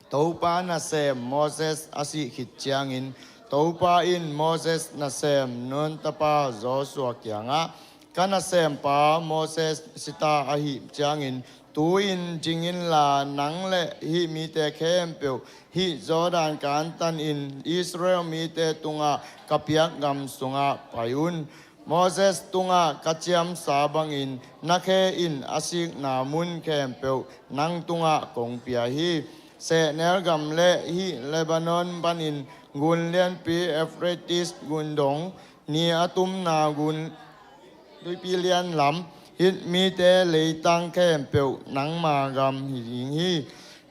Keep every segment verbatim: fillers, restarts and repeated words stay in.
Topa nasem Moses a sih khit ciangin Topa in Moses nasem Nun tapa Joshua kiangah, ka nasempa Moses sita ahih ciangin tu-in ding inla nang le hih mite khempeuh hih Jordan kantanin Israel mite tungah ka piak gam sungah pai un. Moses tungah ka ciamsa bangin na khe in a sikna mun khempeuh nang tungah kong pia hi. Sehnel gam le hih Lebanon panin gun lianpi Euphrates gun dong, ni a tumna gun tuipi lian lam, hih mite leitang khempeuh nangma gam hi ding hi.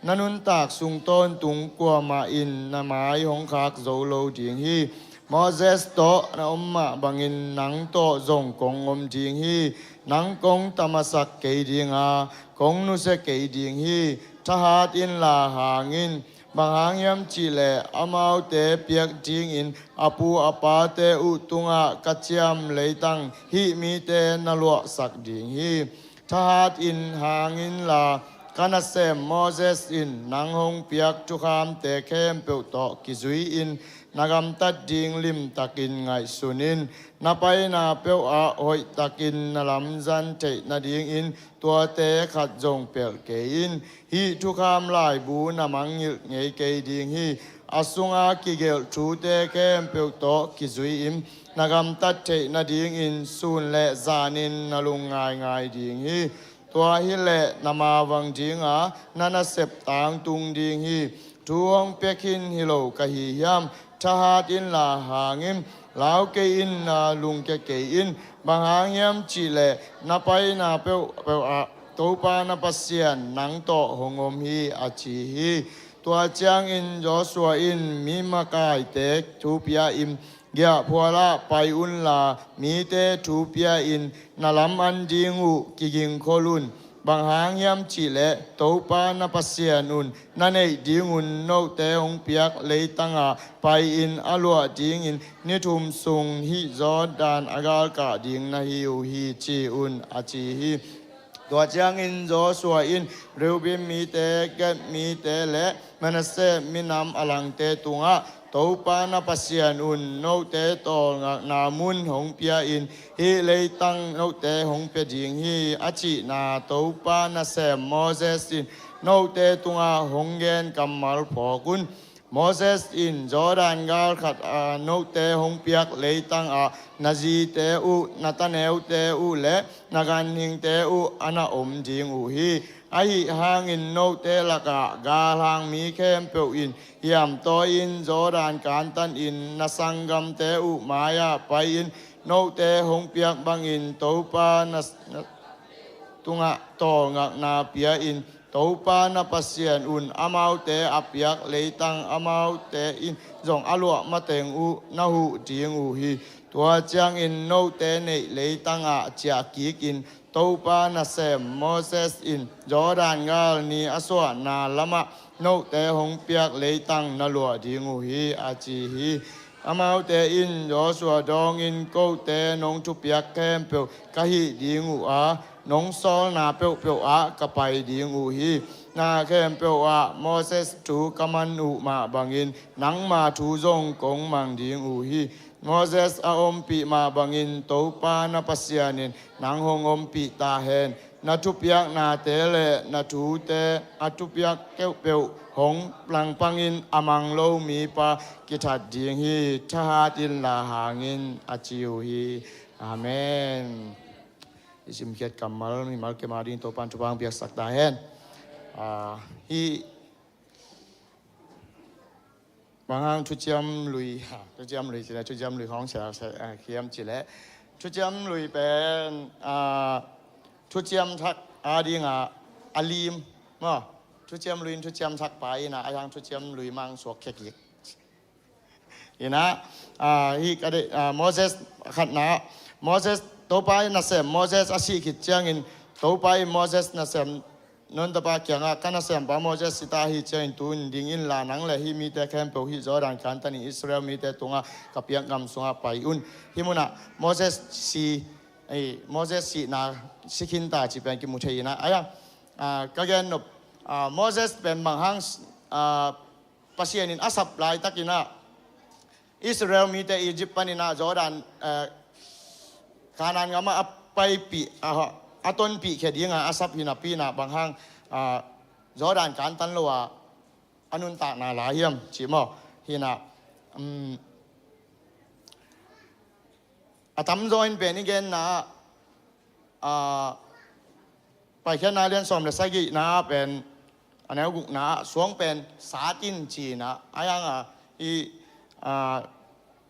Na nuntak sung tawntung kuamah in na mai hong khak zo lo ding hi. Moses tawh na om mah bangin nang tawh zong kong om ding hi. Nang kong tamasak kei ding a, kong nusia kei ding hi. Thahat inla hang in, bang hang hiam cihleh amaute piak dingin a pu a pate uh tungah ka ciam leitang hih mite na luahsak ding hi. Thahat in hang inla, ka nasem Moses in nang hong piak thukhamte khempeuh tawh kizui-in na gamtat ding limtakin ngaihsun in. Na paina peuhah hoihtakin na lamzan theih nadingin tuate khat zong pelh kei in. Hih thukham laibu na mangngilh ngei kei ding hi. A sunga kigelh thute khempeuh tawh kizui-in na gamtat theih nadingin sun le zanin na lung ngaingai ding hi. Tua hileh na mavang dinga na nasep tangtung ding hi. Thu hong pia khin hi lo ka hi hiam? Thahat inla hang in, lau kei in, na lungkia kei in. Bang hang hiam cihleh na paina peuhpeuh ah Topa na Pasian nang tawh hong om hi, a ci hi. Tua ciangin Joshua in mi makaite thu pia-in, giahphualah pai unla mite thu pia-in na lam an ding uh kigingkhol un. Bang hang hiam cihleh Topa na Pasian un na neih dingun note hong piak leitangah pai-in a luah dingin ni thum sung hih Jordan a galkah ding na hi uh hi, ci un, a ci hi. Tua ciangin Joshua in Reuben mite, Gad mite le Manasseh minam a langte tungah, Topa na Pasian un note tawlngakna mun hong pia-in hih leitang note hong pia ding hi, a cihna Topa nasem Moses in note tungah hong gen kammal phawk un. Moses in Jordan gal khat a note hong piak leitangah na zite uh, na taneute uh le na ganhingte uh a na om ding uh hi. Ahi hangin note lakah galhang mi khempeuh in hiamtawi-in Jordan kantanin na sanggamte uh mai-ah pai-in note hong piak bangin Topa na, na tungah tawlngakna pia-in Topa na Pasian un amaute a piak leitang amaute in zong a luah mateng uh na huh ding uh hi. Tua ciangin note neih leitangah ciah kikin Topa nasem Moses in Jordan gal ni a suahna lamah note hong piak leitang na luah ding uh hi, a ci hi. Amaute in Joshua dawngin, kote nong thupiak khempeuh ka hih ding uh a, nong sawlna peuhpeuh ah ka pai ding uh hi. Na khempeuh ah Moses thu ka man uh mah bangin nangma thu zong kong mang ding uh hi. Moses a ompih mah bangin Topa na Pasian in nang hong ompih ta hen. Na thupiaknate le na thute a thupiak keuhpeuh hong langpangin a mang lo mipa kithat ding hi. Thahat inla hang in, a ci uh hi. Amen. I simkhiat kammal mimal kem ading Topan thupha hong piaksak ta hen. Ah, hih Bang hang thuciam lui, ha, thuciam lui cih leh, thuciam lui hong sia, sia, ah, khiam cih leh. Thuciam lui pen, ah, thuciam thak adingah a lim, maw? Thuciam lui in thuciam thak pai inah, a hang thuciam lui mang suak khia kik. Inah, ah, hih ka deih, ah, Moses khatna, Moses, Topa in nasem Moses a sih khit ciangin, Topa in Moses nasem Nun tapa kiangah, ka nasempa Moses sita ahih ciangin tu-in ding inla nang le hih mite khempeuh hih Jordan kantanin Israel mite tungah ka piak gam sungah pai un. Hih munah Moses si, ei, Moses sihna si khinta cih pen kimu thei inah. Aia, ah, ka gen nop Moses pen bang hang Pasian in a sap laitakin ah Israel mite Egypt panin ah Jordan, Kanaan gam ah a paipih, a tonpih khia dinga a sap hi napi in ah bang hang Jordan kantan lo a a nuntakna la hiam ci maw? Hi in ah a tamzaw in pen i genna ah Paikhiatna lian sawm le sagihna ah pen a neu gukna ah suang pen sat in ci in ah, a hiang a i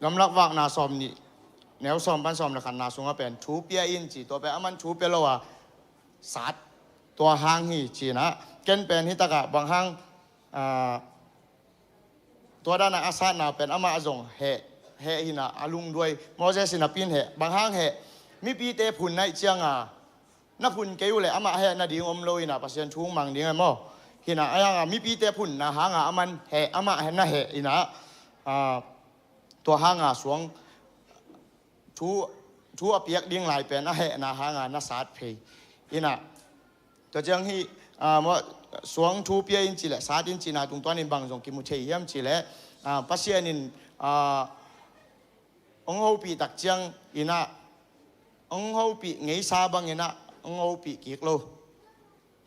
gamlak vakna sawm nih neu sawm pan sawm le khatna sungah pen thu pia in ci, tua pen a man thu pia lo a sat, tua hang hi ci in ah, ken pen hi takah bang hang tua dan a a satna pen amah zong heh, heh hi in ah a lungduai. Moses in a pin heh, bang hang heh? Mipite phun naih cianga na phun kei uh leh amah heh nading om lo in ah Pasian thu mang ding e maw? Hi in ah a hiang a mipite phunna hanga a man heh, amah heh na heh in ah tua hanga suang thu, thu a piak ding lai pen a hehna hanga na sat phei in ah. Tua ciang hi suang thu pia in ci le sat in cina tungtuanin bang zong kimu thei hiam ci le Pasian in hong hopih tak ciang in ah hong hopih ngeisa bang in ah hong hopih kik lo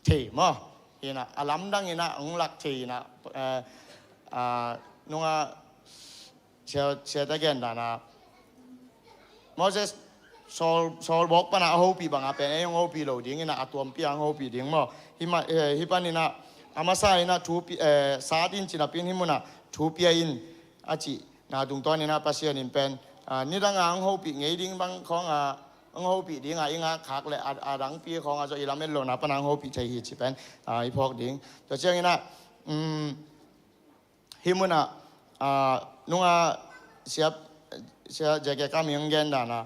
thei maw? Hi in ah a lamdang in ah hong lak thei in ah, nunga siate gen dan a Moses sawl, sawl bawk pana a hopih banga pen ei hong hopih lo ding in ah a tuampi a hong hopih ding maw? Hi panin ah a masa in ah thu pia, sat in ci napi in hi munah thu pia in a cihna tungtuanin ah Pasian in pen nidanga hong hopih ngei ding bang khawnga hong hopih dinga i ngak khak le a dangpi khawnga zaw i lamet lona pana hong hopih thei hi ci pen i phawk ding. Tua ciangin ah hi munah nunga siap, sia J K Kam in hong gen dan a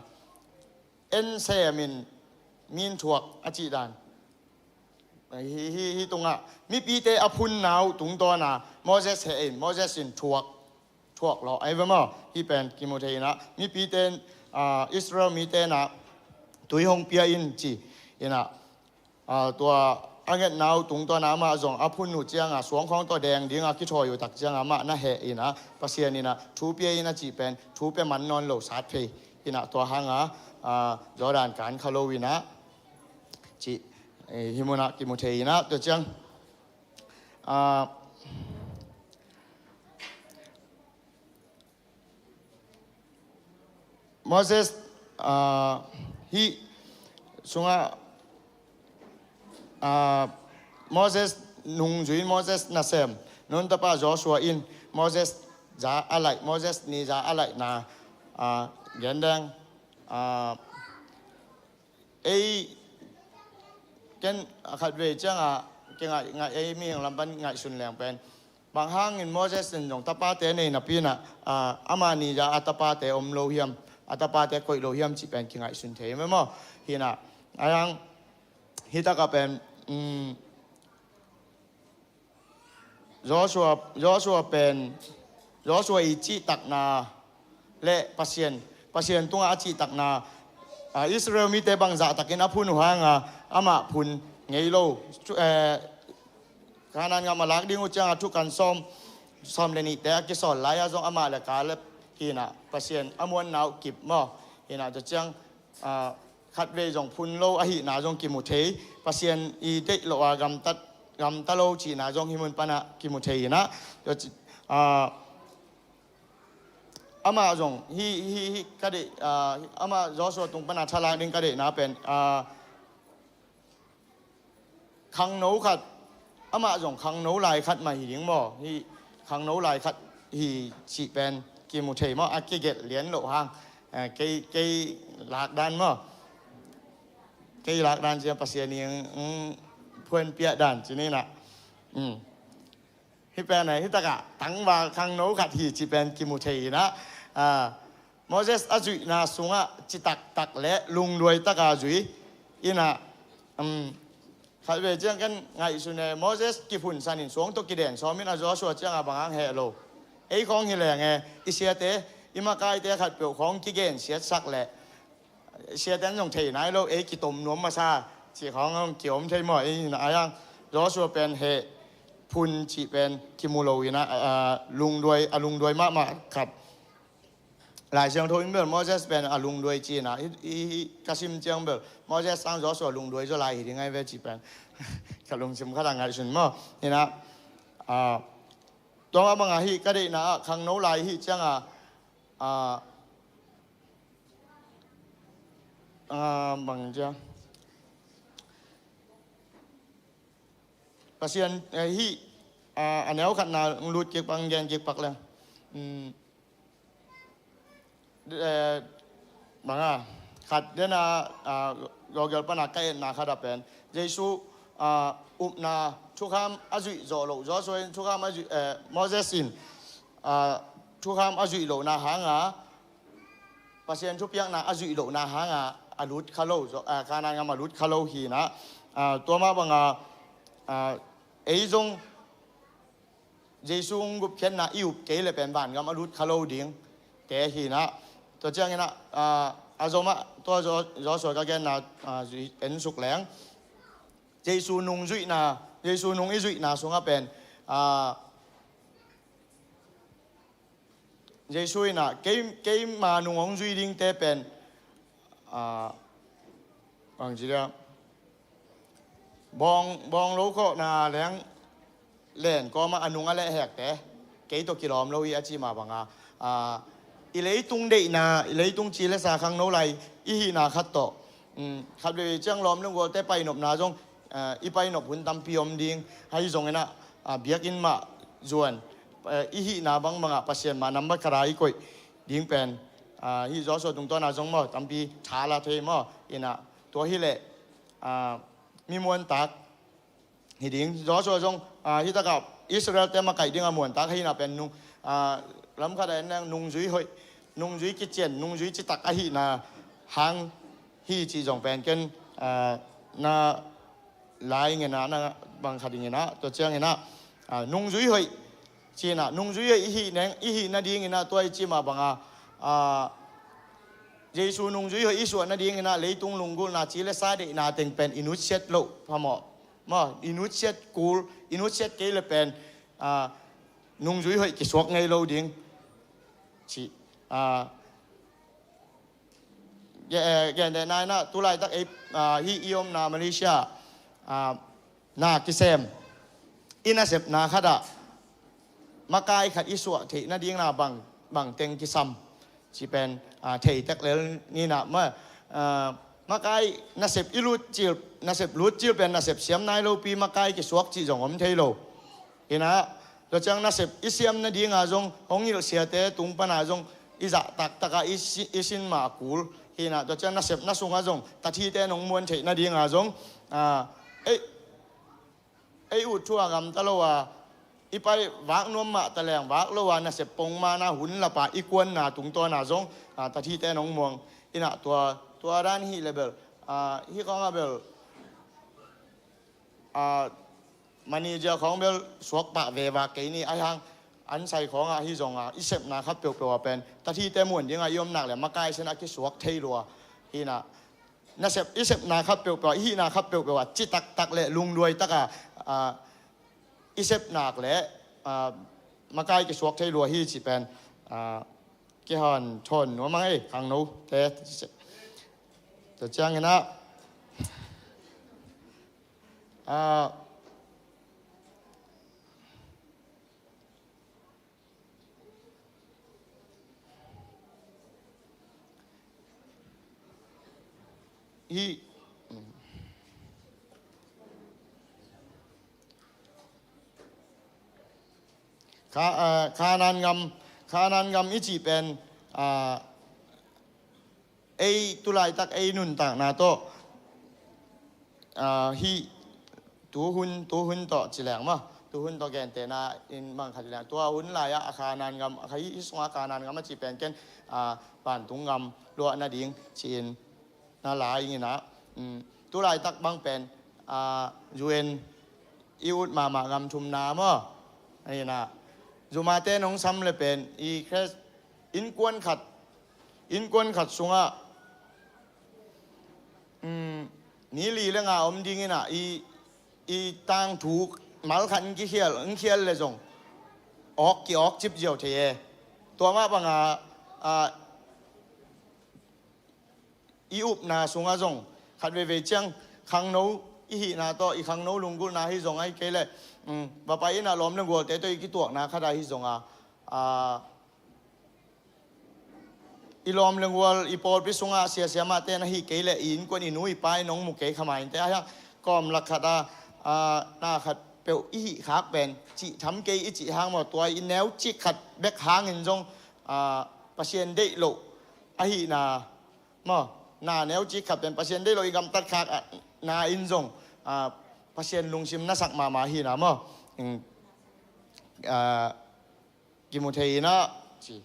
en sem in min thuak a cih dan. Hi, hi, hi tungah mipite a phunna uh tungtawna Moses heh in Moses in thuak, thuak lawh ahi ve maw? Hi pen kimu thei in ah mipite, Israel mite in ah tui hong pia in ci in ah tua a ngetna uh tungtawna amah zong a phun uh cianga suangkhawng tawh deng dinga kithawi uh tak cianga amah na heh in ah Pasian in ah thu pia in a cih pen thu pia man nawn lo sat phei in ah tua hanga Jordan kan kha lo in ah cih hi munah kimu thei in ah tua ciang Moses hih sungah Moses nungzui in Moses nasem Nun tapa Joshua in Moses za a laih, Moses ni za a laihna gendeng ei ken a khatvei cianga kingaih, ngaih ei mihing lam pan ngaihsun leng pen bang hangin Moses in zong tapate nei napi in ah ama ni za a tapate om lo hiam, a tapate koih lo hiam cih pen kingaihsun thei maw? Hi in ah a hiang hi takah pen Joshua, Joshua pen Joshua i cihtakna le Pasian, Pasian tungah a cihtakna Israel mite bangzahtakin a phun uh hanga amah phun ngei lo. Kanaan gam a lak ding uh cianga thukan sawm, sawm le nihte a kisawl lai-a zong amah le Kaleb hi in ah Pasian a muanna uh kip maw? Hi in ah tua ciang khatvei zong phun lo ahihna zong kimu thei. Pasian i deih loh a gamtat, gamta lo cihna zong hi mun panah kimu thei in ah amah zong hi, hi, hi ka deih, amah Joshua tung pana thalak ding ka deihna pen khangno khat, amah zong khangno lai khat mah hi ding maw? Hi khangno lai khat hi cih pen kimu thei maw? A kigelh lian loh hang kei, kei lakdan maw? Kei lakdan ciang Pasian in phuanpiah dan ci ni in ah hi pen a hi takah tangval khangno khat hi cih pen kimu thei in ah Moses a zuihna sungah citaktak le lungduai taka zui in ah khatvei ciang kan ngaihsun e, Moses kiphunsan in suang tawh kiden sawm in a Joshua cianga bang hang heh lo. Ei khawng hi leng e, i siate, i makaite khatpeuh khawng kigen siatsak leh siate an zong thei nai lo, ei kitom nuam masa cih khawng hong kiom thei maw? Ei in ah a hiang Joshua pen heh phun cih pen kimu lo in ah, a, a, lungduai, a lungduai mahmah khat. Lai Siangtho in bel Moses pen a lungduai ci in ah, i, i, i, ka sim ciang bel Moses sang Joshua lungduai zaw lai hi ding ahi ve cih pen ka lungsim khat ah ngaihsun maw. In ah, a, tua mah bang a hih ka deihna ah khangno lai hih ciang a, a, a, bang ciang Pasian, eh, hih, ah, a neu khatna lut kik pak, gen kik pak leng. Hmm. Eh, bang a, khat den a, ah, Google pan a ka etna khat a pen Jesu, ah, upna thukham a zuih zawh loh, Joshua in thukham a zuih, eh, Moses in, ah, thukham a zuih lohna hang a, Pasian thupiakna a zuih lohna hang a, a lut kha lo, zo-, a, Kanaan gam a lut kha lo hi in ah, a, tua mah bang a, a, ei zong Jesu hong gupkhiatna i up kei leh pen vangam a lut kha lo ding te hi in ah, tua ciangin ah, a, a zom ah, tua Zo-, Joshua ka genna, a, zui en suk leng. Jesu nung zuihna, Jesu nung i zuihna sungah pen, a, Jesu in ah, kei, keima nung hong zui dingte pen, a, bang ci dia, bawng, bawng lo khawhna leng len kawmah a nung a lehhekte, kei tawh kilawm lo hi a ci mah bang a, a, i leitung deihna, i leitung ci le sa khangno lai i hihna khat tawh, um, khat vei ciang lawm le gualte painopna zong, a, i painop hun tampi om ding, ahi zongin ah, a, biakinn mah zuan, a, i hihna bangbang ah Pasian mah nambat khat a i koih ding pen, a, hih Joshua tungtawn a zong maw, tampi tha la thei maw, in ah, tua hi leh, a, mi muantak hi ding. Joshua zong, a, hih tak ah Israel-te makaih ding a muantak ahihna pen nung, a, lam khat a en leng nungzui hoih, nungzui kician, nungzui citak ahihna hang hi cih zong pen ken, a, na lai ngen ah, na bang khat ding in ah, tua ciangin ah, a, nungzui hoih ci in ah, nungzui hoih i hih neng, i hih nadingin ah, tua i ci mah bang a, a, Jesu nungzui hoih i suah nadingin ah, leitung lunggulhna ci le sa deihna teng pen i nutsiat loh phamawh maw, i nutsiat kul, i nutsiat kei leh pen, a, nungzui hoih kisuak ngei lo ding cih, a, ge-, eh, gentehna in ah, tulaitak ei, a, hih i omna Malaysia, a, na kisem, i nasepna khat ah makai khat i suah theih nadingin ah bang, bang teng kisam cih pen, a, thei tek lel ni in ah, ma, a, makai nasep i lut cil, nasep lut cil pen nasep siam nai lopi makai kisuak cih zong om thei lo. Hi in ah, tua ciang nasep i siam nading a zong hong ngilh siate tung pan a zong i zah taktak a i si-, i sin mah kul. Hi in ah, tua ciang nasepna sung a zong tathite in hong muan theih nading a zong, a, ei, ei ut thu a gamta lo a, i pai vak nuam mah ta leng vak lo a, nasep pongman a hun lap a i kuanna tungtawn a zong, a, tathite in hong muang. Hi in ah, tua, tua dan hi leh bel, a, hih khawng ah bel, a, manager khawng bel suak pah veva kei ni, ahi hang an sai khawng ah hi zong a, i sepna khat peuhpeuh ah pen tathite muan ding a i om nak leh makai sin a kisuak thei lua. Hi in ah, nasep, i sepna khat peuhpeuh ah, i hihna khat peuhpeuh ah citaktak le lungduai tak a, a, i sep nak leh, a, makai kisuak thei lua hi cih pen, a, kihanthawn nuam ing ei, khangnote. Tua ciangin ah, a, hih, Ka-, a, Kanaan gam, Kanaan gam i cih pen, a, ei tulaitak ei nuntakna tawh, a, hih tuhun, tuhun tawh ci leng maw, tuhun tawh gentehna in bang khat ci leng, tua hun lai-ah a Kanaan gam, a kha hih sungah Kanaan gam a cih pen ken, a, vantung gam luah nading ci-in na la ing in ah, um, tulaitak bang pen, a, U N i ut mahmah gam thumna maw, hi in ah, zumate nong sam le pen i Khrist innkuan khat, innkuan khat sungah, um, ni li le nga om ding in ah, i, i tangthu mal khat in kikhial, in khial le zong awk, ki-awk cip ziau thei e. Tua mah banga, a, i upna sungah zong khat veivei ciang khangno i hihna tawh, i khangno lunggulhna hi zong, ahih kei leh, um, va pai in a lawm le gualte tawh i kituakna khat ahi zong a, a, i lawm le gual, i pawlpi sungah sia siamahte na hih kei leh i innkuan, i nu i pa in hong mu kei kha mah inteh, ahi hang kawm lak khat a, a, na khat peuh i hih khak pen cih tham kei i cih hang maw, tua i neucik khat bek hangin zong, a, Pasian deih loh ahihna maw, na neucik khat pen Pasian deih loh i gamtat khak, a, na in zong, a, Pasian lungsim na sak mahmah ahihna maw, um, a, kimu thei in a, ci.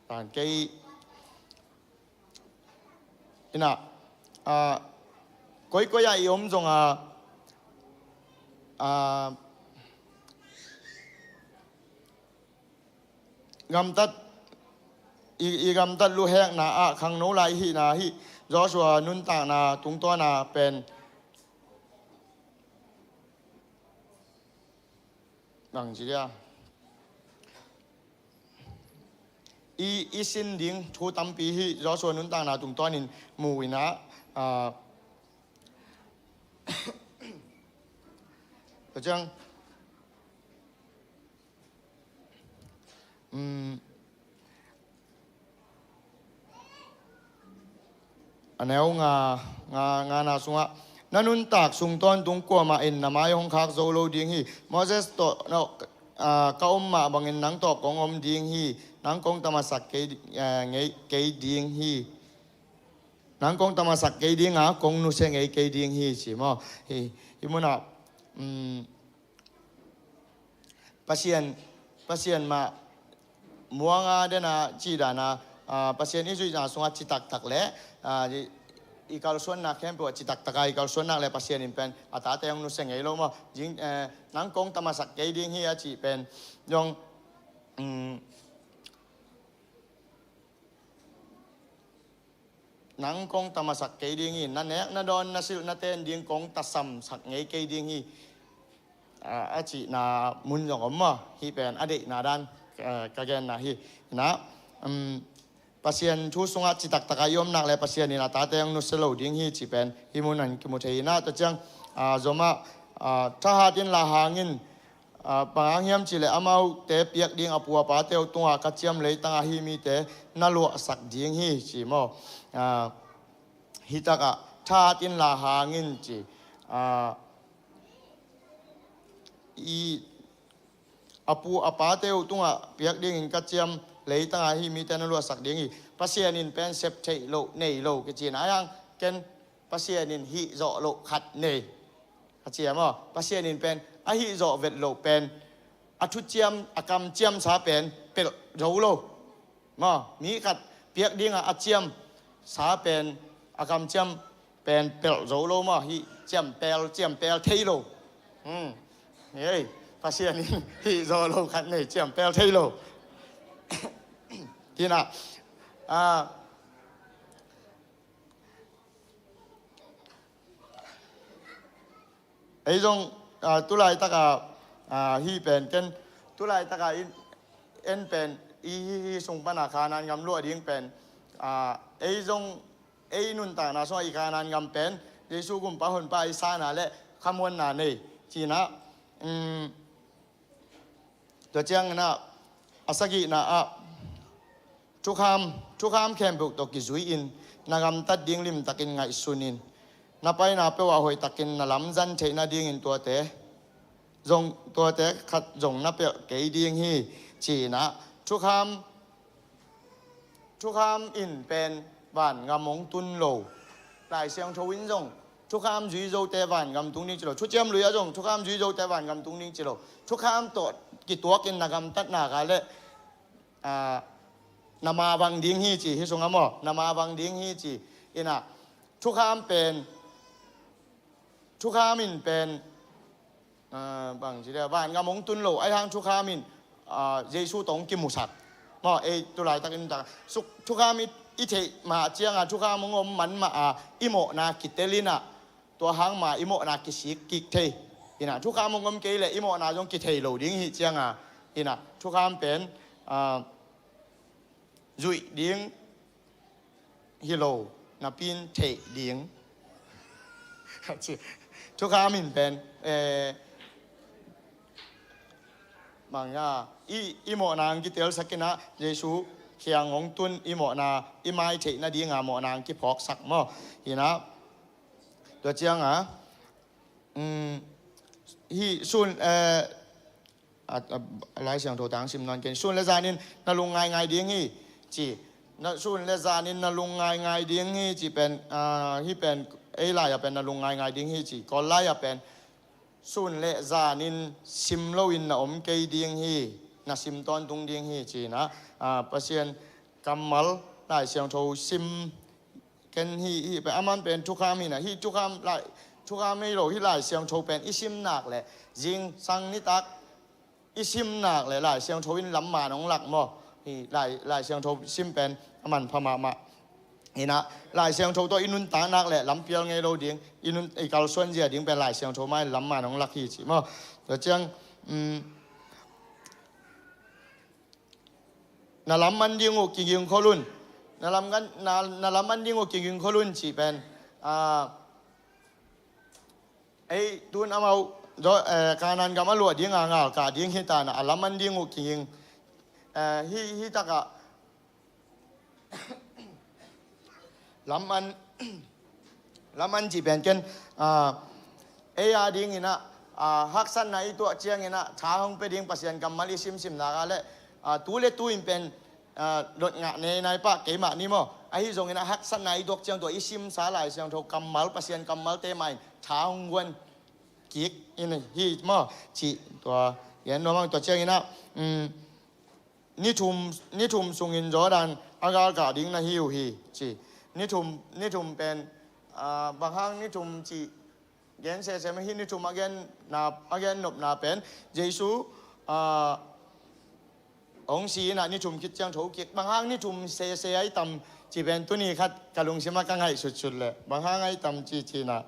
Tan kei in a, a, koikoi ah i om zong a, a, gamtat, i, i gamtat luhekna ah khangno lai i hihna hi. Joshua nuntakna tungtawn a pen bang ci dia, i, i sin ding thu tampi hi. Joshua nuntakna tungtawn in mu in a, a, tua ciang, um, a neu nga, nga, ngana sungah, na nuntak sung tawntung kuamah in na mai hong khak zo lo ding hi. Moses tawh na, a, ka om mah bangin nang tawh kong om ding hi. Nang kong tamasak kei, a, ngei kei ding hi. Nang kong tamasak kei ding a, kong nusia ngei kei ding hi, ci maw. Hi, hi munah, um, Pasian, Pasian mah muanga dena ci dana, a, Pasian i zuihna sungah ci taktak le, a, i, i kalsuanna khempeuh a ci taktak a, i kalsuanna le Pasian in pen a tate hong nusia ngei lo maw. Zing, eh, nang kong tamasak kei ding hi a cih pen zong, um, nang kong tamasak kei ding hi, na nek na dawn na silh na ten ding kong tasamsak ngei kei ding hi, a, a cihna mun zong om maw. Hih pen a deihna dan, a, ka genna hi. Inah, um, Pasian thu sungah ci taktak a i om nak le Pasian in a tate hong nusia lo ding hi cih pen hih mun ah kimu thei. Inah tua ciang, a, zomah, a, thahat in la hang in, a, bang hang hiam cih leh amaute piak ding a pu a pate uh tungah ka ciam leitang ah hih mite na luahsak ding hi, ci maw. A, hih takah thahat in la hang in ci. A, i, a pu a pate uh tungah piak dingin ka ciam leitang ah hih mite na luahsak ding hi. Pasian in pen sep theih loh, nei lo kici na, ahi hang ken Pasian in hih zawh loh khat nei. A ci a maw, Pasian in pen a hih zawh vet loh pen, a thuciam, a kamciamsa pen pelh zo lo. Maw, mi khat piak dingah a ciamsa pen, a kamciam pen pelh zo lo maw, hih ciampel, ciampel thei lo. Hmm. Hei, Pasian in hih zawh loh khat nei, ciampel thei lo. Hi inah, a, ei zong, a, tulaitak a, a, hih pen ken, tulaitak a in, en pen, i, hih, hih sung pana Kanaan gam luah ding pen, a, ei zong, ei nuntakna sungah i Kanaan gam pen Jesu gumpa honpa i sana le khamuanna nei, ci inah, um, tua ciang inah, a sagihna ah, thukham, thukham khempeuh tawh kizui-in na gamtat ding limtakin ngaihsun in, na paina peuh ah hoihtakin na lamzang theih nadingin tuate zong, tuate khat zong na pelh kei ding hi, ci inah, thukham, thukham in pen vangam hong tun lo. Lai Siangtho in zong thukham zui zote vangam tung ding ci lo. Thuciam Lui ah zong thukham zui zote vangam tung ding ci lo. Thukham tawh kituakin na gamtat nak leh, a, na mavang ding hi ci, hih sungah maw, na mavang ding hi ci. Inah, thukham pen, thukham in pen, a, bang ci dia, vangam hong tun lo, ahi hang thukham in, a, Jesu tawh hong kimusak. Maw, ei tulaitakin tak, suk, thukham i, i theih mah ciangah, thukham hong om man mah a, i mawhna kitel inah, tua hang mah i mawhna kisik kik thei. Ina, thukham hong om kei leh i mawhna zong kithei lo ding hi cianga, ina, thukham pen, ah, zuih ding hi lo napi-in theih ding. Thukham in pen, eh, bang a, i, i mawhna hong kitelsak ina, Jesu kiang hong tun i mawhna, i mai theih nadinga mawhna hong kiphawksak maw. Ina, tua cianga, um, hih sun, eh, a, a, Lai Siangtho tang sim nawn ken. Sun le zanin na lung ngaingai ding hi, ci. Na, sun le zanin na lung ngaingai ding hi, ci pen, ah, hih pen, ei lai-ah pen na lung ngaingai ding hi, ci. Kawl lai-ah pen sun le zanin sim loin na om kei ding hi, na sim tawntung ding hi, ci ina, ah, Pasian kammal Lai Siangtho sim ken hi, hi pen, aman pen thukham hi ina, hih thukham lai, thukham hi lo, hih Lai Siangtho pen i sim nak leh, zingsang nitak i sim nak leh Lai Siangtho in lam man hong lak maw. Hih Lai, Lai Siangtho sim pen a manpha mahmah. Ina, Lai Siangtho tawh i nuntak nak leh lam pial ngei lo ding, i nun, i kalsuan zia ding pen Lai Siangtho mah in lam man hong lak hi ci maw. Tua ciang, um, na lam man ding uh kiging khol un. Na lam kan, na, na lam man ding uh kiging khol un cih pen, ah, ei, tun amau, zo-, eh, Kanaan gam a luah dinga ngalkah ding hi ta ina, a lam man ding uh kiging, eh, hih, hih takah, lam man, lam man cih pen ken, ah, ei a ding ina, ah, haksatna i tuah ciang ina, tha hong pia ding Pasian kammal i simsim nak a leh, ah, tu le tu in pen, ah, dot ngah nei nai pah kei mah ni maw. Ahi zongin a haksatna i tuak ciang tua i simsa Lai Siangtho kammal, Pasian kammalte mah in tha hong guan kik in hi maw. Cih tua, gen nuam ang tua ciang ina, um, ni thum, ni thum sungin Jordan a galkah ding na hi uh hi, ci. Ni thum, ni thum pen, ah, bang hang ni thum cih gen sese mah, hih ni thum a gen na, a gen nopna pen Jesu, ah, hong si ina ni thum khit ciang thokik. Bang hang ni thum sese ahi tam cih pen tuni khat ka lungsim ah ka ngaihsutsut leh, bang hang ahi tam ci, ci ina,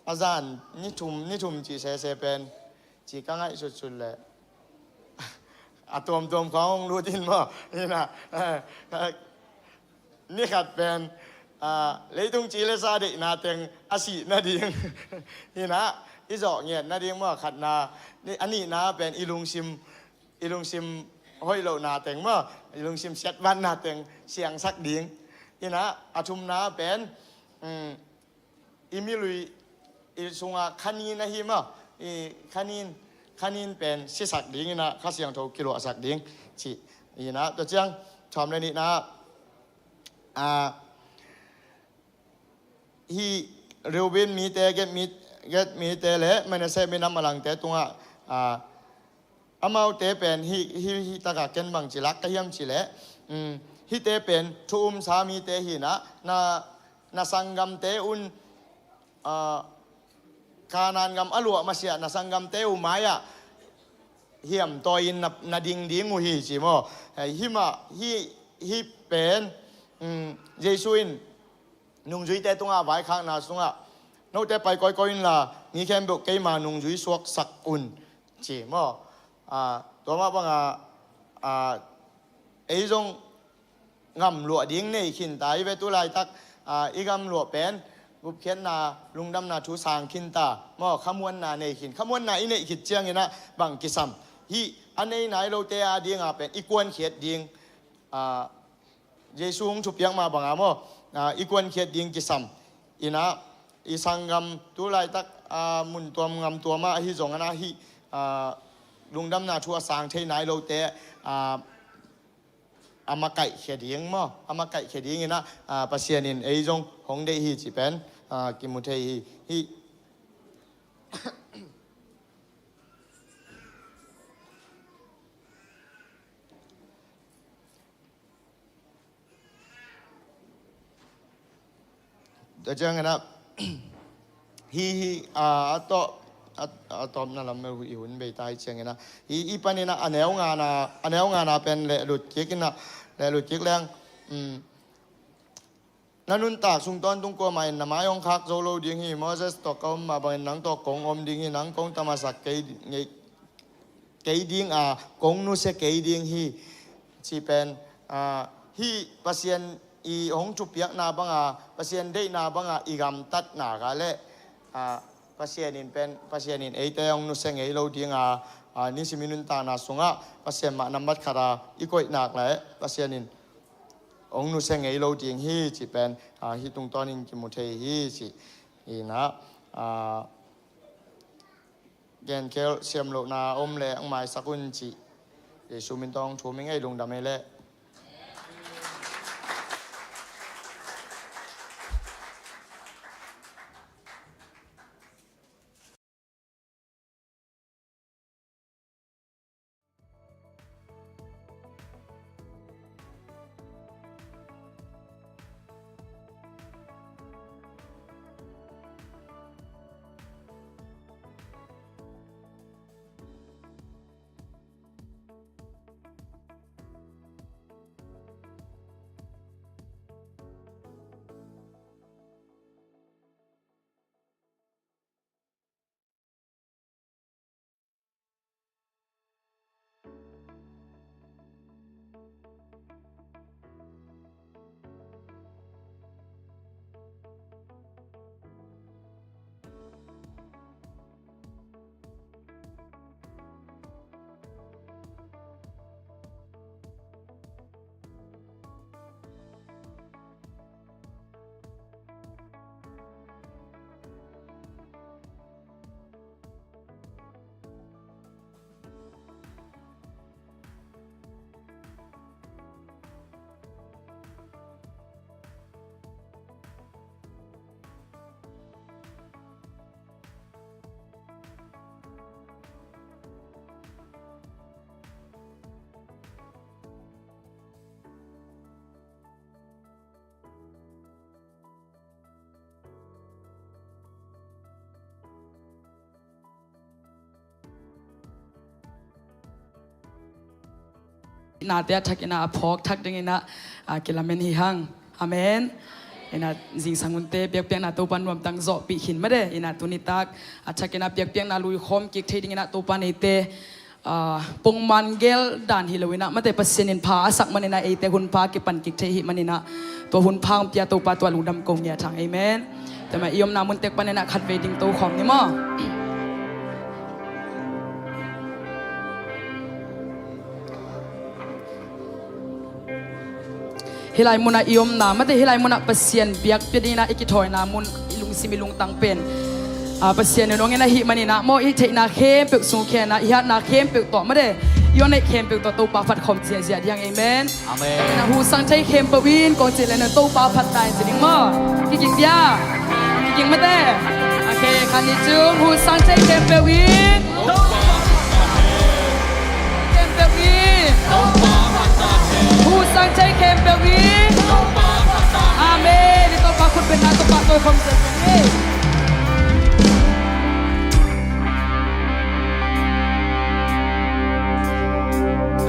a zan ni thum, ni thum cih sese pen ci ka ngaihsutsut leh, a tuamtuam khawng hong lut in maw. Ina, eh, eh, ni khat pen, ah, leitung ci le sa deihna teng a sih nading. Ina, i zawh ngiat nading maw, khatna. Ni, a nihna pen i lungsim, i lungsim hoih lohna teng maw, i lungsim siatvanna teng siangsak ding. Ina, a thumna pen, um, i milui, i sungah khanin ahi maw, i khanin, khanin pen sisak ding ina, Kha Siangtho kiluahsak ding cih. Ina, tua ciang, thawm le nihna, ah, hih Reuben mite, Gad mi, Gad mite le Manasseh minam a langte tungah, ah, amaute pen hih, hih, hih takah ken bangci lak ka hiam cih leh, um, hihte pen thu umsa mite hi ina, na, na sanggamte un, ah, Kanaan gam a luah masiah na sanggamte uh mai-ah hiam tawi-in na, na ding ding uh hi ci maw. Hih mah, hih, hih pen, um, Jesu in nungzuite tungah vaikhakna sungah, note pai kawikawi inla mi khempeuh keima nungzui suaksak un, ci maw. Ah, tua mah bangah, ah, ei zong gamluah ding nei khinta i ve. Tu laitak, ah, i gamluah pen gupkhiatna, lungdamna thu sang khinta maw, khamuanna nei khin. Khamuanna i neih khit ciang ina bang kisam? Hih a nei nai lote a dinga pen i kuankhiat ding, ah, Jesu hong thupiak mah banga maw, ah, i kuankhiat ding kisam. Ina, i sanggam tu laitak, ah, mun tuam gam tuam ah ahi zong ina hih, ah, lungdamna thu a sang thei nai lote, ah, a makaihkhia ding maw, a makaihkhia ding ina, ah, Pasian in ei zong hong deih hi cih pen, ah, kimu thei hi. Hih Tua ciangin ah, hih, hih, a, a tawh, a, a tawpna lam i hun bei ta hi ciangin ah, hih, hih panin ah, a neu ngana, a neu ngana pen lehlut kik in ah, lehlut kik leng, um, na nuntak sung tawntung kuamah in na mai hong khak zo lo ding hi. Moses tawh ka om mah bangin nang tawh kong om ding hi. Nang kong tamasak kei ngei kei ding a, kong nusia kei ding hi, ci pen, a, hih Pasian i hong thupiakna banga, Pasian deihna banga i gamtatna ka leh, a, Pasian in pen, Pasian in eite hong nusia ngei lo ding a, a, nisim i nuntakna sungah Pasian mah nambat khat a i koih nak leh Pasian in hong nusia ngei lo ding hi, ci pen, a, hih tungtawnin kimu thei hi, ci. Inah, a, Genkhel siam lohna om leh hong maisak un cih Jesu min tawh thum ing ei, lungdam ei leh. Nate a thak inah a phawk thak ding inah, a, kilamen hi hang. Amen. Inah zingsang hunte biakpiakna Topa nuamtang zawhpih khin mah de. Inah tuni tak a thak inah biakpiakna lui khawm kik thei ding inah Topa neite, a, pongman gel dan hi lo inah mate Pasian in pha a sak man inah eite hun pha kipan kik thei hi man inah tua hun pha hong pia Topa tua lungdam ko ngiat hang. Amen. Tua mah i omna mun tek pan inah khatvei ding to khawm ni maw. Hih lai munah i omna mate hih lai munah Pasian biakpiak ding inah i kithawina mun, i lungsim i lungtang pen, a, Pasian in hong en ahih man inah maw, i theihna khempeuh sung khen a, i hatna khempeuh tawh mate i hong neih khempeuh tawh Topa phat khawm ziahziah ding hang. Amen. Amen. Inah hu sang thei khempeuh in kong cih leh na Topa phat ta in ci ding maw. Kiging dia. Kiging mate. Ok, khan ni cung hu sang thei khempeuh in. Khempeuh in. Hu sang thei khempeuh in. Amen. I Topa khut beng na Topa tawi khawm zel zel ni.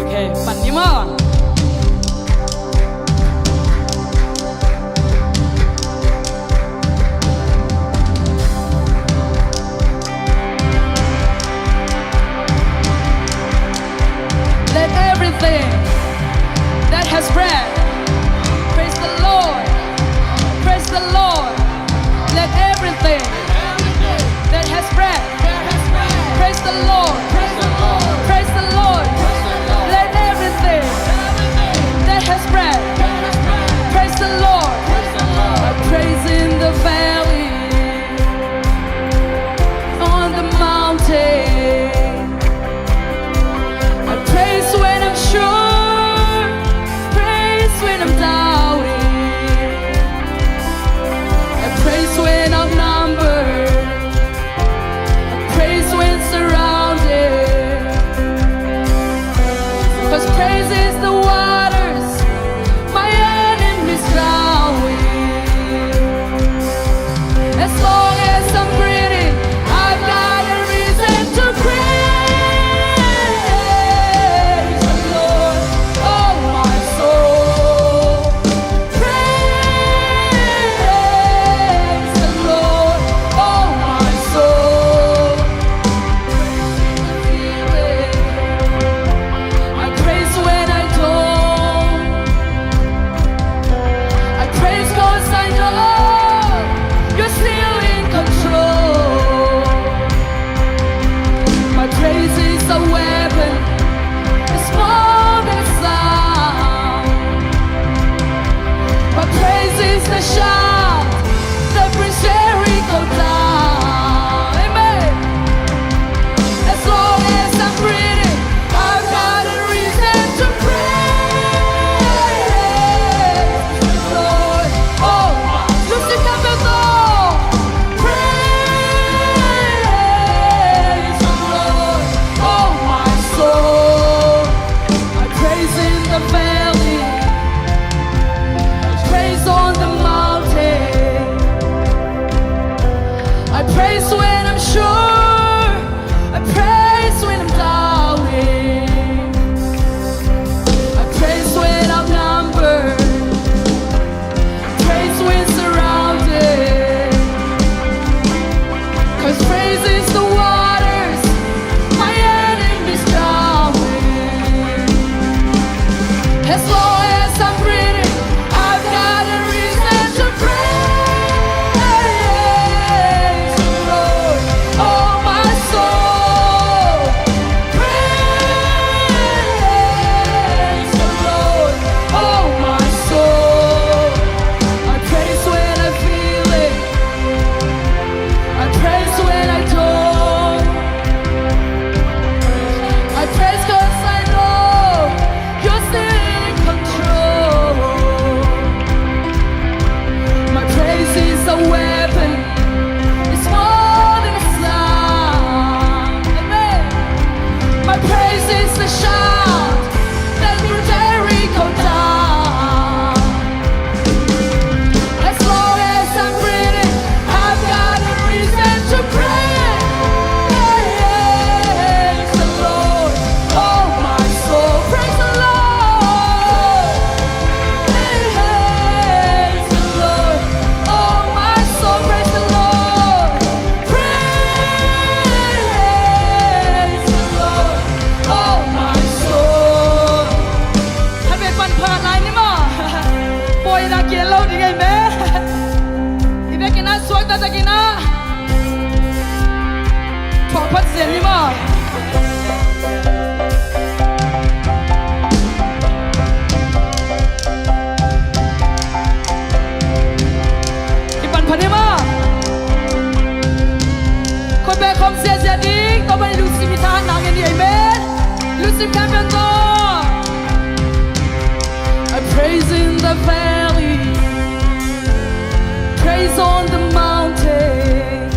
Ok, pan ni maw. Let everything that has breath praise the Lord. Praise the Lord. is the shout that brings Jericho down. Amen. As long as I'm breathing, I've got a reason to praise the Lord. Oh, Lucifer, praise the Lord. Oh, my soul, I praise in the valley, I praise on the mountain, I praise when I'm sure, I praise when I'm doubting, I praise when outnumbered, praise when surrounded. 'Cause praise is the waters my enemies drowning. As long as I'm breathing, I've got a reason to praise the Lord. Oh, my soul, praise the Lord. Oh, my soul, I praise when I feel it, I praise when I don't. I praise 'cause I know you're still in control. My praise is a weapon, it's more than a song. Amen. My praise is the shout that will Jericho down. As long as I'm breathing, I've got a reason to praise the Lord. Oh, my soul, praise the Lord. Praise the Lord. Oh, my soul, praise the Lord. Praise the Lord. Oh, my soul. Khat vei pan pha lai ni maw. Pawi in a kiel lo ding ei me. I vekin a suakta takin a thuak phat zen ni maw. Kipan pha ni maw. Khut beng khawm ziahziah ding, Topa in lungsim i tha nang en ni ei me. Lungsim khempeuh tawh. I praise in the valley, praise on the mountain,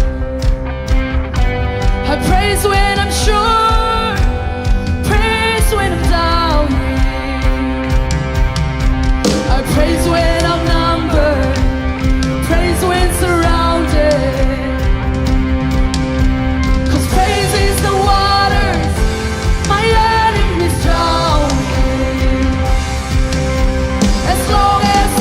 I praise when I'm sure, praise when I'm doubting, I praise when I'm numbered, praise when surrounded. 'Cause praise is the waters my enemies drowning. As long as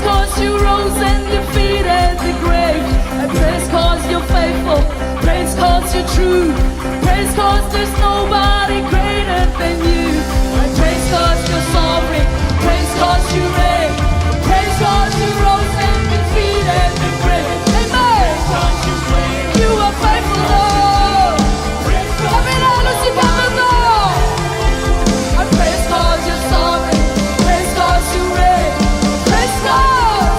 'Cause you rose and defeated the grave. I praise 'cause you're faithful. Praise 'cause you're true. Praise 'cause there's nobody greater than you. I praise 'cause you're sovereign. Praise 'cause you reign. Praise 'cause you rose and defeated the grave. Amen. You are faithful, Lord. Praise 'cause you reign. Praise 'cause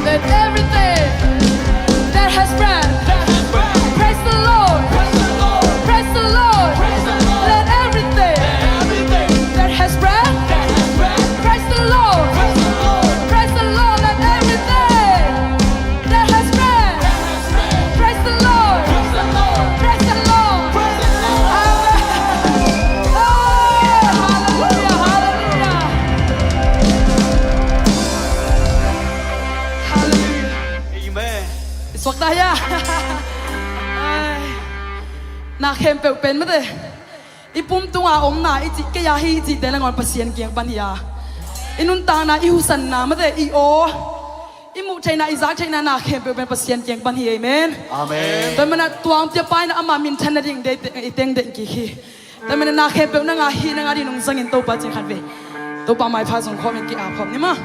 Let everything that has breath praise the Lord. Praise the Lord. Let everything that has breath praise the Lord. Praise the Lord. Let everything that has breath praise the Lord. Praise the Lord. Amen. Oh, hallelujah, hallelujah. Hallelujah. Amen. I suak ta hia. Ai. Na khempeuh pen mate, i pum tunga omna i cih kei a hi i cihte nangawn Pasian kiang pan hi a, i nuntakna, i husanna mate, i aw, i muh theihna, i zak theihna, na khempeuh pen Pasian kiang pan hi. Amen. Amen. Tua manin tuang tia paina ama minthan nading i teng deng kik hi. Tua manin na khempeuh nang a hi, nang a ding nung zangin Topa cing khat ve. Topa maipha zong khawm in ki-ap khawm ni maw.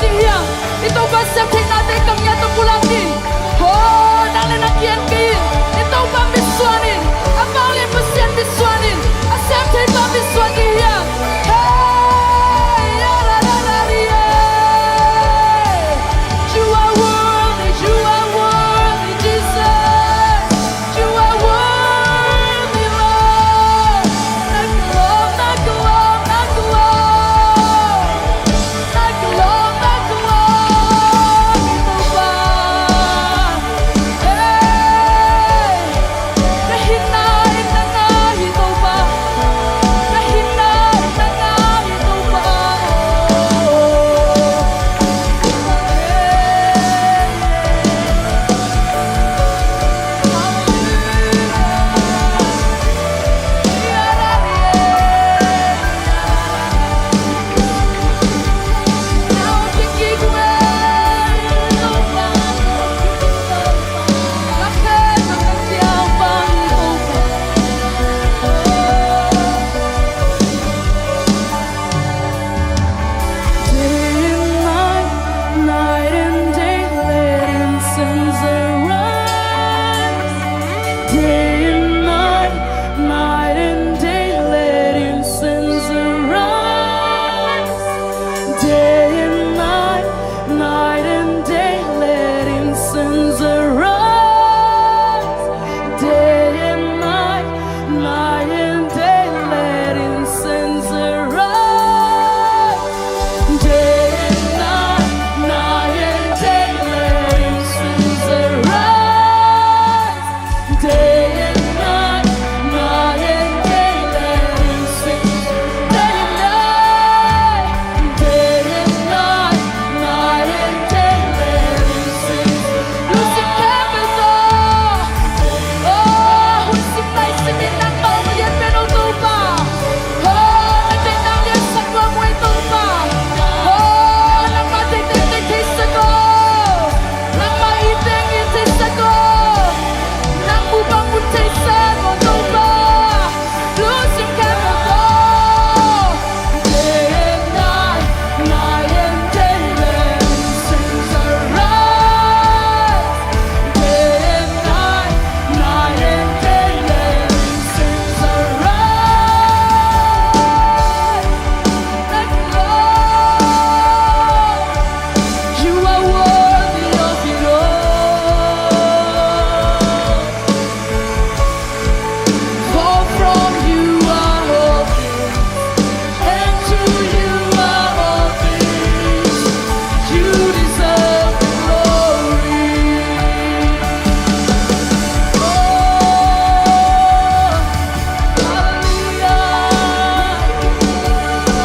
Ci hiam? I Topa siamtheih nate ka ngiat tawh pulak ni. Ho, nang le nang ki-en kei in. I Topa mitsuan in. A vanglian Pasian mitsuan in. A siamtheih pa mitsuan ci hiam? Hey, ya la la la ri, eh. You are worthy, you are worthy, Jesus. You are worthy, Lord. Nang lawm, nang lawm, nang lawm. Nang lawm, nang lawm, i Topa. Hey. Ka hinna in nang ahi, Topa. Ka hinna in nang ahi, Topa. Hey. Day and night, night and day, let incense arise. Day and night, night and day, let incense arise. Day and night, night and day, let incense arise. Day and night, night and day, let incense arise. Day and night, night and day, let incense arise. Day and night, night and day, let incense. Day and night, day and night, night and day, let incense. Lungsim khempeuh tawh. Oh, hun sim nai simin nangmah hong lian pen, oh Topa. Oh, na teng nang liansak nuam uh, Topa. Oh, nangmah teng teng theisak aw. Nangmah it teng it theisak aw. Nang mu bang mu theisak aw, Topa. Lungsim khempeuh tawh. Day and night, night and day, let incense arise. Day and night, night and day, let incense arise. Let it roll. You are worthy of it all. For from you are all things, and to you are all things. You deserve the glory. Oh, hallelujah.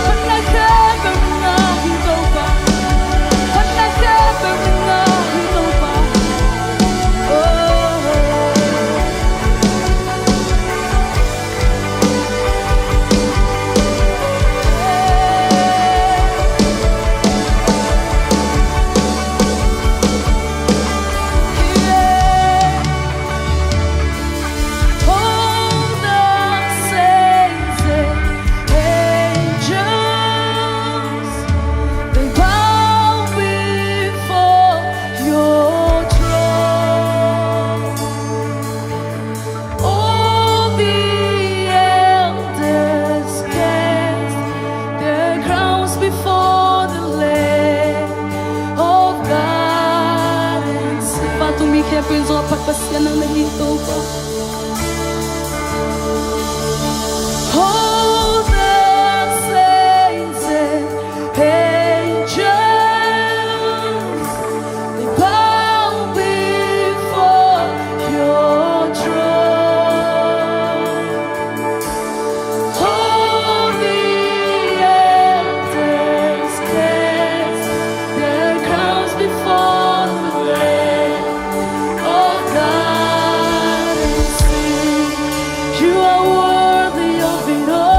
Hot na khempeuh nang ahi, Topa. Hot na khempeuh nang ahi, Topa. Oh. All the saints and angels, they bow before your throne. All the elders cast their crowns before the Lamb of God and sing. Tua tungmi khempeuh in zong a phat Pasian nang na hi, Topa. All the saints and angels, they bow before your throne. All the elders cast their crowns before the Lamb of God and sing, you are worthy of it all.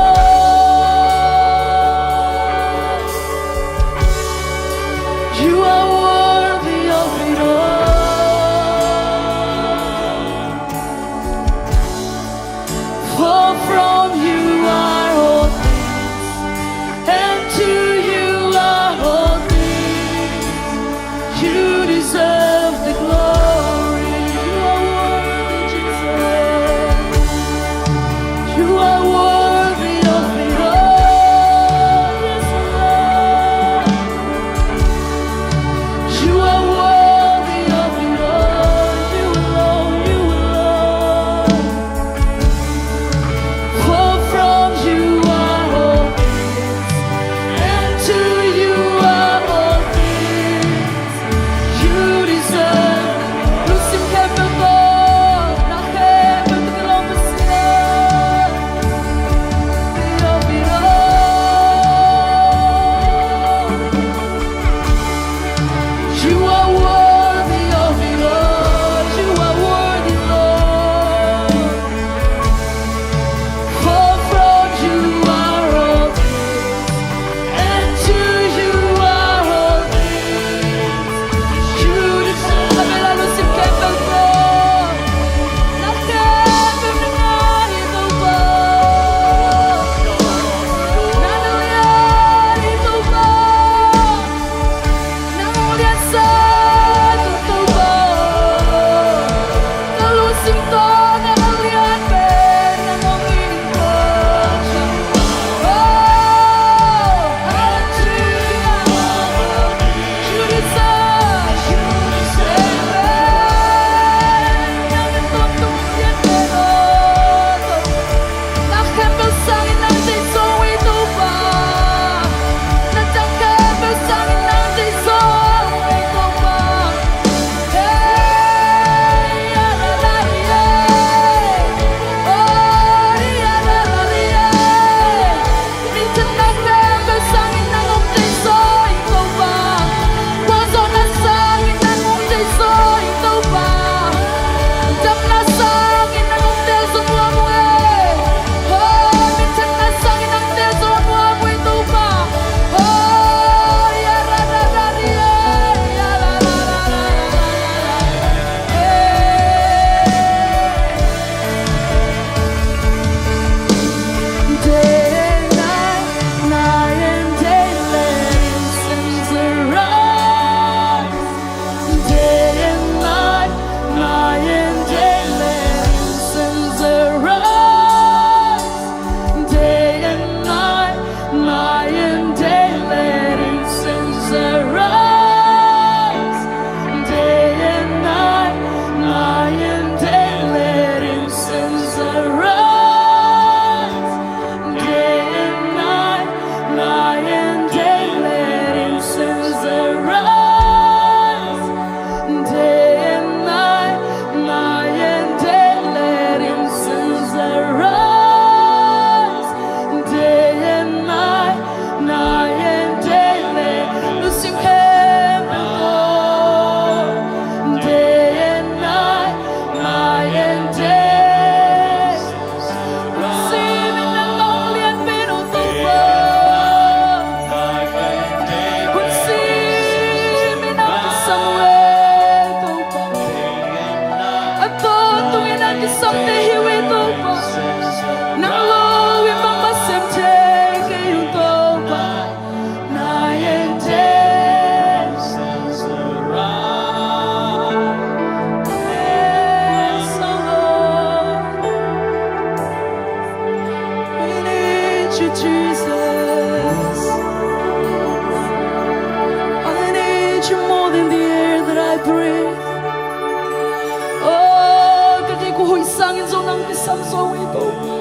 Song hi Topa.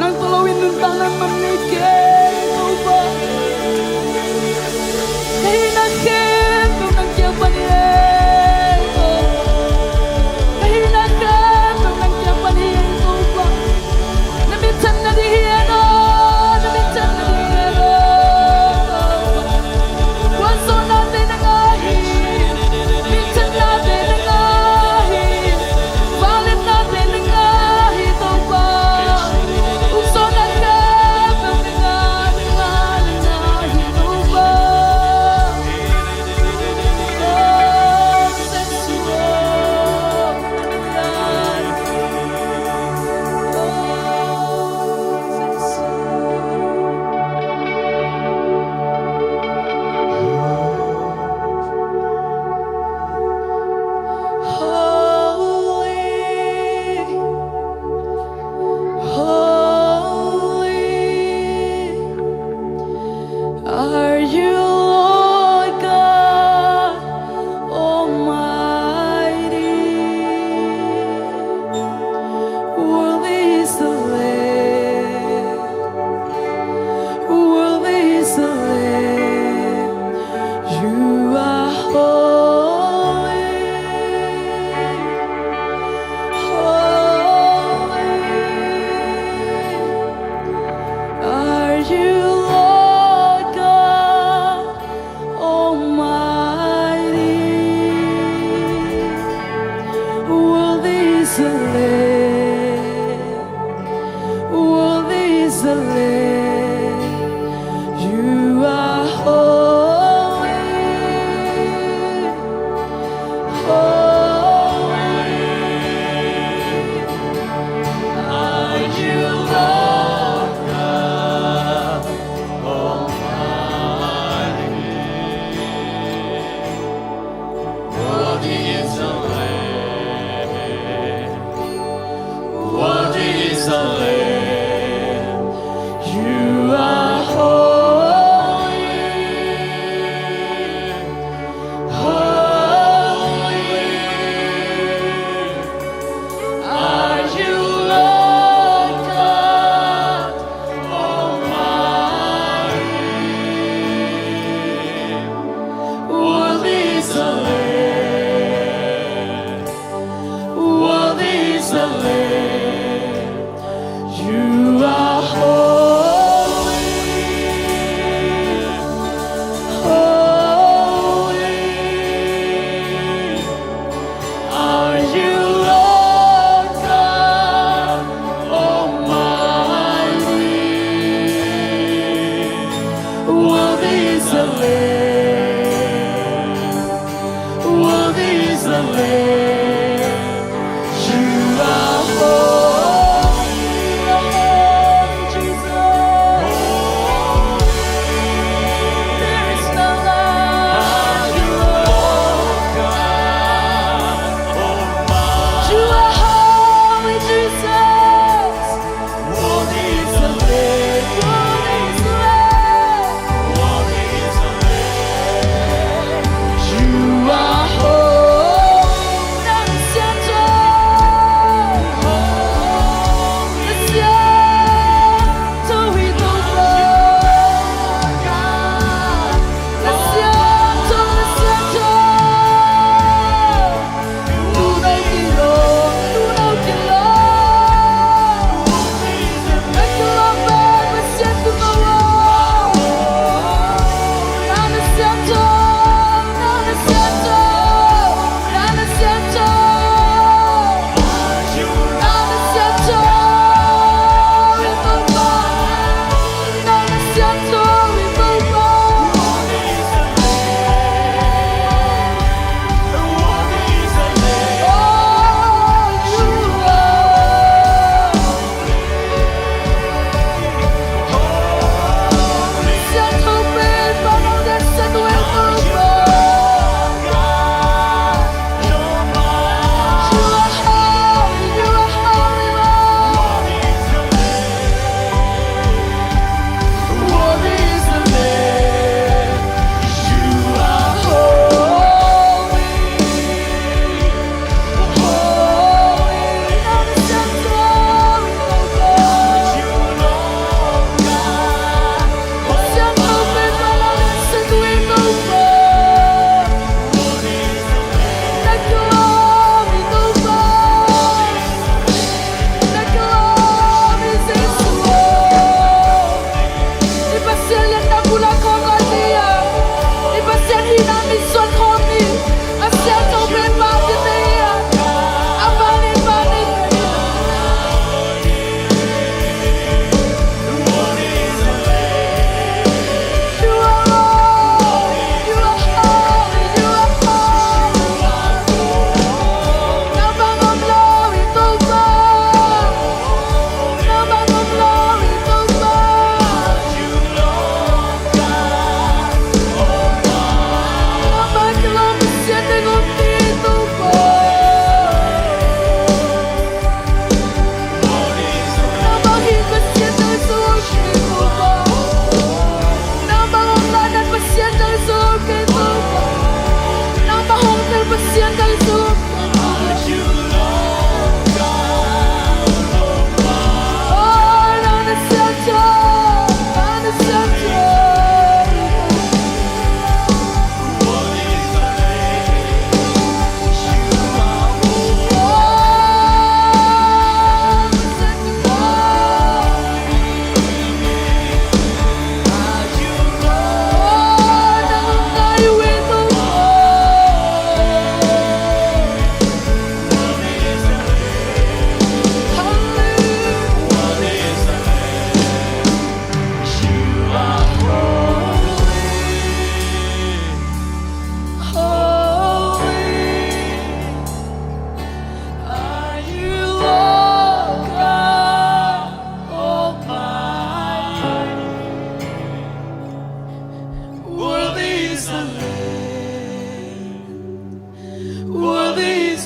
Nang tawh lo in nuntakna man nei kei Topa. Ka hihna khempeuh nang kiang pan hi Topa. Ka hihna khempeuh nang kiang pan hi Topa. Na minthanna ding hi Topa. Na minthanna ding hi Topa. Kuanzawhnate na ngah hi. Minthanna te na ngah hi. Vangliatna te na ngah hi Topa. Ukzawhna te na ngah, na ngah, na ngah hi Topa. Oh, Jesus. Oh, Jesus. Holy, holy are you, Lord God Almighty. Worthy is the Lamb. Worthy is the Lamb. You are holy. Holy are you, Lord God Almighty. Worthy is the Lamb. Worthy is the Lamb. You are holy. Holy are you, Lord God Almighty. Worthy is the Lamb. Worthy is the Lamb. You are holy. Holy are you, Lord God Almighty. Worthy is the Lamb. Worthy is the Lamb. You are holy. Holy are you, Lord God Almighty. Worthy is the Lamb. Worthy is the Lamb. You are holy, Jesus. There is none like you, Lord God Almighty. You are holy, Jesus. Worthy is the Lamb. Worthy is the Lamb. Worthy is the Lamb. You are holy.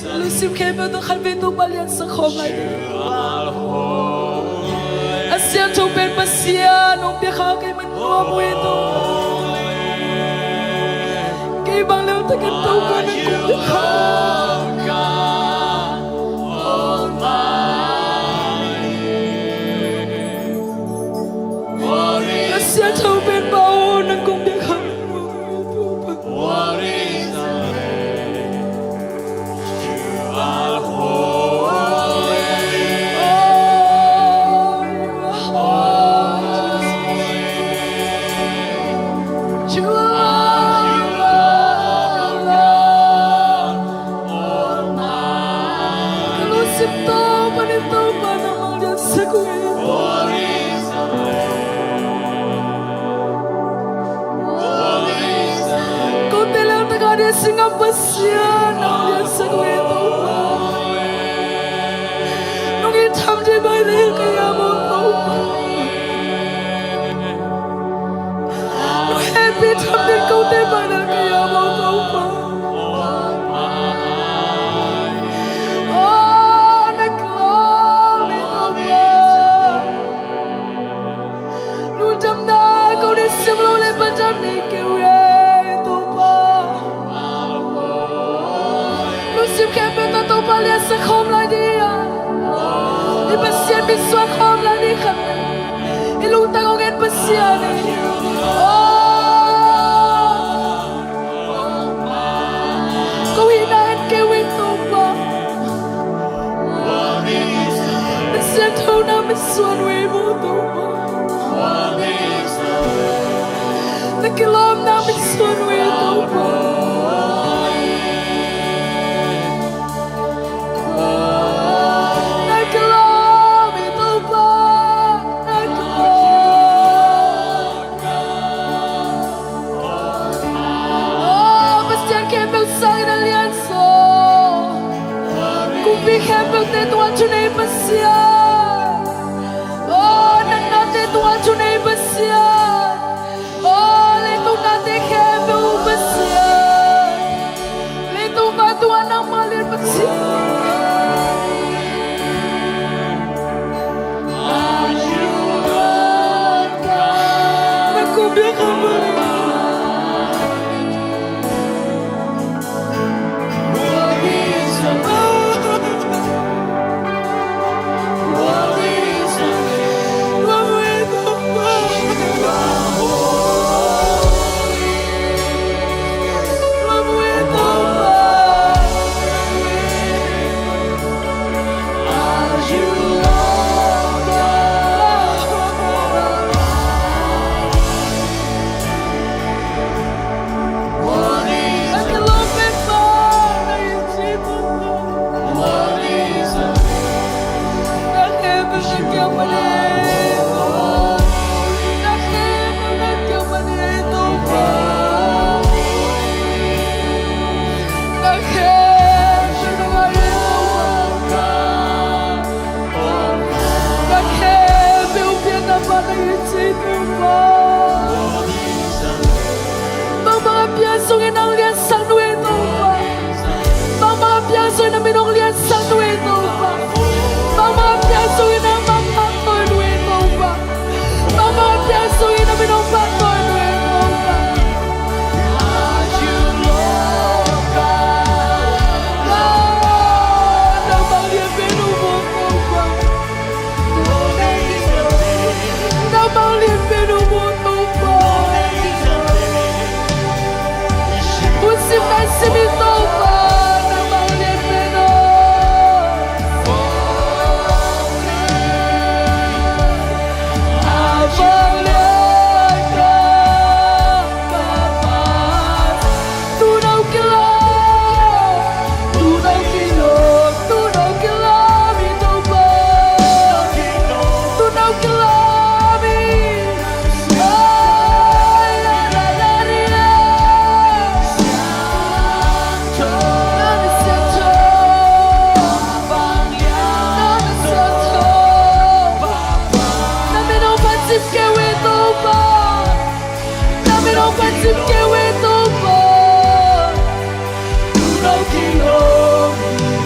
Lungsim khempeuh tawh khatvei Topa liansak khawm lai ni. A siangtho pen Pasian hong piak kha kei man nuam uh hi Topa. Kei bang lel takin Topa nang kong piak kha. A siangtho pen Pa aw nang kong piak kha. Ka lungsim Topa, nang Topa nangmah liansak uh hi. Kote lel tak a ding a si ngam Pasian nang liansak uh hi Topa. Nong it tham ding bang hiam Topa. Nong hehpih tham ding kote bang hiam Topa. Aw na kilawm hi Topa. Lungdamna ko ding siam lo leh pahtawi nei kei uh hi Topa. Lungsim khempeuh tawh Topa liansak khawm lai ding a, i Pasian mitsuan khawm lai ding khat, i lungtang hong en Pasian hi. Aw ko hihna en kei uh hi Topa. Na siangtho na mitsuan uh hi maw Topa. Na kilawm na mitsuan uh hi Topa. Na kilawm hi Topa. Na kilawm. Aw Pasian khempeuh sangin a lianzaw, kumpi khempeuhte tungah thunei Pasian. Aw natnate tungah thunei Pasian. Aw leitung nate khempeuh Pasian. Leitung vantung ah nangmah lian Pasian. Bangmah a piang sungin nang liansak nuam hi Topa. Bangmah a piang sungin na min hong liansak nuam hi Topa. Bangmah a piang sungin nangmah pahtawi nuam hi Topa. Bangmah a piang sungin na min hong pahtawi nuam hi Topa. Nangmah lian pen uh maw Topa. Nangmah lian pen uh maw Topa. Hun sim nai sim hi Topa. Nangmah lian pen uh. Nangmah lian pen uh. Tuna uh kilawm, tuna uh kilawm, tuna uh kilawm hi Topa. Tuna uh kilawm hi. Ai, la, la, la, ri, la. Na na siangtho. Na na siangtho. Na min hong pancip kei uh hi Topa. Na min hong pancip kei uh hi Topa. Tuna uh kilawm hi.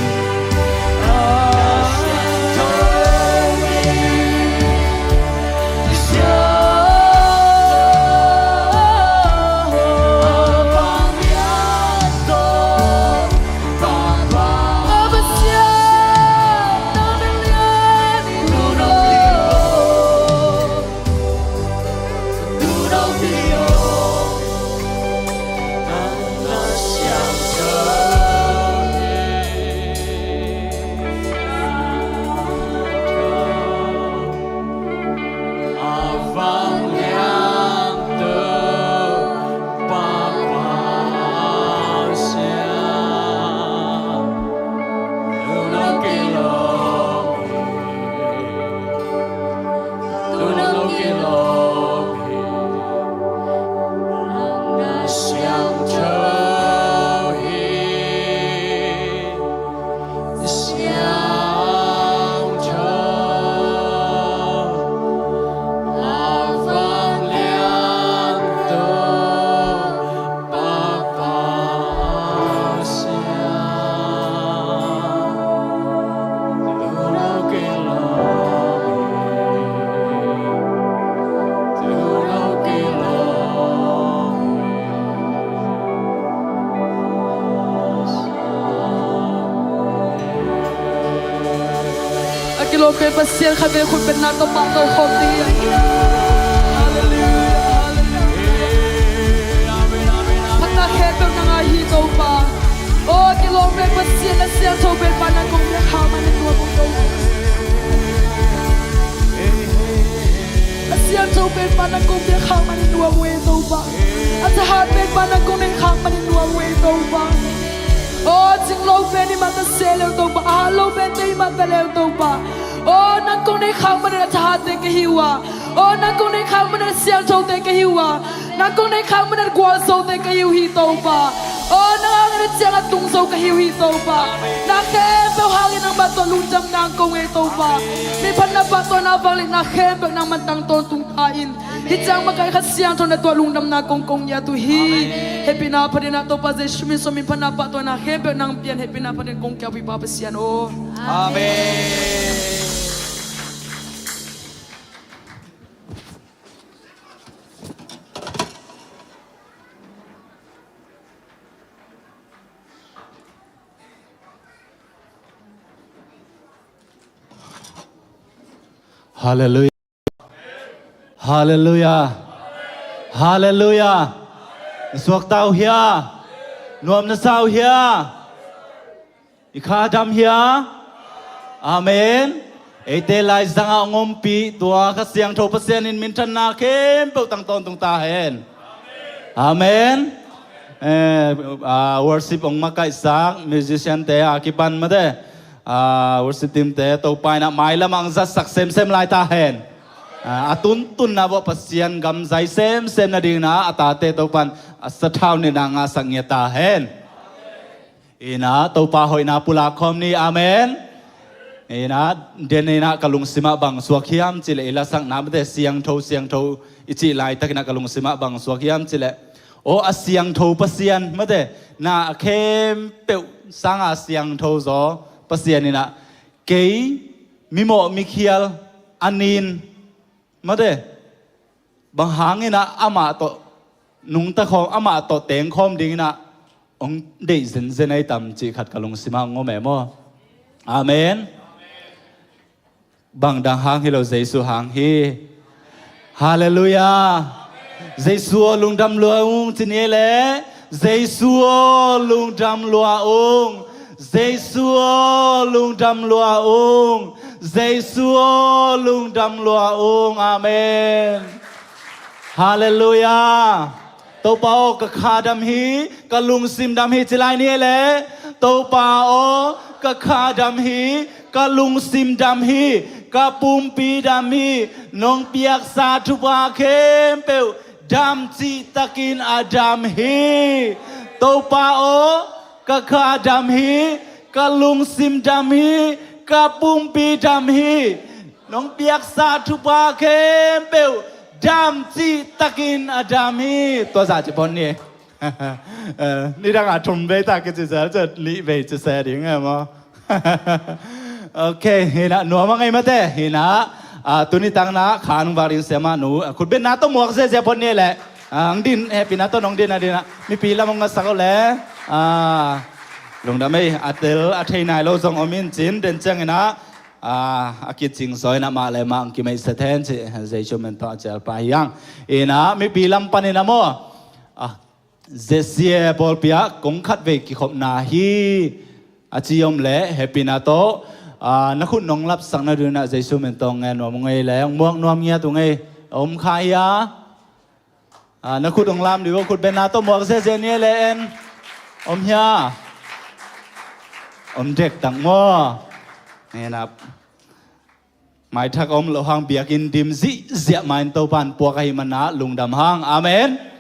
Lawmte Pasian, khatvei khutbetna tawh pahtawi khawm ding hi. Halleluiah, halleluiah. Phatna khempeuh nang a hi, Topa. Aw, kilawm pen Pasian, na siangtho pen pa nang kong biak khak manin nuam ung, Topa. Na siangtho pen pa nang kong biak khak manin nuam ung ei, Topa. A thahat pen pa nang kong neih khak manin nuam ung ei, Topa. Aw, cing lo pen i mah ta se leu, Topa. A hat lo pen te i mah ta leu, Topa. Aw, nang kong neih khak manin a thahatte ka hi uh a. Aw, nang kong neih khak manin a siangthote ka hi uh a. Nang kong neih khak manin a gualzote ka hi uh hi, Topa. Aw, nang hangin a ciang a tung zo ka hi uh hi, Topa. Na khempeuh hangin nangmah tawh lungdam nang kong ei, Topa. Mi phatna pahtawina vangliatna khempeuh nangman tang tawntung ta in. Hih ciang makaih Kha Siangtho na tuah lungdamna kong kong ngiat uh hi. Hehpihna phatin ah Topa Jesuh min suangin phatna pahtawina khempeuh nang pian, hehpihna phatin kong kiaupi Pa Pasian aw. Amen. Halleluiah. Halleluiah. Halleluiah. Na suakta uh hia? Nuam na sa uh hia? I kha dam hia? Amen. Eite laizangah hong ompih tua Kha Siangtho Pasian in minthanna khempeuh tang tawntung ta hen. Amen. Eh, ah, worship hong makaihsak musician-te a kipan mate, ah, worship team-te Topa in ah mailamah hong zatsak semsem lai ta hen. Ah, a tuntunna bawh Pasian gam zai semsem nadingin ah a tate Topa in a sathau nihna ngahsak ngiat ta hen. Inah Topa hoihna pulak khawm ni. Amen. Inah den inah ka lungsimah bang suak hiam cihleh, i lasakna mate siangtho siangtho i cih laitakinah ka lungsimah bang suak hiam cihleh, aw, a siangtho Pasian mate, na a khempeuh sanga siangtho zaw Pasian inah kei mimawh mikhial a nin mate, bang hangin ah amah tawh nungta khawm, amah tawh tengkhawm dingin ah hong deih zenzen ahi tam cih khat ka lungsimah hong om e maw. Amen. Bang dang hang hi lo, Jesuh hang hi. Halleluiah. Jesuh aw lungdam lua ung ci ni e le. Jesuh aw lungdam lua ung. Jesuh aw lungdam lua ung. Jesuh aw lungdam lua ung. Amen. Halleluiah. Topa aw ka kha dam hi, ka lungsim dam hi ci lai ni e le. Topa aw ka kha dam hi, ka lungsim dam hi, ka pumpi dam hi. Nong piaksa thupha khempeuh dam cihtakin a dam hi. Topa aw ka kha dam hi, ka lungsim dam hi, ka pumpi dam hi. Nong piaksa thupha khempeuh dam cihtakin a dam hi. Tua zah ci pon ni. Eh, nidang a thum vei tak kici zel, cia lih vei ci se ding e maw. Ok, hinah nuam a ngei mate, hinah, ah, tuni tangna khan vak ding siamah nu, ah, khutbetna tawh muak ziazia pon ni leh, ah, ang din, hehpihna tawh nong din a dinah mipi lam hong ngasak uh le, ah, lungdam ei, a tel a thei nai lo zong om in cin, den cianginah, ah, a kicing zaw inah mah le mah ang kimeihset hen ci, Jesuh min tawh a cialpa hi ang. Inah mipi lam paninah maw, ah, Z C A pawlpi ah kong khatvei kikhopna hi a ci om leh, hehpihna tawh, ah, na khut nong lapsak nadinginah Jesuh min tawh ngen nuam ung ei le, hong muak nuam ngiat ung ei, om kha hia? Ah, na khut hong lam dih uh, khutbetna tawh muak ziazia ni e le en. Om hia? Om dektak maw? Ngenap. Maithak om loh hang biakinn dim zihziah ma-in Topa in puak ahih manah lungdam hang. Amen.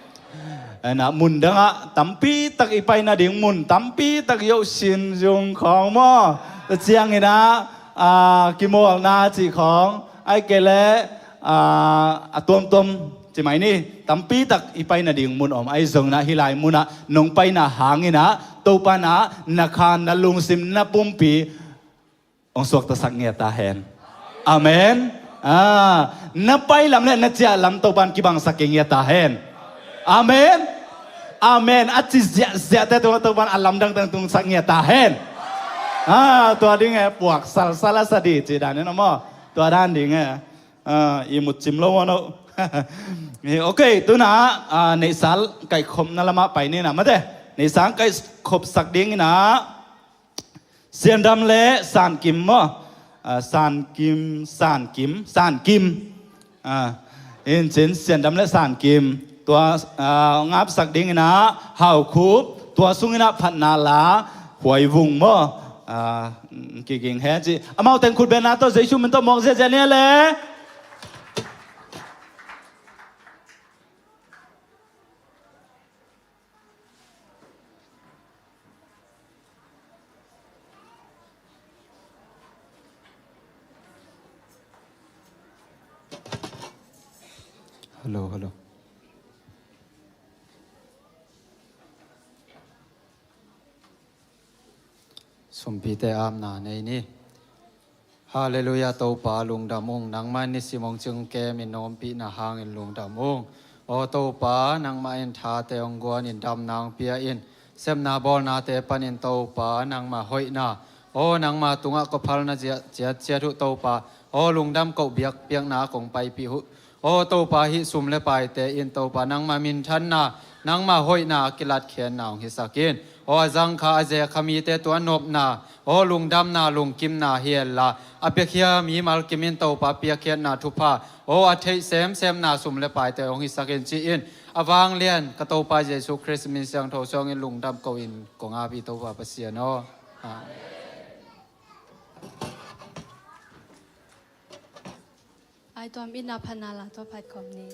Inah mun dangah tampitak i pai nading mun tampitak yoh sin zung khawng maw? Tua cianginah, ah, kimawlna cih khawng, ahih kei leh, ah, a tuamtuam ci mai ni, tampitak i pai nading mun om ahi zonginah hih lai munah nong paina hanginah Topa inah na khan, na lungsim, na pumpi hong suaktasak ngiat ta hen. Amen. Ah, na pai lam le na ciah lam Topa in kibangsak kei ngiat ta hen. Amen. Amen. A ci ziahziahte Topa, Topa in a lamdang tangtungsak ngiat ta hen. Ah, tua ding e, puak salsal a sa di ci dan in om aw. Tua dan ding e. Ah, i mut cim lo maw no. Ok, tuna ah, neihsal kaihkhopna lamah pai ni na mate. Neihsal kaihkhopsak ding ina Siandam le Sankim maw? Ah, Sankim, Sankim, Sankim. Ah, in cin Siandam le Sankim. Tua ah, ngapsak ding ina Haukhup, tua sung ina Phatna la, Huaivung maw? Ah, kiging he ci. Amau teng khut bena tawh Jesu min tawh mawk ziazia ni le. Hello, hello. Sumpite apna nei ni. Halleluiah, Topa lungdam ung, nangmah in nisim hong cing kem in na ompihna hangin lungdam ung. Aw Topa, nangmah in thate hong guan in damna hong pia in, sepna bawlnate panin Topa nangmah hoihna, aw nangmah tungah kawphalna ciat ciat uh Topa, aw lungdam koh biakpiakna kong paipih uh. Aw Topa, hih sum le paite in Topa nangmah minthanna, nangmah hoihna a kilatkhiatna hong hisak in. Aw a zangkha a zekha mite tua nopna, aw lungdamna lungkimna hi henla, a piakhia mimal kim in Topa piakkhiatna thupha, aw a theih semsemna sum le paite hong hisak in ci-in, a vanglian ka Topa Jesu Khrist min siangtho suangin lungdam ko in kong ap hi Topa Pasian aw. Amen. Ai tuam ina Phatna la tua phat khawm ni.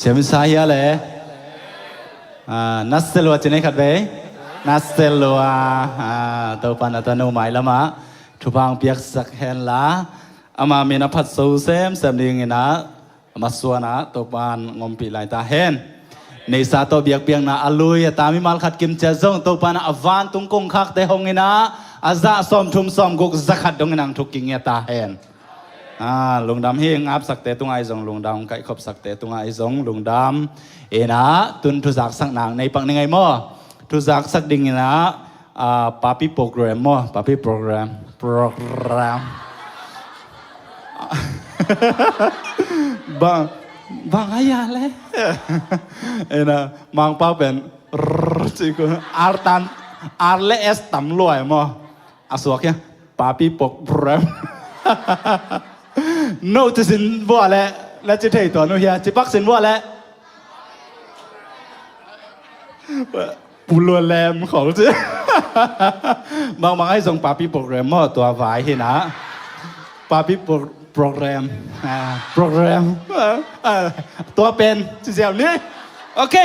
Siam i sa hia le? Ah, na sel uh a ci nei khat vei. Na sel uh a, ah, Topa na tanu mailamah thupha hong piaksak hen la, ama min a phatso semsem dingin ah, a masuan ah Topa in hong ompih lai ta hen. Neisa tawh biakpiakna a lui a ta mimal khat kim ciat zong Topa in ah a vantung kongkhakte hong in ah, a zah sawmthum sawmguk zakhat dongin ah hong thuk kingiat ta hen. Ah, lungdam hi. Ngapsakte tungah i zong lungdam, kaihkhopsakte tungah i zong lungdam. Ina, tun thuzaksak nang nei pak ni ngei maw? Thuzaksak dingin ah, ah, papi program maw? Papi program. Program. Bang, bang a ya le. Ina, Mangpau pen, rrr, ci ku, ar tan, ar le es tam luai maw? A suak hian, papi program. No ci sin vua le, le ci thei tua nu hia, ci pak sin vua le. Pulua lem khol ci. Bang bang ai zong papi program maw, tua vai hi na. Papi pro-, program. Ah, program. Ah, ah, tua pen, ci ziau ni. Ok.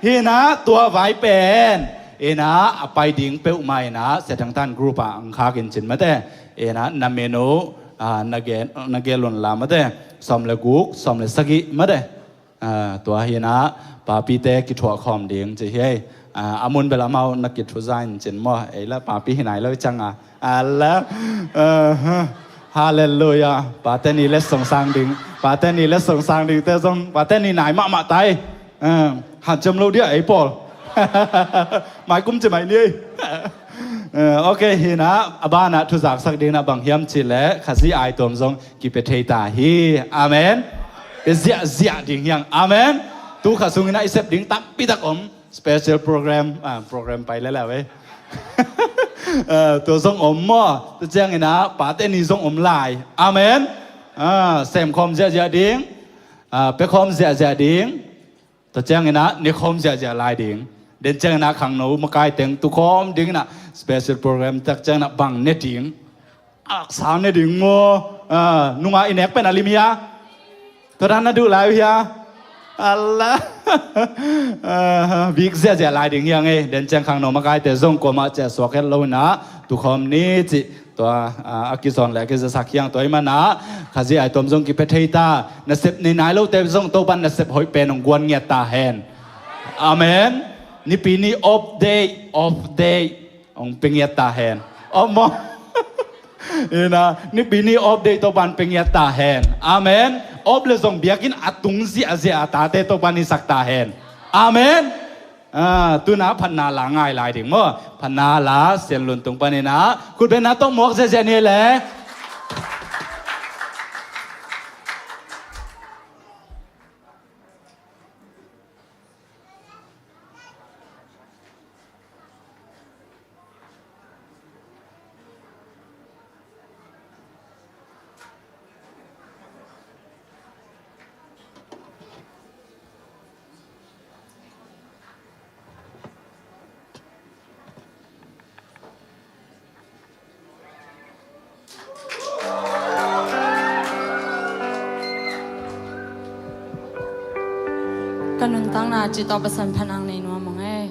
Hi na, tua vai pen. Ina, a pai ding peuhmah ina, Setangtan group ah ang khakin cin mate. Ina, na menu, ah, na gen, na gelun la mate. Sawm le guk, sawm le sagih mate. Ah, tua hi na, papite kithuah khawm ding ci hi. Ah, a mun bel amau na kithuzain cin maw. Ei la papi hi nai lo cang a. Ala, aha. Hallelujah. Pate ni le songsang ding. Pate ni le songsang ding te zong. Pate ni nai mahmah tai. Ah, hanciam lo dia ei pawl. Mai kum ci mai ni. Ah, ok, hi na, a banah thuzaksak ding na bang hiam ci le, Khazih ai tuam zong kipia thei ta hi. Amen. Pia ziahziah ding hiang. Amen. Tu kha sungin ah i sep ding tampi tak om. Special program, ah, program pai leleu ei. Ah, tua zong om maw? Tua ciangin ah, pate ni zong om lai. Amen. Ah, semkhawm ziahziah ding. Ah, pekhawm ziahziah ding. Tua ciangin ah, nekhawm ziahziah lai ding. Den ciangin ah, khangno makai teng tukhawm dingin ah, special program tak ciangin ah, bang ne ding. Aksa ne ding maw? Ah, nunga i nek pen a lim hia? Tua dan na duh lai uh hia? Ala. Ah, bik ziahziah lai ding hiang ei. Den ciang khangno makaite zong kuamah ciah suak het lo ina. Tukhawm ni cih. Tua, ah, a kizawn le a kizasak hiang tua i manah. Khazih ai tuam zong kipia thei ta. Nasep nei nai lote zong Topan nasep hoih pen hong guan ngiat ta hen. Amen. Nipi ni off day, off day. Hong pia ngiat ta hen. Om maw? Ina, nipi ni off day Topan pia ngiat ta hen. Amen. Off le zong biakinn a tung ziahziah a tate Topan i sak ta hen. Amen. Ah, tuna phatna la ngai lai ding maw? Phatna la Sian Lun tung panin ah. Khutbetna tawh muak ziahziah ni le. Ka nuntakna cih tawh Pasian phatna nei nuam ung ei.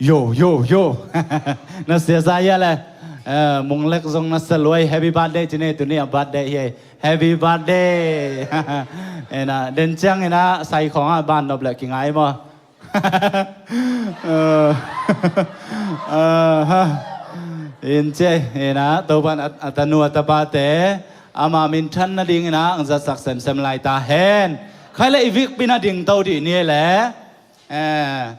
Yo, yo, yo. Na sia za hia le. Eh, Mung Lek zong na sia luai, happy birthday ci ni, tuni a birthday hi. Happy birthday. Ena, den ciang ena, sai khong a ban nop le kingai maw. Eh, eh, ha. In ce, ena, Topan a, a tanu a tapate, ama minthan nading ena, ang zatsak semsem lai ta hen. Khai le i vik pi nading to dih ni le. Eh.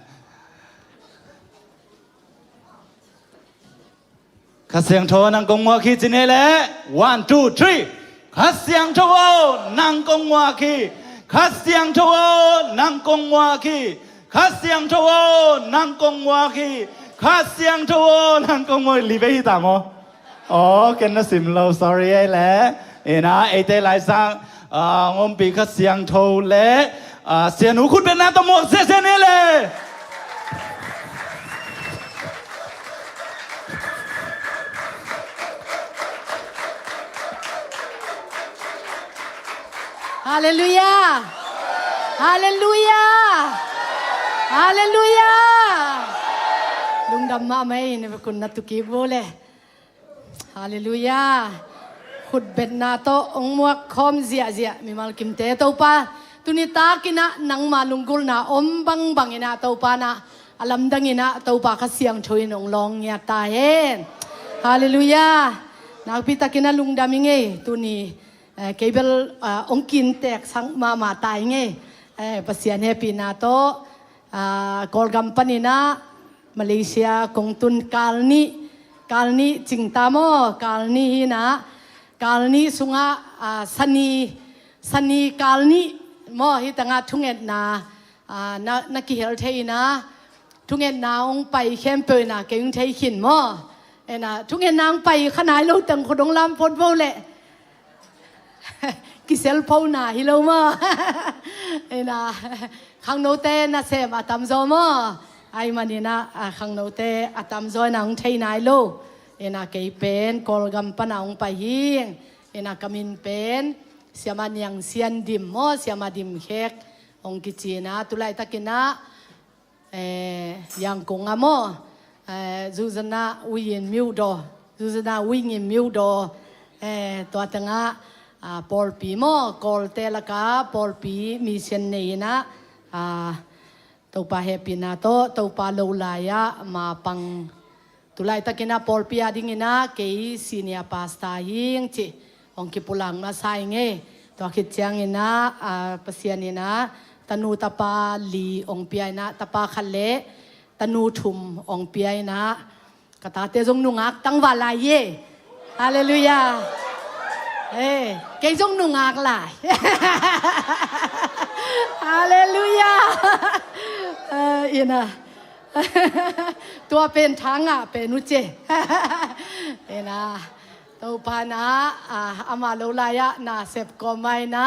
Kha Siangtho nang kong muak hi ci ni le. One, two, three. Kha Siangtho aw, nang kong muak hi. Kha Siangtho aw, nang kong muak hi. Kha Siangtho aw, nang kong muak hi. Kha Siangtho aw, nang kong muak hi. Li vei hi ta maw? Aw, ken na sim lo, sorry ei le. Ena, eite Lai Sang, ah, ngompi Kha Siangtho le, ah, sianu khutbetna tawh muak ziahziah ni le. Halleluiah. Halleluiah. Halleluiah. Lungdam mahmah ei, na va kun na tukik bo le. Halleluiah. Khutbetna tawh hong muak khawm ziahziah mimal kimte Topa, tuni takin ah nangma lunggulhna om bangbang in ah Topa na a lamdang in ah Topa Kha Siangtho in hong lawng ngiat ta hen. Halleluiah. Nakpi takin ah lungdam i ngei tuni, eh, kei bel, ah, hong kintek sang mahmah ta i ngei. Eh, Pasian hehpihna tawh, ah, Kawlgam panin ah Malaysia kong tun kal nih, kal nih cing ta maw, kal nih hi in ah, kal nih sungah, ah, sani, sani kal nih maw, hi tangah thungetna, ah, na, na kihel thei in ah, thungetna hong pai khempeuh in ah, kei hong thei khin maw. En ah, thungetna hong pai kha nai lo teng khut hong lam phot bo leh. Kiselphona hi lo maw. Ina, khangnote nasem a tamzaw maw. Ahih manin ah, a, khangnote a tamzaw ina hong thei nai lo. Ina kei pen Kawlgam pana hong pai hing. Ina ka min pen Siamah Niang Sian Dim maw, Siamah Dim Khek hong kici ina, tulaitakin ah, eh, Yangon ah maw, eh, Zuzana Uyin Miudo, Zuzana Uyin Miudo, eh, tua tengah, ah, pawlpi maw, Kawlte laka pawlpi mission nei ina, ah, Topa hehpihna tawh, Topa lo lai-ah mapang, tulaitakin ah pawlpi a dingin ah kei senior pastor hing ci hong kipulak masa i ngei. Tua khit ciangin ah, ah, Pasian in ah tanu tapa li hong pia ina, tapa khat le tanu thum hong pia ina, ka tate zong nungak tangval lai hi. Halleluiah. Eh, kei zong nungak lai. Halleluiah. Eh, ina. Tua pen thangah pen uh ci. Ina, Topa na, ah, ama lo lai-ah nasep kawm ah ina,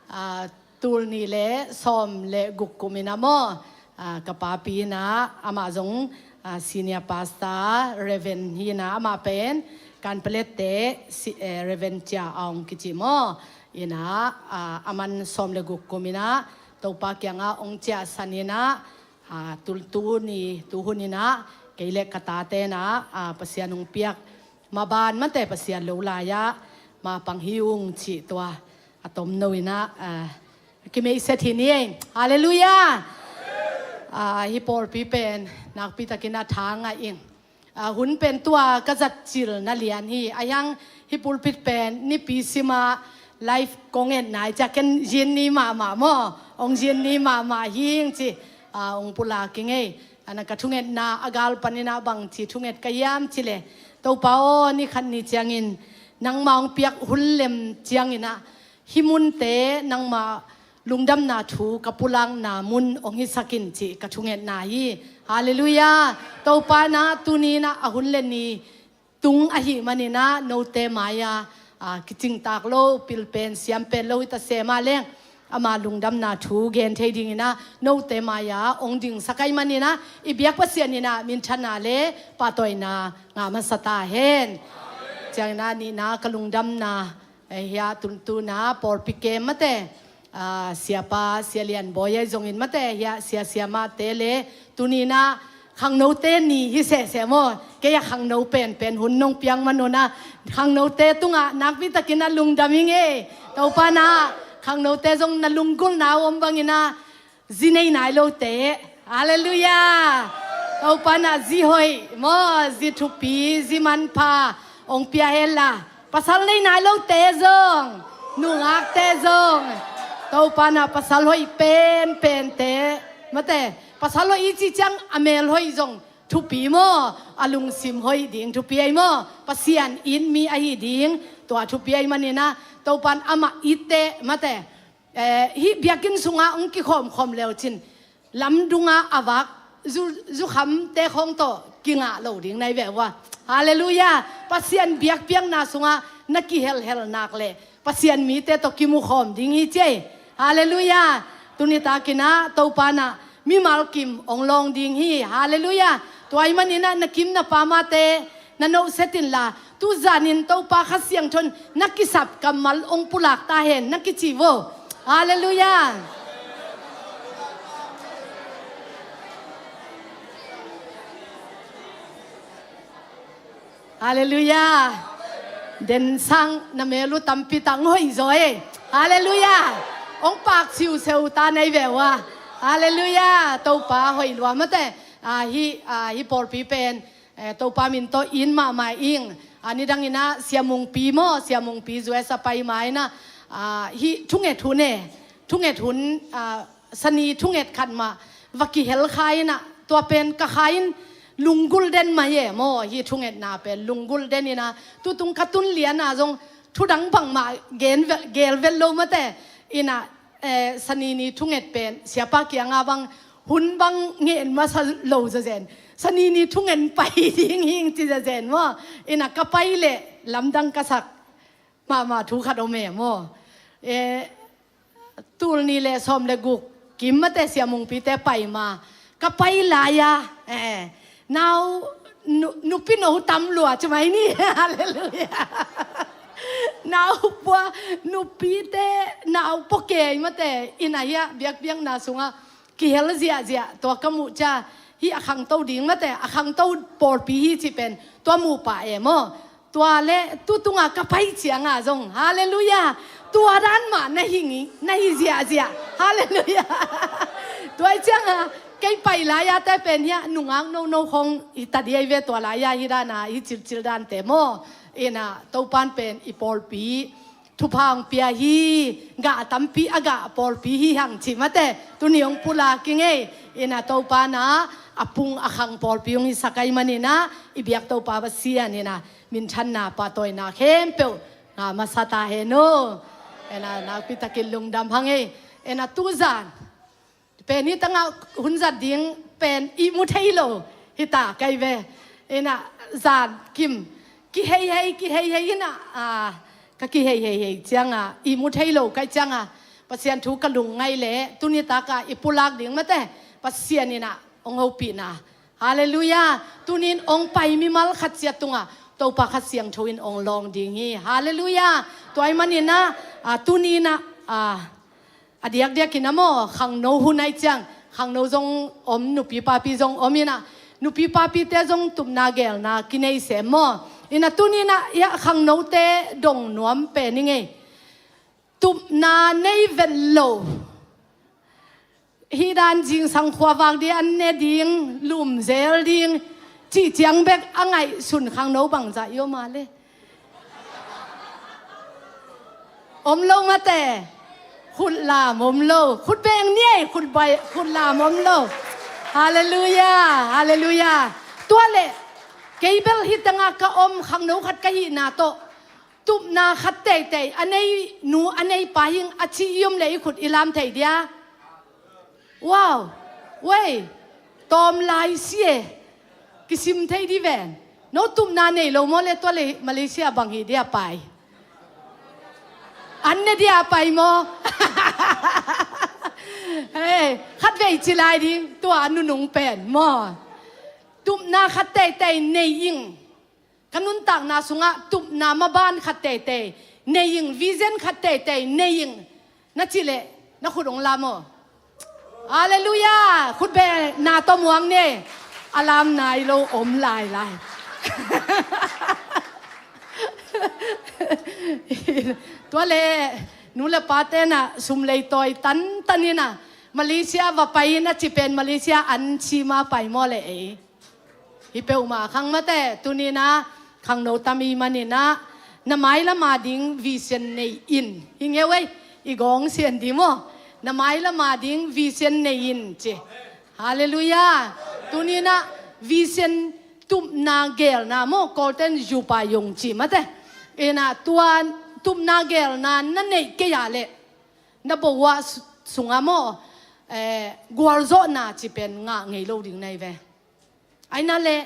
ah, tul nih le sawm le guk kum ina maw, ah, ka papi ina, amah zong, ah, senior pastor, Reverend hi ina, amah pen Kanpetlet te si, eh, Reverend Cia Aung kici maw. Ina, ah, aman sawm le guk kum ina, Topa kiangah hong ciahsan ina, ah, tul tu ni, tuhun ina, kei le ka tate na, ah, Pasian hong piak maban mate Pasian lo lai-ah mapang hi ung cih tua a tomno ina, ah, kimeihset hi ni ei. Halleluiah. Ah, hih pawlpi pen nakpi takin a tha ngah ing. Ah, hun pen tua ka zat cil na lian hi. A hiang hih pulpit pen nipi sima live kong et nai ciah ken zin ni mahmah maw, hong zin ni mahmah hing ci, ah, hong pulak i ngei. Ana ka thungetna a gal panin ah bangci thunget ka hiam ci le, Topa aw, ni khat ni ciangin nangma hong piak hun lem ciangin ah hih munte nangma lungdamna thu ka pulakna mun hong hisak in cih ka thungetna hi. Halleluiah. Topa na tuni na a hun le ni tung ahih manin ah note mai-a, ah, kicingtak lo, pilpen siampen lo hi ta se mah leng, ama lungdamna thu gen thei dingin ah note mai-a hong dingsak ahih manin ah i biak Pasian in ah minthanna le pahtawina ngah masa ta hen. Ciangin ah nihna ka lungdamna, eh, hiah tuntuna pawlpi kem mate, ah, siapa, Sia Lian Bawi ahi zongin mate, hiah sia siamahte le tuni na, Khangnote ni hi sehseh maw. Kei a khangno penpen hun nong piang man un ah, khangnote tungah nakpi takin a lungdam ing ei. Topa na, khangnote zong na lunggulhna uh om bangin ah, zi nei nai lote. Halleluiah. Topa na zi hoih maw, zi thupi, zi manpha ong pia hen la, pasal nei nai lote zong, nungakte zong, Topa na pasal hoih penpente, mate, pasal hoih i cih ciang a mel hoih zong thupi maw, a lungsim hoih ding thupi ei maw, Pasian it mi ahi ding, tua thupi ei manin ah, Topa in amah itte, mate, eh, hih biakinn sungah ong kikhawmkhawm leu cin, lamdungah a vak zu, zukhamte khawng tawh kingah lo ding nai ve uh a. Halleluiah. Pasian biakpiakna sungah na kihelhel nak leh Pasian mite tawh kimukhawm ding hi ci ei. Halleluiah. Tuni takin ah Topa na mimal kim ong lawng ding hi. Halleluiah. Tua ahih manin ah na kim na pamate na nohset inla, tu zanin Topa Kha Siangtho in na kisap kammal ong pulak ta hen na kici vo. Halleluiah. Halleluiah. Den sang na mel uh tampi tak ong hoih zaw ei. Halleluiah. Ong pak siuseu ta nai ve uh a. Halleluiah. Topa hoih lua mate. Ah, hih, ah, hih pawlpi pen, eh, Topa min tawh in mahmah ing. Ah, nidangin ah Sia Mungpi maw, Sia Mungpi U S a pai ma in ah, ah, hih thunget hun e, thunget hun, ah, sani thunget khat mah va kihel kha in ah, tua pen ka kha in lunggulh den mai e maw, hih thungetna pen lunggulh den in ah, tutung ka tun lian ah zong thudang bangmah gen vel, gel vel lo mate in ah, eh, sani ni thunget pen siapa kiangah bang hun bang ngen masa lo zazen. Sani ni thunget pai ding hing ci zazen maw. In ah ka pai leh lamdang ka sak mahmah thu khat om e maw. Eh, tul nih leh sawm leh guk kim mate Sia Mungpite pai ma. Ka pai lai-a, eh, nau, nu, nupi no tam lua ci mai ni. Halleluiah. Nau pua, nupite nau pua kei mate. In ah hih biakpiakna sungah kihel ziahziah, tua ka muh ciang hih a khangto ding mate, a khangto pawlpi hi cih pen tua muh pah e maw. Tua leh tu tungah ka pai ciangah zong, halleluiah, tua dan mah na hi, na hi ziahziah. Halleluiah. Tua ahih ciangah kei pai lai-a te pen hih a nungak nono khawng hi ta ding ei ve, tua lai-a hih dan a hih cilcil dante maw. In ah Topa in pen i pawlpi thupha ong pia hi. Gah tampi a gah pawlpi hi hang cih mate, tuni ong pulak ing ei. In ah Topa na a pung a khang pawlpi ong hisak ahih manin ah, i biak Topa Pasian in ah minthanna pahtawina khempeuh ngah masa ta hen aw. In ah nakpi takin lungdam hang ei. In ah tu zan pen hih tangah hun zat ding pen ihmu thei lo hi ta kei ve. In ah zan kim kiheihei kiheihei in ah, ah, ka kiheihei hei ciangah ihmu thei lo ka hih ciangah Pasian thu ka lungngaih leh tuni takah i pulak ding mate Pasian in ah ong hopihna. Halleluiah. Tuni in ong pai mimal khat ciat tungah Topa Kha Siangtho in ong lawng ding hi. Halleluiah. Tua ahih manin ah, ah, tuni in ah, ah, a diakdiakin ah maw, khangno hun ahih ciang khangno zong om, nupi papi zong om in ah, nupi papite zong tupna gelna kinei sem maw. In ah tuni in ah, hih a khangnote dong nuam pen ing ei. Tupna nei vet lo, hih dan zingsang khuavak ding, an ne ding, lumzel ding cih ciang bek a ngaihsun khangno bangzah i om a le? Om lo mate. Khut lam om lo. Khut beng ni ei, khut bai, khut lam om lo. Halleluiah, halleluiah. Tua leh kei bel hih tangah ka om, khangno khat ka hihna tawh tupna khat teitei a nei nu a nei pa hing a ci i om leh i khut i lam thei dia? Wow. Wei, tawm lai si e. Kisim thei di ven. No tupna nei lo maw le, tua leh Malaysia bang hi dia pai? An ne dia pai maw? Hei, khatvei ci lai ding, tua a nunung pen maw? Tupna khat teitei nei ing. Ka nuntakna sungah tupna maban khat teitei nei ing, vision khat teitei nei ing, na cih leh na khut ong lam aw. Halleluiah. Khut beng na tawh muang ni. a lam nai lo om lailai. Tua le nu le pa tenah sum leitawi tantan inah Malaysia va pai in a ci pen Malaysia an cima pai maw le ei. Hi peuhmah khang mate tuninah khangno tami maninah na mailama ding vision nei in hi ngeu ei. I gawng sian di maw? Na mailama ding vision nei in ci. Halleluiah. Tuninah vision tupna gelna maw Kawlten zupa yong ci mate. Inah tua tupna gelna na neih kei ah leh na bowa sungah maw gualzawhna ci pen ngah ngei lo ding nai ve. Aina le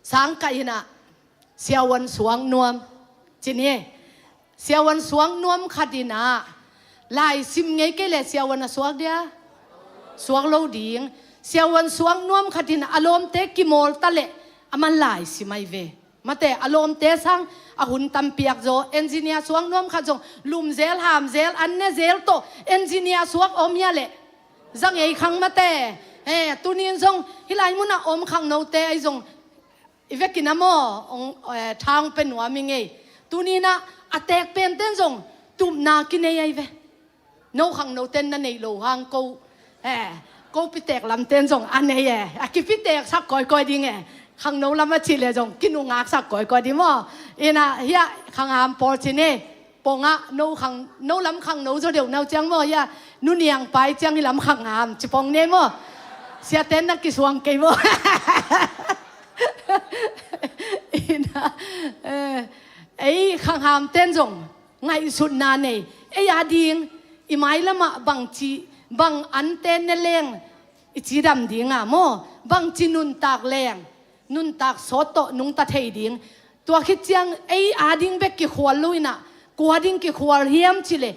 sangkah inah siavuan suak nuam ci ni. Siavuan suak nuam khat inah lai sim ngei kei le siavuan a suak dia suak lo ding. Siavuan suak nuam khat inah a lawmte kimawl ta le a man lai sim ai ve. Mate a lawmte sang a hun tampiak zaw engineer suak nuam khat zong lumzel hamzel an ne zel tawh engineer suak om ia le za ngei khang mate. He tunin zong hilai munah om khangnote ai zong i vekin a maw ong thang pe nuam i ngei. Tuninah a teek penten zong tupna kinei ai ve. No khangnoten na neih lo hang ko e ko pitek lamten zong a nei e a kipitek sak kawikawi ding e. Khangno lam a cih le zong kinungak sak kawikawi ding maw? Inah hiah khangham pawl ci ni. Pongah no khang no lam khangno zaw deuh nau ciang maw hiah nuniang pai ciang hi lam khangham ci pong ne maw? Siaten na kisuang kei maw? Inah ei khanghamten zong ngaihsutna nei ei a ding i mailamah bangci bang ante ne leng i cidam dinga maw bangci nuntak leng nuntak sawt tawh nungta thei ding. Tua khit ciang ei a ding bek kikhual lo inah kua ding kikhual hiam ci le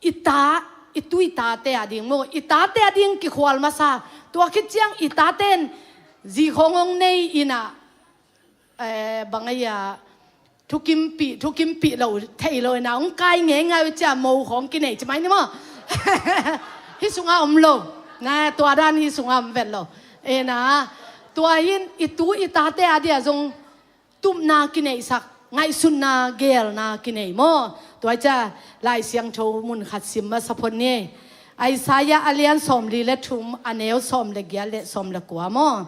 i ta i tu i tate a ding maw i tate a ding kikhual masa. Tua khit ciang i taten zikhawng hong nei inah bang aia thukimpih thukimpih lo thei lo ina hong kai ngeingai uh cia mo khawng kinei ci mai ni maw? Hi sungah om lo. Na tua dan hi sungah om vet lo. Ina tua hin i tu i tate a dia zong tupna kineihsak ngaihsutna gelna kinei maw? Tua cia Lai Siangtho mun khat sim masa phot ni. Isaiah a lian sawmli le thum a neu sawm le giat le sawm le kua maw?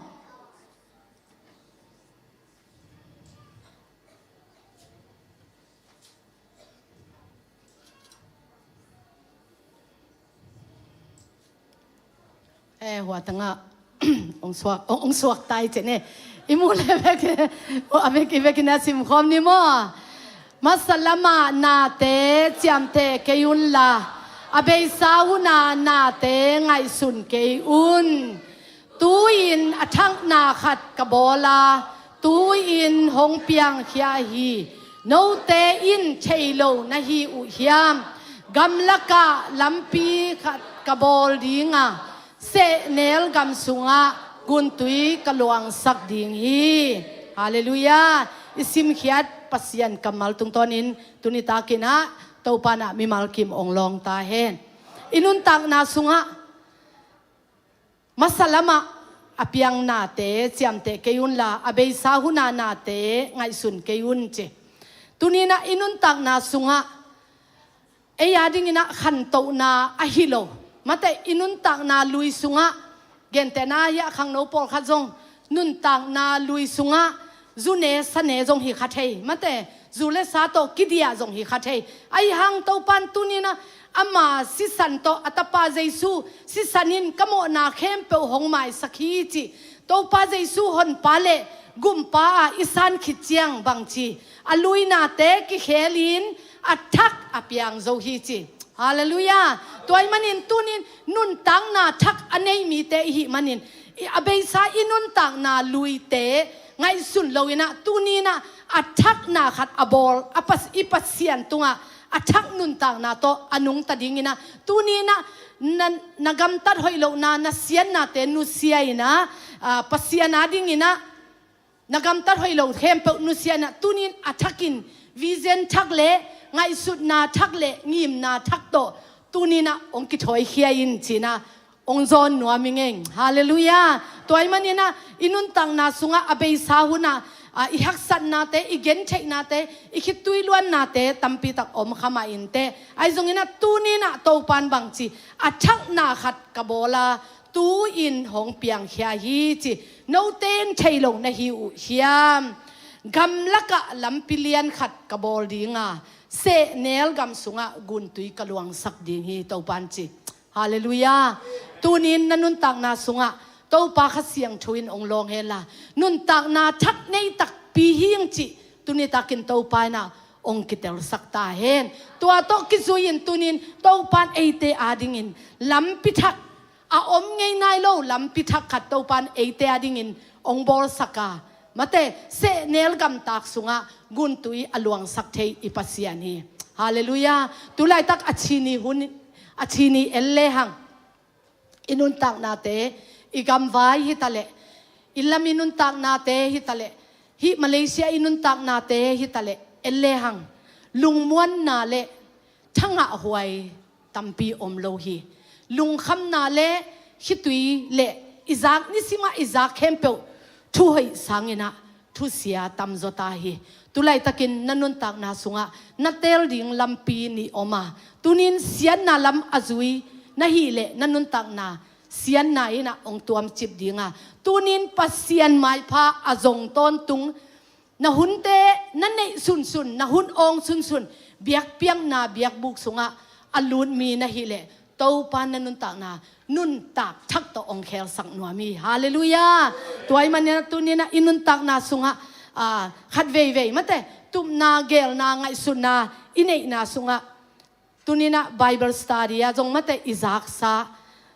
Eh, hua tangah ong suak ong suak tai cene. I mu le vek a vek i vekin a simkhawm ni maw? Masa lamah nate ciamteh kei unla a beisa huna nate ngaihsun kei un. Tu-in a thakna khat ka bawl a, tu-in hong piangkhia hi. Note in thei lo na hi uh hiam? Gamlakah lampi khat ka bawl ding a, sehnel gam sungah guntui ka luangsak ding hi. Halleluiah. I simkhiat Pasian kammal tungtawnin tuni takinah Topa nah mimal kim ong lawng ta hen. I nuntakna sungah masa lamah a piang nate ciamteh kei unla a beisa huna nate ngaihsun kei un ci. Tuninah i nuntakna sungah ei a dinginah khantohna a hi lo. Mate i nuntakna lui sungah gentehna hiah khangno pawlkhat zong nuntakna lui sungah zune sane zong hi kha thei. Mate zu le sa tawh kidiah zong hi kha thei. Ahi hang Topan tuninah ama sisan tawh a tapa Jesu sisan in ka mawhna khempeuh hong maisak hi ci. Topa Jesu honpa le gumpa ah i san khit ciang bangci a luinate kikhelin a thak a piang zo hi ci. Halleluiah. Tua ih manin tunin nuntakna thak a nei mite ihih manin a beisa i nuntakna luite ngaihsun loinah tuninah a thakna khat a bawl a i Pasian tungah a thak nuntakna tawh a nungta dinginah tuninah na gamtat hoih lohna na siatnate nusia inah Pasian a dinginah na gamtat hoih lo khempeuh nusia inah tunin a thakin vision thak le ngaihsutna thak le ngimna thak tawh tuninah hong kithawikhia in cinah hong zawn nuam i ngei. Halleluiah. Tua ahih manin ah i nuntakna sungah a beisa hun ah, a, i haksatnate, i gentheihnate, i khitui luannate tampi tak om kha mah inteh. Ahi zongin ah tuni-in ah Topa'n bangci, a thakna khat ka bawl a, tu-in hong piangkhia hi ci, note in thei lo na hi uh hiam? Gamlakah lampi lian khat ka bawl ding a, sehnel gam sungah guntui ka luangsak ding hi, Topa'n ci. Halleluiah. Tuni-in na nuntakna sungah Topa Kha Siangtho in hong lawng hen la, nuntakna thak nei takpi hi ing cih tuni takin Topa in ah hong kitelsak ta hen. Tua tawh kizui-in tuni-in Topa'n eite adingin lampi thak, a om ngei nai lo lampi thak khat Topa'n eite adingin hong bawlsak a, mate, sehnel gamtak sungah guntui a luangsak thei i Pasian hi. Halleluiah. Tu laitak a chini hun, a chini en lehang, i nuntaknate, i gamvai hi taleh, i lam i nuntaknate hi taleh, hih Malaysia i nuntaknate hi taleh en lehang, lungmuanna le thangahhuai tampi om lo hi. Lungkhamna le khitui le i zak nisimah i zak khempeuh thuhoih sangin ah thusia tamzaw ta hi. Tu laitakin na nuntakna sungah na teel ding lampi nih om a, tuni-in siatna lam a zui na hih leh na nuntakna siatna in ah hong tuamcip ding a, tuni-in Pasian maipha a zong tawntung na hunte na neih sunsun, na hun awng sunsun, biakpiakna biakbuk sungah a lut mi na hih leh Topa na nuntakna nuntak thak tawh hong khelsak nuam hi. Halleluiah. Tua ahih manin ah tuni-in ah i nuntakna sungah, a, khat veivei, mate, tupna, geelna, ngaihsutna i neihna sungah, tuni-in ah Bible study ah zong, mate, i zaksa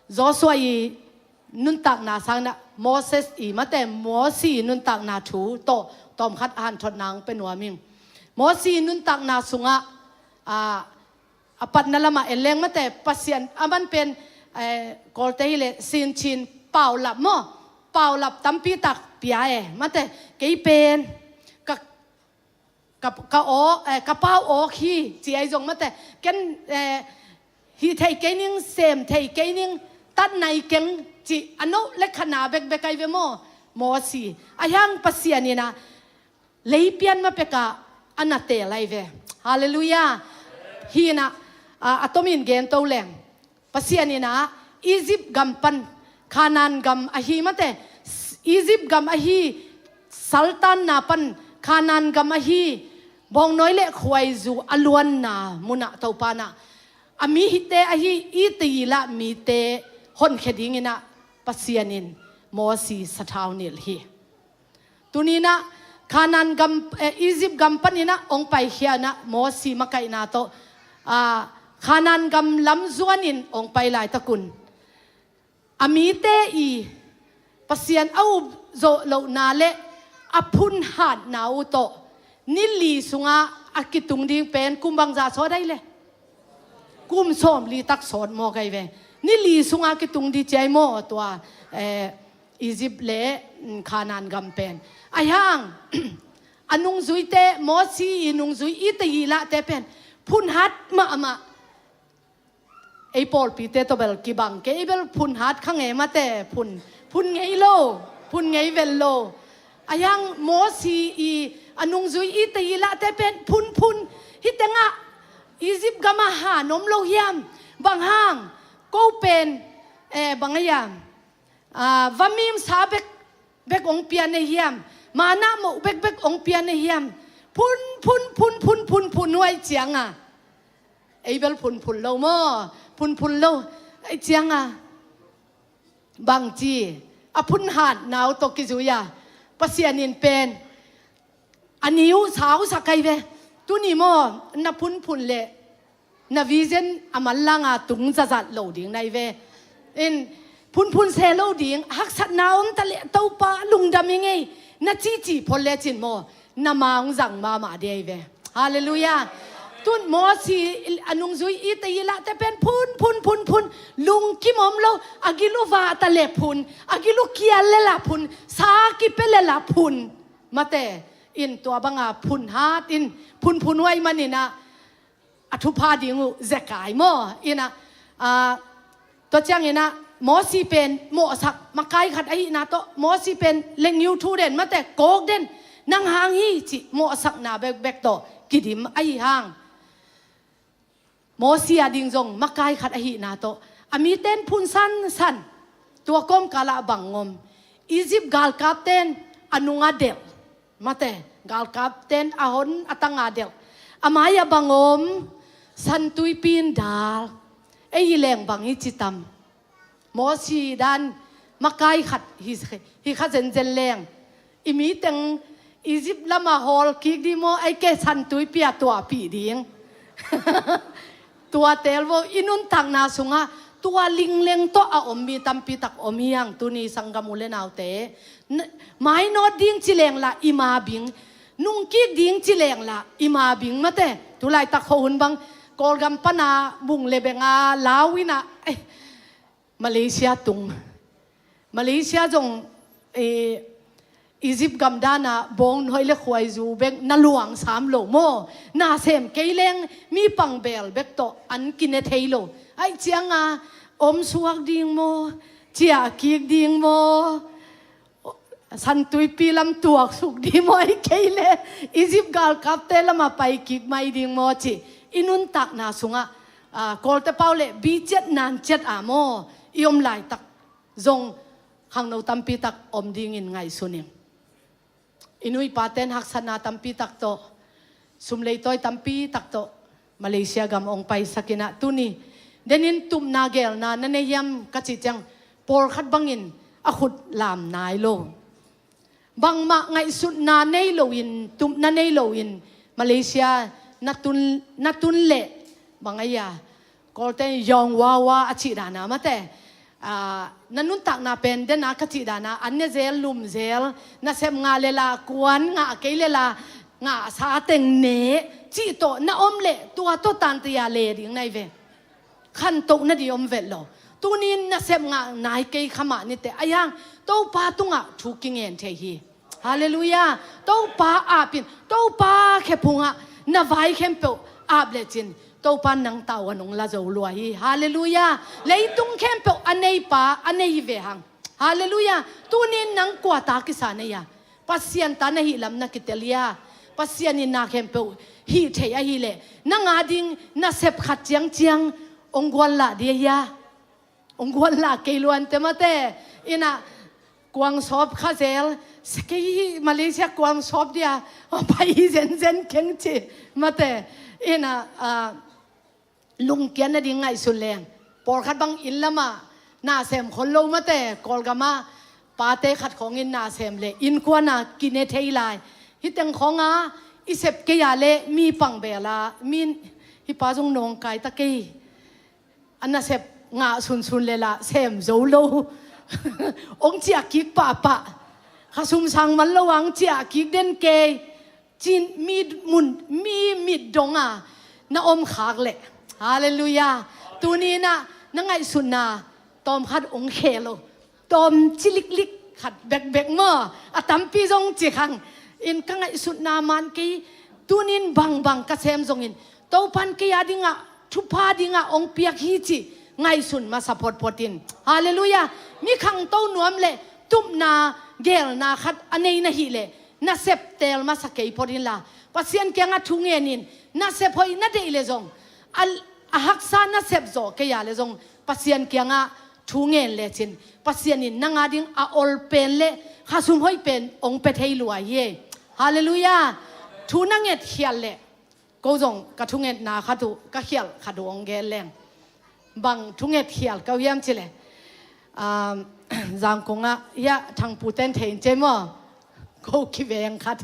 Joshua i nuntakna sangin ah Moses i, mate, Mosi i nuntakna thu tawh tawmkhat a hanthotna hong pia nuam ing. Mosi i nuntakna sungah, a, a patna lamah en leng, mate, Pasian, aman pen, eh, Kawlte hi leh sinchin paulap maw, paulap tampi tak pia e, mate, kei pen ka, ka, ka aw, eh, ka pau awk hi ci, ahi zong, mate, ken, eh, hih thei kei ning, sem thei kei ning, tat nai keng ci, a noh le khatna bekbek ahi ve maw, Mosi. Ahi hang Pasian in ah leipian ma pekah a na teel ahi ve. Halleluiah. Hi-in ah, a, a tomin gen to leng, Pasian in ah Egypt gam pan Canaan gam ahi, mate, Egypt gam ahi, saltanna pan Canaan gam ahi, bawngnawi le khuaizu a luanna munah Topa in ah a mite ahi Itali mite honkhia dingin ah Pasian in Mosi sathau nilh hi. Tuni-in ah Canaan gam, eh, Egypt gam panin ah hong paikhia-in ah Mosi makaihna tawh, ah, Canaan gam lam zuanin hong pai laitakun, a mite i Pasian a up zawh lohna le a phunhatna uh tawh ni li sungah a kitung ding pen kum bangzah sawt ahi le? Kum sawmli tak sawt mawk ahi ve. Ni li sungah kitung ding ci ahi maw, tua, eh, Egypt le, mm, Canaan gam pen. Ahi hang a nungzuite, Mosi i nungzui Itali lahte pen phunhat mahmah. Ei pawlpite tawh bel kibang kei, ei bel phunhat kha ngei, mate, phun, phun ngei lo, phun ngei vel lo. Ahi hang Mosi i a nungzui Itali lahte pen phunphun, hih tengah Egypt gamah han om lo hiam? Bang hang? Ko pen, eh, bang a hiam? Ah, vamim sa bekbek hong pia na hiam? Manna moh bekbek hong pia na hiam? Phun, phun, phun, phun, phun, phun, huai ciang a, ei bel phunphun lo maw? Phunphun lo. Ahi ciang a, bangci, a phunhatna uh tawh kizui a, Pasian in pen a ni uh sausak ahi ve. Tuni maw, na phunphun le na vision a manlang a tung zazat lo ding na hi ve. In phunphun se lo ding, haksatna om ta leh Topa lungdam i ngei na cici phot lecin maw, na ma hong zang mahmah ding ahi ve. Halleluiah. Tun Mosi a nungzui Itali lahte pen phun, phun, phun, phun, lungkim om lo, a gil uh vah ta le phun, a gil uh kial le la phun, sa kipia le la phun. Mate, in tua banga phunhat in, phunphun huai manin ah a thupha ding uh zekai maw. In ah, ah, tua ciangin ah Mosi pen mawhsak makai khat ahihna tawh, Mosi pen lengniu thu den mate, kawk den, nang hang hi cih mawhsakna bekbek tawh kidim ahi hang. Mosi a ding zong makai khat ahihna tawh a miten phun sansan. Tua kawmkalah bang om? Egypt galkapten a nunga delh. Mate, galkapten a hon a tanga delh. A mai-ah bang om? Santuipi in dal. Ei hi leng bang i ci tam? Mosi dan makai khat hi, hi kha zenzen leng, i miteng Egypt lama hawl kik ding maw, ei ke Santuipi a tuahpih ding? Tua tel vo, i nuntakna sungah tua lingleng tawh a om mi tampi tak om hi hang, tuni sanggam u le naute. Mainawt ding ci leng lah i mabing, nungkik ding ci leng lah i mabing mate. Tulaitak khuahun bang Kawlgam pana bung le benga lau inah, eh, Malaysia tung. Malaysia zong, eh, Egypt gam dana bawng nuai le khuaizu bek na luang sam lo maw? Na sem kei leng mi pangbel bek tawh an kine thei lo. Aih cianga om suak ding maw? Ciah kik ding maw? Santuipi lam tuaksuk ding maw, ei kei le Egypt galkapte lama pai kik mai ding maw ci. I nuntakna sungah, ah, Kawlte pau le biciat nanciat a maw i om laitak zong khangno tampi tak om dingin ngaihsun ing. I nu i paten haksatna tampi tak tawh, sum leitawi tampi tak tawh Malaysia gam ong paisak inah, tuni denin tupna gelna na nei hiam ka cih ciang, pawlkhat bangin a khut lam nai lo. Bangmah ngaihsutna nei loin, tupna nei loin Malaysia na tun, na tun leh bang a ia, Kawlte in yawng wawa a cih dana mate. Ah, na nuntakna pen dena ka cih dana an ne zel, lum zel, nasep ngah lela, kuan ngah kei lela, ngahsa teng ne cih tawh na om leh tua tawh tantia le ding nai ve. Khantoh nading om vet lo. Tunin nasep ngah nai kei kha mah nite. Ahi hang Topa tungah thu kingen thei hi. Halleluiah. Topa apin, Topa khephungah na vai khempeuh ap lecin Topa nang tau a nung la zo lua hi. Halleluiah. Leitung khempeuh a neipa a nei hi ve hang. Halleluiah. Tunin nang kua ta kisa na ia? Pasian ta na hih lam na kitel ia? Pasian in na khempeuh hih thei ahileh nang ading nasep khat ciangciang ong guan lah dia hia? Ong guan lah kei luante mate. Inah kuang sawp kha zel. Kei hi Malaysia kuang sawp dia a pai hi zenzen keng ci mate. Inah, ah, lungkiat nading ngaihsun leng, pawlkhat bang inn lamah nasem khol lo mate, Kawlgamah pate khat khawngin nasem le innkuana kine thei lai. Hiteng khawnga i sep kei a le mi pangbela, min, hih pa zong nawngkai ta kei. A nasep ngah sunsun lela sem zo lo. Ong ciah kik pahpah. Kha sum sang man lo ang ciah kik den kei. Cin mi mun, mi mit donga na om khak leh. Halleluiah. Tuninah na ngaihsutna tawm khat ong khe lo. Tawm ciliklik khat bekbek maw? A tampi zong ci khang. In ka ngaihsutna man kei, tunin bangbang ka sem zongin Topan kei a dingah, thupha dingah ong piak hi ci ngaihsun masa photphot in. Halleluiah. Mi khangto nuam le tupna gelna khat a nei na hih leh nasep teel masa kei phot inla, Pasian kiangah thu ngen in. Nasep hoih na deih le zong, a, a haksa nasep zawh kei a le zong Pasian kiangah thu ngen lecin Pasian in nang ading a ol pen le khasum hoih pen ong pe thei lua hi. Halleluiah. Thu na ngetkhial leh, ko zong ka thungetna khat uh, ka khialh khat uh ong gen leng. Bang thungetkhial ka uh hiam cileh, um, Zangkongah hiah Thangpu ten thei in cei maw? Ko kiveng khat.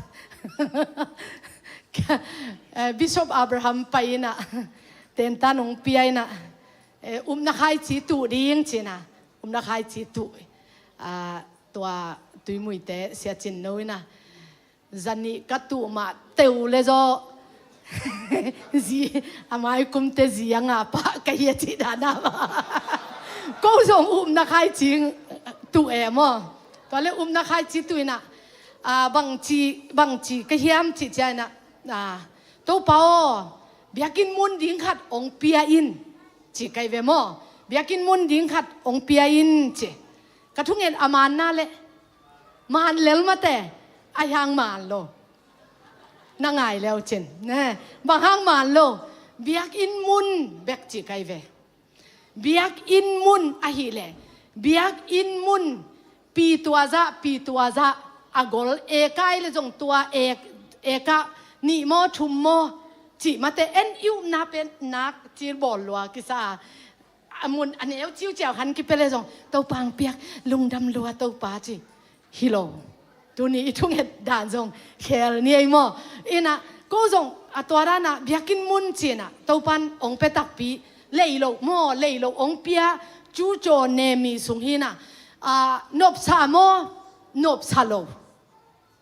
Eh, Bishop Abraham pai inah, tentan ong pia inah, eh, upna khaici tuh ding cina, upna khaici tuh. Ah, tua Tuimuite Sia Cin No inah, zanih ka tuh mah teu le zaw. Zi, a mai kumte zi a ngah pah ka hia cih dana mah. Ko zong upna khaici tuh e maw? Tua le upna khaici tuh inah, ah, bangci, bangci ka hiam cih cia inah, ah, Topa aw, biakinn mun ding khat ong pia in, ci kai ve maw? Biakinn mun ding khat hong pia in ci. Ka thunget a manna le man lel mate, a hiang man lo. Na ngai leu cin. Ne, bang hang man lo. Biakinn mun bek ci kai ve. Biakinn mun ahih leh, biakinn mun pi tua zah, pi tua zah, a gol eka i le zong tua ek, eka nih maw, thum maw, cih mate en i upna pen nak cil bawl lua kisa a. A mun a neu ciuciau han kipia le zong Topa hong piak, lungdam lua Topa ci. Hi lo. Tuni i thunget dan zong khel ni ei maw? Ina, ko zong a tua dana biakinn mun cina Topan hong pia takpi, lei lo maw, lei lo hong pia, cu caw nemi sung hina, a, nopsa maw, nopsa lo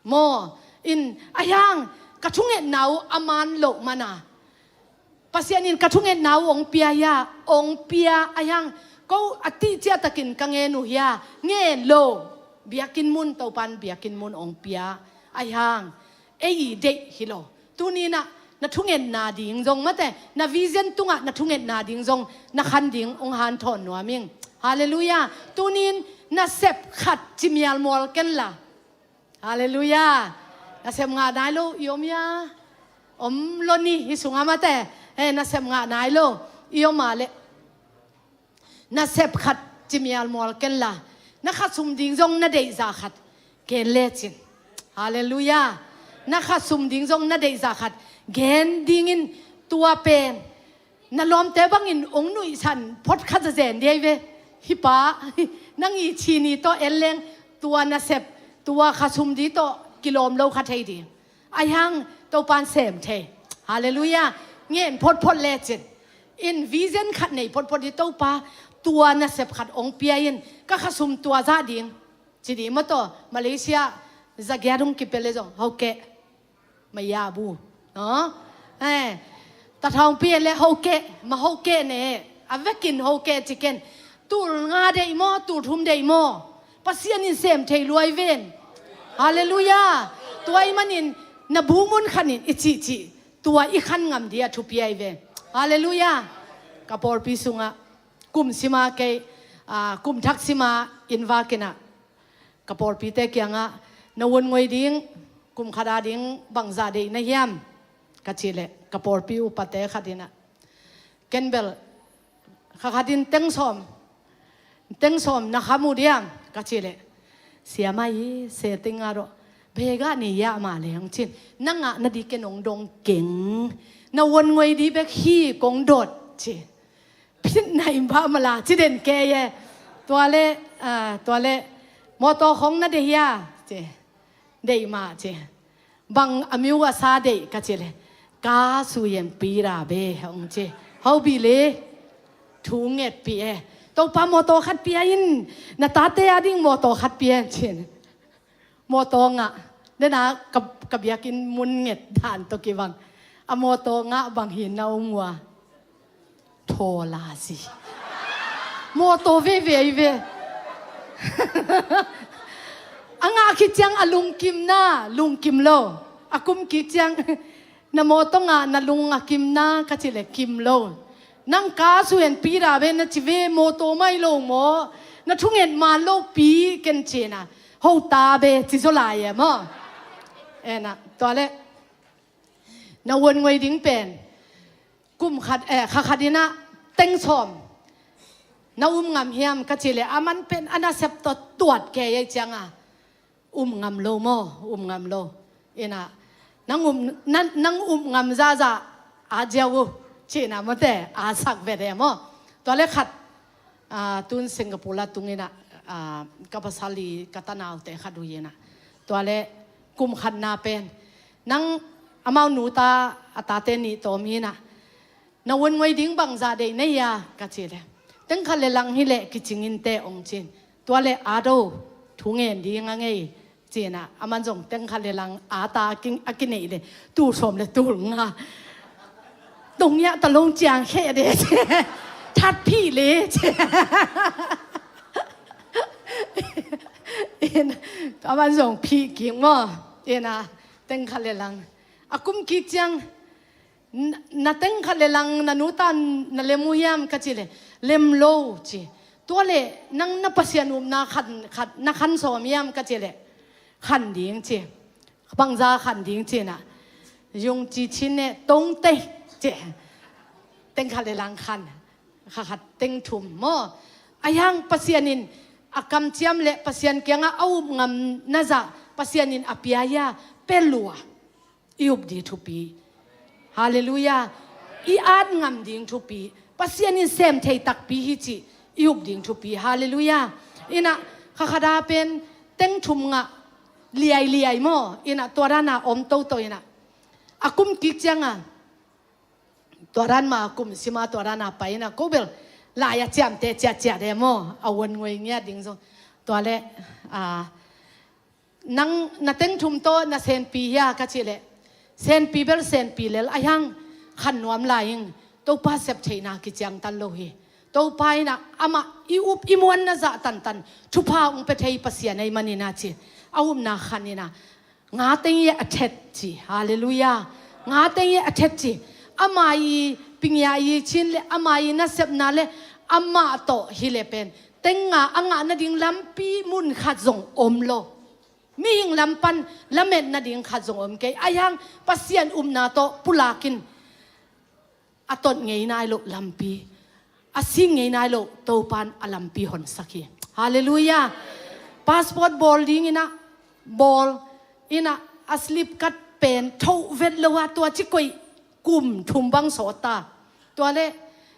maw? In, a hiang, ka thungetna uh a man lo mana. Pasian in ka thungetna uh hong pia hia, hong pia a hiang, ko a tihciah takin ka ngen uh hia, ngen lo. Biakinn mun, Topan biakinn mun hong pia a hiang, ei deih hi lo. Tuninah na thungetna ding zong mate, na vision tungah na thungetna ding zong na khan ding hong hanthawn nuam ing. Halleluiah. Tunin na sep khat cimial mual kenla. Halleluiah. Na sep ngah nai lo i om ia? Om lo ni hi sungah mate. Eh, na sep ngah nai lo i om a le, na sep khat cimial mual kenla, na khat sum ding zong na deihzah khat gen lecin. Halleluiah. Na khat sum ding zong na deihzah khat gen dingin, tua pen na lawmte bangin hong nuihsan phot khat zazen diai ve. Hi pa, nang i cini tawh en leng tua na sep, tua kha sum di tawh kilawm lo kha thei ding. A hiang Topan sem thei. Halleluiah. Ngen photphot lecin. In vision khat nei photphot di, Topa, tua na sep khat hong pia in, ka kha sum tua zah ding ci di mataw. Malaysia zagiat hong kipia le zong hokeh. Maya bu. No? Eh, tathaungpi le hokeh, ma hokeh ne, a vekin hokeh ciken. Tul nga deih maw, tul thum deih maw? Pasian in sem thei luai ven. Halleluiah. Tua i manin na bu mun khanin i cihcih, tua i khan ngam dia thupi ai ve. Halleluiah. Ka pawlpi sungah kum sima kei, ah, kum thak sima inn vakinah ka pawlpite kiangah, na uan ngoi ding kum khata ding bangzah deih na hiam? Ka cih leh ka pawlpi upate khatinah, ken bel kha khatin teng sawm, teng sawm na kha mu diam? Ka cih leh, siamah i setting ah rawh, begah ni yah mah leng cin, na ngah na di ken hong dong keng, na uan ngoi di bek hi kong dot ci. Phit na imbah mala ci den kei e. Tua le, ah, tua le, mawtaw khong na deih hia? Ci. Deih mah ci. Bang a miu a sa deih? Ka ci le, ka suyen pira be hong ci. Hau bi le, thu ngetpih e. Topa mawtaw khat pia in, na tate a ding mawtaw khat pia in cin. Mawtaw ngah. Dena ka, ka biakinn mun nget dan tawh kibang. A mawtaw ngah bang hi na um ua? Thaw la si. Mawtaw veve ai ve. A ngah khit ciang a lungkim na, lungkim lo. A kum kik ciang, na mawtaw ngah na lung a kim na? Ka ci le kim lo. Nang ka suyen pira be na ci ve, mawtaw mai lo maw? Na thunget man lo pi ken cina. Ho ta be ci zaw lai e maw? Ena, tua le, na uan ngoi ding pen kum khat, eh, kha khat inah teng sawm na um ngam hiam? Ka ci le, a man pen a na sep tawh tuat kei ei cianga. Um ngam lo maw? Um ngam lo. Ina, nang um, nang, nang um ngam zahzah a ziau uh cina mawte, a sak vet e maw? Tua le khat, ah, tun Singapore la tung ina, ah, ka pasal i ka tanaute khat uh ina. Tua le kum khatna pen, nang amau nuta a tate nih tawm ina. Na uan ngoi ding bangzah deih na hia? Ka ci le, teng khat le lang hi leh kicing in teh hong cin. Tua le a do, thu ngen ding a ngei cina, a man zong teng khat le lang a ta a ki, a kineih le tul sawm le tul nga. Tong ya ta long ciang khe de ci. That phi le ci. Ina, a man zong phi king maw? Ina, teng khat le lang. A kum kik ciang Na, na teng khat le lang na nu tan na lem uh hiam ka cih leh, lem lo ci. Tua leh nang na Pasian upna khan, khat na khan sawm hiam ka cih leh, khan ding ci. Bangza khan ding ci na. Yung ci chin ne tong te ci. Teng khat le lang khan. Kha khat teng thum maw. A hiang Pasian in a kamciam le Pasian kiangah a up ngam na zah Pasian in a pia hia, pia lua. I up ding thupi. Halleluiah. I at ngam ding thupi. Pasian in sem thei takpi hi cih i up ding thupi. Halleluiah. Inah kha khat a pen teng thum ngah liailiai maw. Inah tua dan a om toto inah. A kum kik ciangah tua dan mah a kum sima tua dan a pai inah ko bel lai a ciamte ciatciat e maw. A wan ngoi ngiat ding zong. Tua leh, a, nang na teng thum tawh na senpi hia ka cih leh, senpi bel senpi lel a hiang khan nuam lai ing. Topa sep theihna kiciangtan lo hi. Topa inah amah i up i muan na zah tantan thupha ong pia thei Pasian ahih manin a ci. A upna khan inah nga teng i a thet ci. Halleluiah. Nga teng i a thet ci. Ama i pingia i chin le ama i nasepna le amah tawh hi le pen teng nga a ngah nading lampi mun khat zong om lo. Mihing lam pan lamet nading khat zong om kei. A hiang Pasian upna tawh pulak in a tot ngei nai loh lampi, a sing ngei nai loh Topan a lampi honsak hi. Halleluiah. Passport bawl ding inah bawl inah a slip kat pen thoh vet lo a tua ci koih kum thum bang sawt ta. Tua leh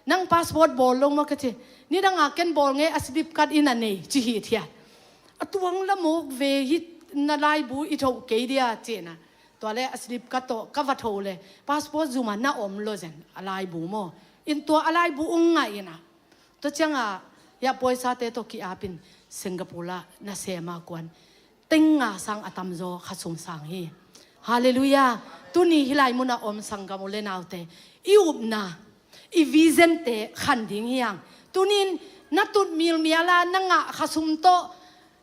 nang passport bawl lo maw ka ci. Nidang a ken bawl ngei a slip kat inah nei ci hi thiat. A tuang la mawk ve hi na laibu i thoh kei dia ci na. Tua leh a slip kat tawh ka va tho leh passport zum a na om lo zen a laibu maw. In tua a laibu ong ngah inah. Tua ciangah ya poisate tawh ki-apin Singapore ah na sem a kuan teng nga sang a tamzaw kha sum sang hi. Halleluiah. Tuni hih lai mun a om sanggam u le naute i upna i vision te khan ding hi hang. Tunin na tut milmial a na ngah kha sum tawh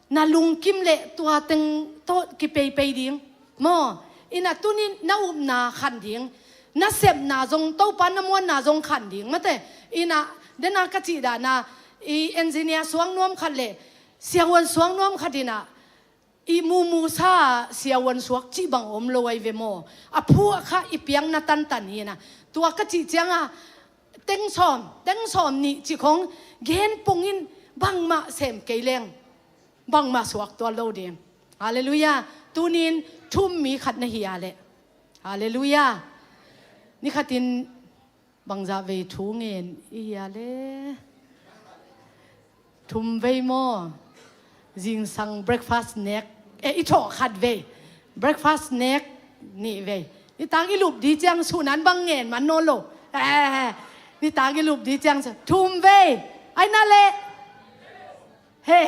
na lungkim le tua teng tawh kipeipei ding maw. Inah tunin na upna khan ding, na sepna zong Topa na muanna zong khan ding mate. Inah dena ka cih dana i engineer suang nuam khat le siavuan suang nuam khat inah i mumu sa siavuan suak cih bang om lo ai ve maw. A phu a kha i piang na tantan hi inah tua ka cih ciangah teng sawm, teng sawm nih cih khong gen pungin bangmah sem kei leng bangmah suak tuan lo ding. Halleluiah. Tunin thum mi khat na hi a leh. Halleluiah. Ni khatin bangzah vei thu ngen i hi a leh. Thum vei maw. Zingsang breakfast nek. E, i thawh khat vei. Breakfast nek nih vei. Nitak i lup di ciang sunan bang ngen man nawn lo. E, nitak i lup di ciang thum vei. Ai na leh. He.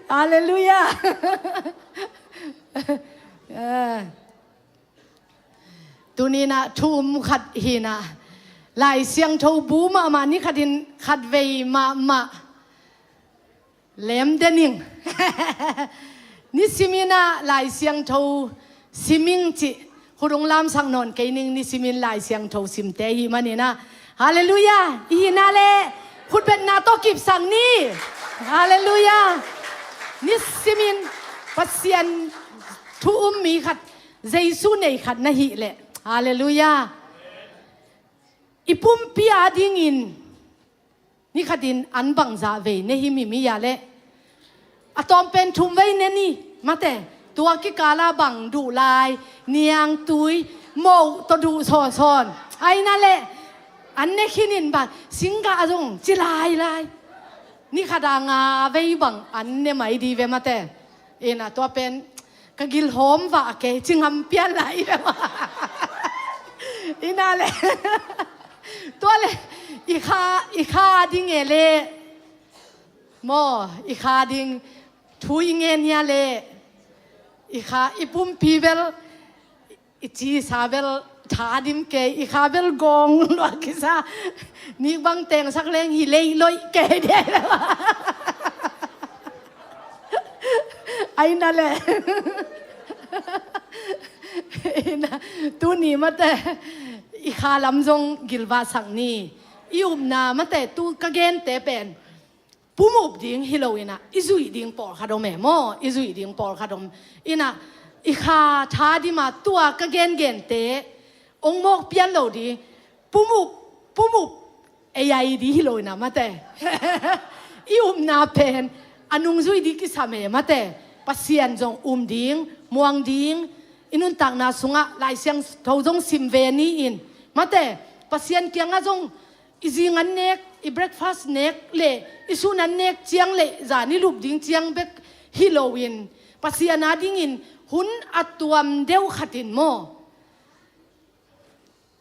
Halleluiah. Eh. Tuninah thu um khat hinah Lai Siangtho bu mahmah ni khatin khatvei mahmah lem dening. Nisiminah Lai Siangtho siming cih khut ung lamsak nawn kei ning, nisimin Lai Siangtho simte hi maninah. Halleluiah. I hinah le khutbetna tawh kipsak ni. Halleluiah. Nisimin Pasian thu um mi khat, Jesu nei khat na hih leh. Halleluiah. I pumpi a dingin ni khatin an bangzah vei ne hi mimi a leh. A tawm pen thum vei ne ni mate. Tua kikala bang duh lai, niangtui, moh tawh duh sawnsawn. Aina leh an ne khinin bang singgah zong ci lailai. Ni khata nga vei bang an ne mai di ve mate. Ina tua pen ka gilhawm vah kei ci ngam pian lai ve ma. Ina le tua le i kha, i kha ding e le maw, i kha ding thu i ngen hia le i kha i pumpi bel i cisa bel tha dim kei, i kha bel gawng lua kisa. Nik bang tengsak leng hi lei loih kei de. Aina le Ina, tuni mate, i kha lam zong gilvahsak ni. I upna mate, tu ka gente pen pumup ding hi lo ina, i zuih ding pawlkhat om e maw, i zuih ding pawlkhat om. Ina, i kha tha dima tua ka gengente ong mawk pian lo ding. Pumup, pumup ei ai di hi lo ina mate. I upna pen a nungzui di kisam e mate. Pasian zong um ding, muang ding, i nuntakna sungah Lai Siangtho zong sim ve ni in mate. Pasian kiangah zong i zing an nek, i breakfast nek le i sun an nek ciang le zan i lup ding ciang bek hi lo in, Pasian a dingin hun a tuam deuh khatin maw.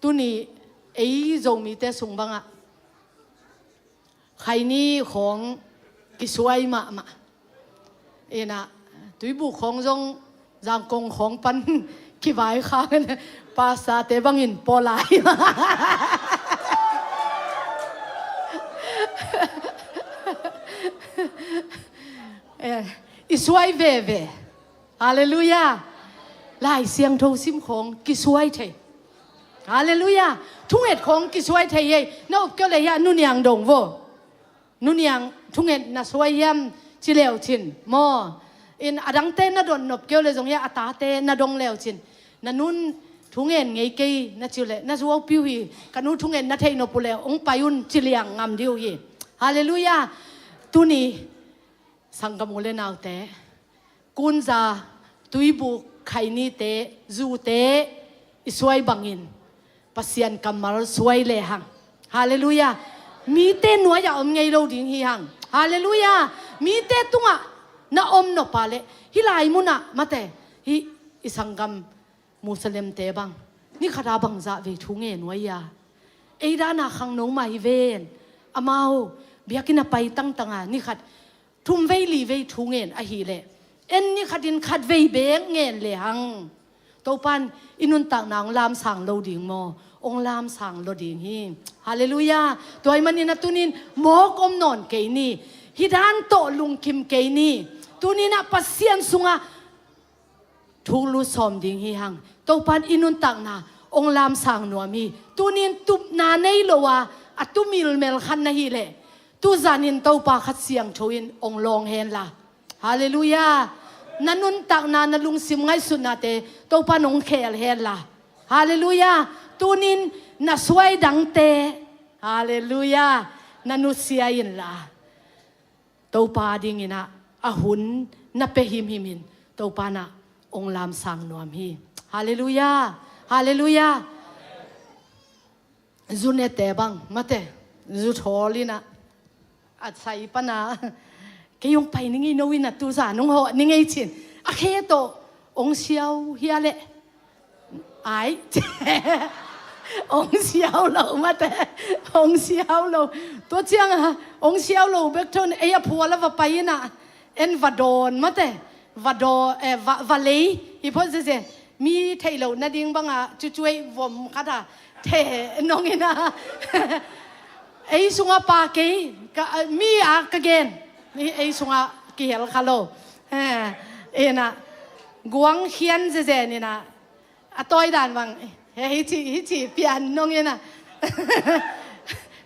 Tuni ei Zomite sung bangah khaini khawng kisuai mahmah. Ina, Tuibuk khawng zong Zangkong khawng pan kivaikhak in, pastorte bangin pawlai. Eh, i suai veve. Halleluiah. Lai Siangtho sim khawng kisuai thei. Halleluiah. Thunget khawng kisuai thei ei. Na up keu le hiah nuniang dong vo. Nuniang, thunget na suai hiam ci leu cin maw. In a dangte na dot nop keu le zong hiah a tate na dong leu cin. Na nun thungen ngei kei na ci uh le, na zuau piu hi, ka nu thungen na theih nop uh le ong pai un ci liang ngam dih uh hi. Halleluiah. Tuni sanggam u le naute, Kunza, Tuibuk, Khainite, Zute i suai bangin Pasian kammal suai lehang. Halleluiah. Mite nuai-ah om ngei lo ding hi hang. Halleluiah. Mite tungah na om nop a le, hih lai munah mate, hih i sanggam Muslimte bang, ni khat a bangzah vei thu ngen uh a, ei dana khangno mah hi ven. Amau biakinn a pai tangtanga ni khat thum vei li vei thu ngen ahileh, en ni khatin khat vei bek ngen lehang, Topan i nuntakna ong lamsang lo ding maw? Ong lamsang lo ding hi. Halleluiah. Tua ahih manin a tunin mawk om nawn kei ni. Hih dan tawh lungkim kei ni. Tuninah Pasian sungah thuklut sawm ding hi hang. Topan i nuntakna ong lamsang nuam hi. Tunin tupna nei lo a, a tumil melkhat na hileh, tuzanin Topa Kha Siangtho in ong lawng henla. Halleluiah. Na nuntakna, na lungsim ngaihsutnate Topan ong khel henla. Halleluiah. Tunin na suai dangte, halleluiah, na nusia inla. Topa dinginah a hun na pia himhimin Topa nah ong lamsang nuam hi. Halleluiah. Halleluiah. Zunete bang mate, zu thawl inah a sai pana, kei ong pai ni ngei no inah tuza nong hawh ni ngei cin. A khe tawh ong siau hia leh. Ai. Ong siau lo mate. Ong siau lo. Tua cianga ong siau lo bek thon ei a phual a va pai inah, en va dawn mate. Va dawn, eh, va, va lei hi phot zeze. Mi theih lo nading banga cucuai vom khata the nong inah. Ei sunga pa kei ka, mi a ka gen. Ei sunga kihel kha lo. Eh, inah guang khian zeze ninah. A tawi dan bang, he, hici, hici pian nong inah.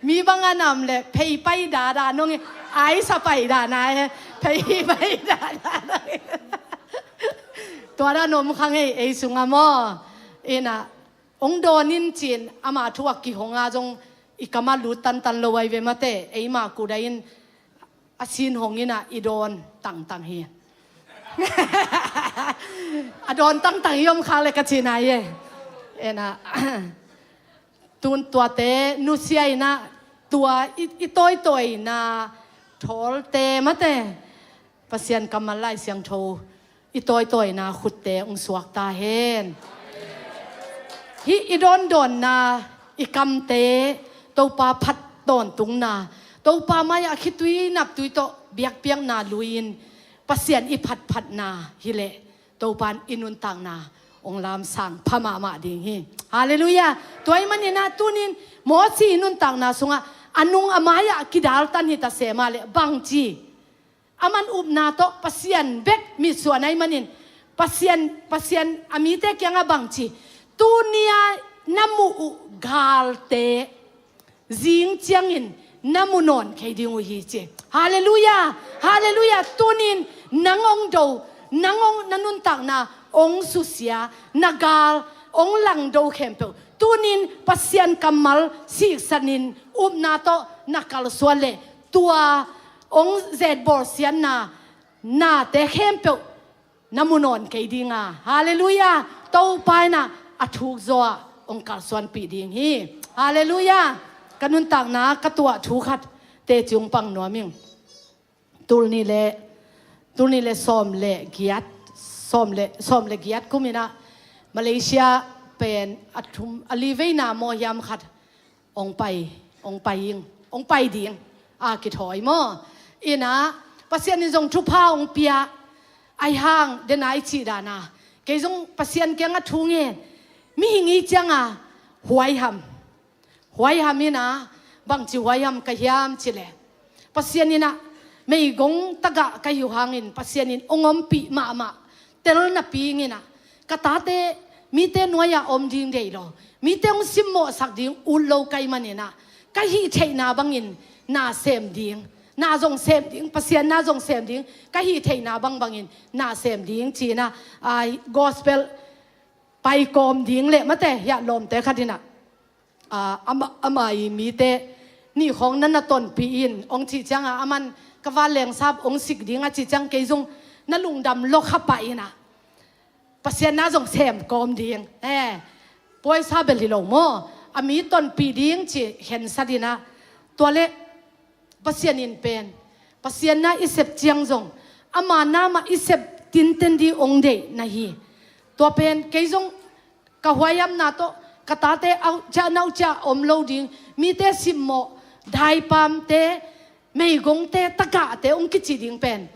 Mi bang a nam le phei pai dada nong in, ai sa pai dana he, phei pai dada nong in. Tua da nom kha ngei ei sunga maw. Inah ong dawn in cin ama thu a kihonga zong i kama lut tantan lo ai ve mate, eima kuda in a sin hong inah i dawn tangtang hi. A dawn tangtang i om khak le ka cina hi. Ena, tun tuate nusia inah tua i, i tawitawina thawlte mate, Pasian kammal Lai Siangtho i tawitawina khutte ung suak ta hen. Hih i dawndawnna, i kamte Topa phat tawntungna, Topa mai-ah khitui naptui tawh biakpiakna lui-in Pasian i phatphatna hileh Topa in i nuntakna ong lamsang pha mahmah ding hi. Halleluiah. Tua ahih maninah tunin Mosi i nuntakna sungah a nung a mai-ah kidaltan hita semah leh bangci, aman upna tawh Pasian bek mitsuan ahih manin Pasian, Pasian a mite kiangah bang ci, tuni-a na muh uh galte zing ciangin na mu nawn kei ding uh hi ci. Halleluiah. Halleluiah. Tunin nang ong do, nang ong na nuntakna ong susia, na gal ong langdo khempeuh, tunin Pasian kammal siksanin upna tawh na kalsuan leh tua ong zetbawl siatna nate khempeuh na mu nawn kei dinga. Halleluiah. Topa in ah a thuk zaw ah ong kalsuanpih ding hi. Halleluiah. Ka nuntakna ka tuah thu khat teci ong pang nuam ing. Tul nih le, tul nih le sawm le giat, sawm le, sawm le giat kum in ah Malaysia pen a thum, a li veina maw hiam khat ong pai, ong pai ing, ong pai ding a kithawi maw. In ah Pasian in zong thupha ong pia, ahi hang dena i cih dan a, kei zong Pasian kiangah thu ngen, mihing i cianga huaiham, huaiham in ah, bangci huaiham ka hiam cih leh, Pasian in ah meigong tagah ka hi uh hangin Pasian in ong ompih mahmah, tel napi ing in ah, ka tate mite nuai-ah om ding deih lo, mite ong simmawhsak ding ut lo ka hih manin ah, ka hih theihna bangin na sem ding, na zong sem ding, Pasian na zong sem ding, ka hih theihna bangbangin na sem ding ci-in ah, a, gospel paikawm ding leh mate, hiah lawmte khat in ah, a, ama, ama i mite nih khawng na na tonpih in ong cih cianga, aman ka vanleng sap ong sik ding a cih ciang, kei zong na lungdam lua kha pah in ah, Pasian na zong sem kawm ding. Eh, puaisa bel hi lo maw, a mi tonpih ding ci khensat in ah, tua leh Pasian in pen, Pasian na i sep ciang zong ama na mah i sep tinten ding ong deih na hi. Tua pen kei zong ka huaihamna tawh ka tate auh ciah nauh ciah om lo ding, mite simmawh, daipamte, meigongte, tagahte ong kici ding pen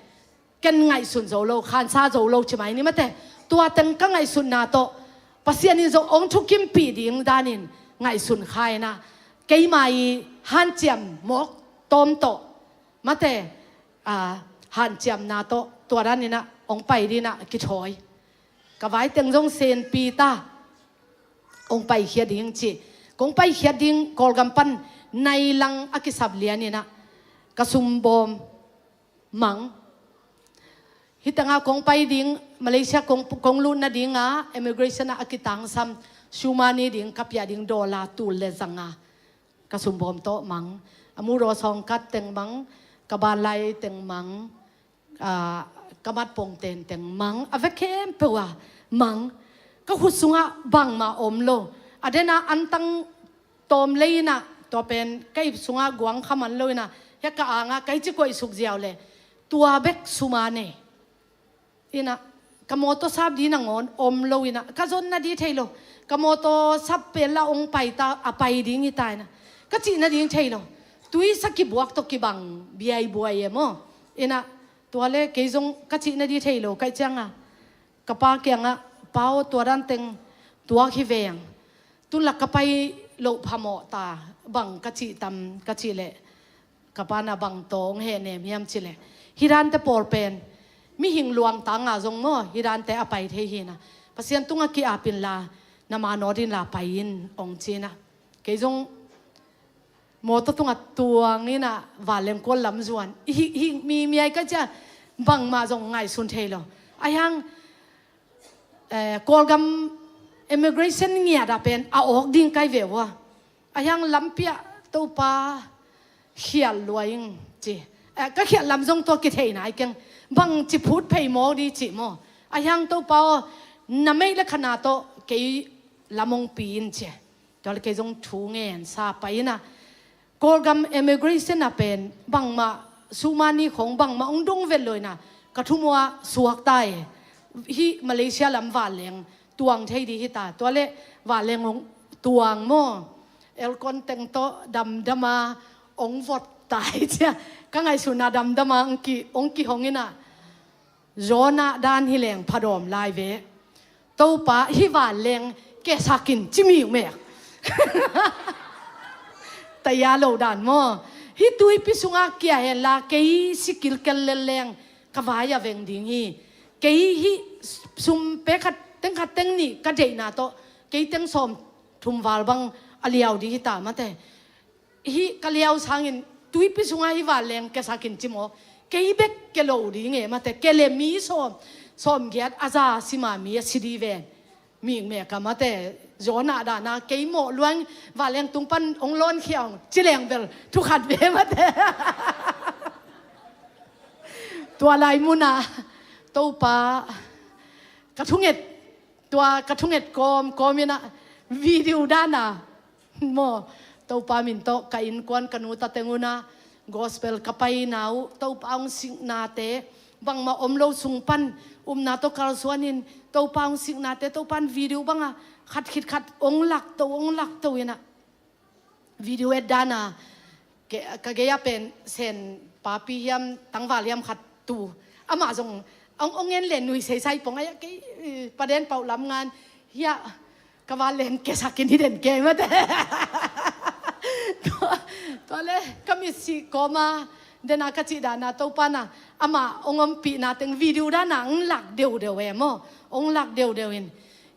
ken ngaihsun zo lo, khansa zo lo ci mai ni mate. Tua teng ka ngaihsutna tawh Pasian in zong ong thukimpih ding danin ngaihsun kha in ah, keima i hanciam mawk tawm tawh mate, a, hanciamna tawh tua dan in ah ong pai ding in ah kithawi. Ka vai teng zong senpi ta, ong paikhia ding ci. Kong paikhia ding Kawlgam pan nai lang a kisap lian in ah ka sumbawm mang. Hih tengah kong pai ding, Malaysia kong, kong lut nadinga immigration ah a kitangsam sumani ding ka piak ding dollar tul le zanga ka sumbawm tawh mang. A muraw sawngkat teng mang, ka banlai teng mang, a, ka matpong tenteng mang, a vek khempeuh ah mang. Ka khut sungah bangmah om lo. A dena antang tawm lei in ah, tua pen ka ip sungah guang kha man lo in ah, hiah ka angah ka i ci koih suk ziau leh tua bek sum a nei. In ah ka mawtaw sap ding nangawn om lo in ah, ka zonna ding thei lo. Ka mawtaw sap pen la ong pai ta, a pai ding hi ta in ah, ka cih nading thei lo. Tui sa kibuak tawh kibang biaibuai e maw. In ah tua leh kei zong ka cih nading thei lo ka hih cianga, ka pa kiangah, "Pa aw, tua dan teng tuak hi veng. Tun la ka pai loh phamawh ta, bang ka cih tam?" ka cih leh ka pa na bang tawh ong hehnem hiam cih leh, "Hih dante pawl pen mihing luangtanga zong maw, hih dante a pai thei hi in ah, Pasian tungah ki-ap inla, na manawt inla pai in," ong ci in ah. Kei zong mawtaw tungah tuang in ah vanleng kual lam zuan. Hih, hih mi, mi ai ka cia bangmah zong ngaihsun thei lo. Ahi hang, eh, Kawlgam immigration ngiat ah pen a awk ding kai ve ua. Ahi hang lampi ah Topa khial lua ing ci. Eh, ka khial lam zong tua kithei nai keng. Bangci phut phei mawk ding ci maw. Ahi hang Topa aw, na meih le khana tawh kei lam ong pi in ci. Tua leh kei zong thu ngen sa pai in ah, Kawlgam immigration ah pen bangmah, sumani khong bangmah ong dong vet lo in ah, ka thumuah suak ta e. Hih Malaysia lam vanleng tuang thei ding hi ta. Tua leh vanleng ong tuang maw, aircon teng tawh damdam a ong vot ta hi cia. Ka ngaihsutna damdam a ong ki, ong kihong in ah, Jonah dan hi leng phadawm lai ve. Topa, hih vanleng kesak in ci mi uh mek. Taya lo dan maw. Hih tuipi sungah kia henla kei si kilkel lel leng ka vai ah veng ding hi. Kei hih sum pe khat teng khat teng nih ka deihna tawh kei teng sawm thum val bang a liau ding hi ta mate. Hih ka liau sangin tuipi sungah hih vanleng kesakin ci maw. Kei bek ke lo ding e mate, ke le mi sawm, sawm giat a za sima mi a si ding ven. Mikmek a mate, Jonah dana kei mawh luang vanleng tung pan ong lawn khia ong ci leng bel thu khat ve mate. Tua lai munah Topa ka thunget, tua ka thunget kawm kawm inah video dana maw, Topa min tawh ka innkuan ka nu ta teng unah gospel ka paina uh, Topa hong siknate bangmah om lo sung pan upna tawh kalsuanin Topa hong siknate Topa in video banga khat khit khat hong lakto hong lakto inah video et dana ke, ka gei a pen Sen Papi hiam tangval hiam khat tu. Amah zong ong, ong en le nui seisai pong ai a kei, eh, paden pauh lam ngan hia ka vanleng kesakin hi den ke mate. Tua, tua le ka mitsi kawma dena ka cih dana Topa na amah ong ompihna teng video dana ong lak deudeu e maw. Ong lak deudeu in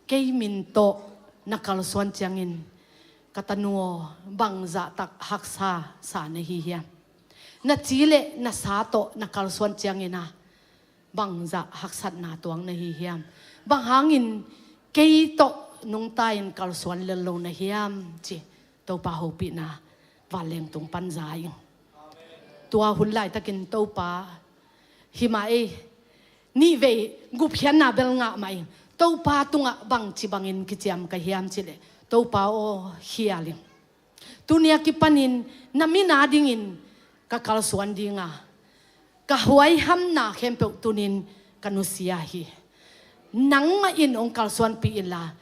kei min tawh na kalsuan ciangin ka tanu aw, bangzah tak haksa sa na hi hiam? Na ci le na sa tawh na kalsuan ciangin a bangzah haksatna tuang na hi hiam? Bang hangin kei tawh nungta in kalsuan lel lo na hiam? Ci Topa hopihna vanleng tung pan za ing. Tua hun laitakin Topa himah ei, nihvei gupkhiatna bel ngah mah ing. Topa tungah bangci bangin kiciam ka hiam cileh Topa aw khial ing. Tunia kipanin na mina dingin ka kalsuan dinga ka huaihamna khempeuh tunin ka nusia hi. Nangmah in hong kalsuanpih inla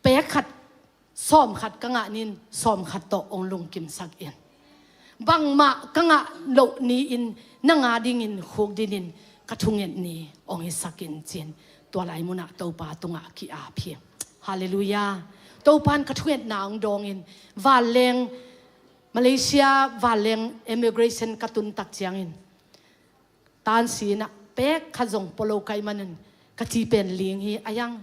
pek khat sawm khat ka ngah nin sawm khat tawh hong lungkimsak in. Bangmah ka ngah loh ni-in nang a dingin khukdinin ka thunget ni hong hisak in cin. Tua lai munah Topa tungah ki-ap hi. Halleluiah. Topa in ka thungetna hong dawngin vanleng Malaysia vanleng immigration ka tuntak ciangin tansinah pek khat zong polo kai manin ka ci pen ling hi a yang.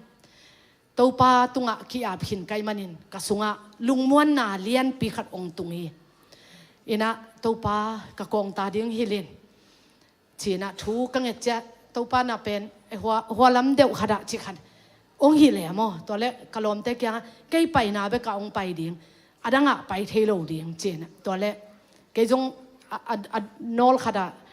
Topa tungah ki-ap khin kai manin ka sungah lungmuanna lianpi khat ong tung hi. Inah Topa ka kawngta ding hilin cinah thu ka nget ciah Topa na pen hua, hua lam deuh khatah ci khat ong hi le maw. Tua le ka lawmte kiangah kei paina beka ong pai ding, a dangah pai thei lo ding cinah. Tua le kei zong a, a, a nawl khatah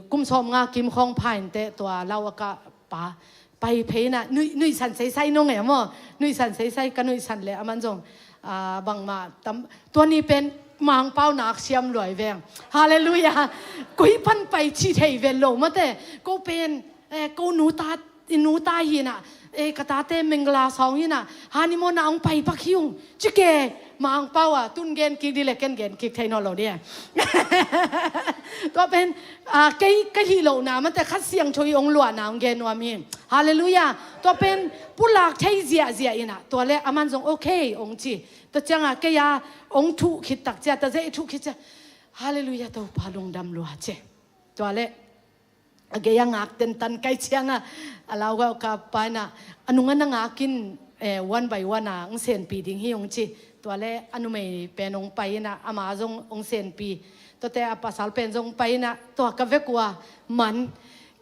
kum sawm nga kim khawng phainte tua lau a ka pa pai phei na nuih, nuihsan seisai nong e maw. Nuihsan seisai ka nuihsan le aman zong, ah, bangmah tam, tua ni pen Mangpau nak siam luai veng. Halleluiah. Koi pan pai ci thei ven lo mate. Ko pen, eh, ko nuta, i nuta hinah, eh, ka tate Mengla sawng hinah hani mawna ong pai pak hi ung. Cike Mangpau a tun gen kik di le ken gen kik thei naw lo di. Tua pen, ah, kei ka hih lohna mate Kha Siangtho i ong luahna ong gen nuam hi. Halleluiah. Tua pen pulak thei ziahziah inah tua le aman zong okay ong ci. Tua cianga kei a ong thuh khit tak cia ta zei thuh khit cia. Halleluiah Topa lungdam lua ci. Tua le a gei a ngak tentan kai cianga a lau gau ka paina a nunga na ngakin, eh, one by one a ng senpi ding hi ong ci. Tua le a numei pen ong pai ina ama zong ong senpi. Tuate a pasal pen zong pai ina tua ka vek ua man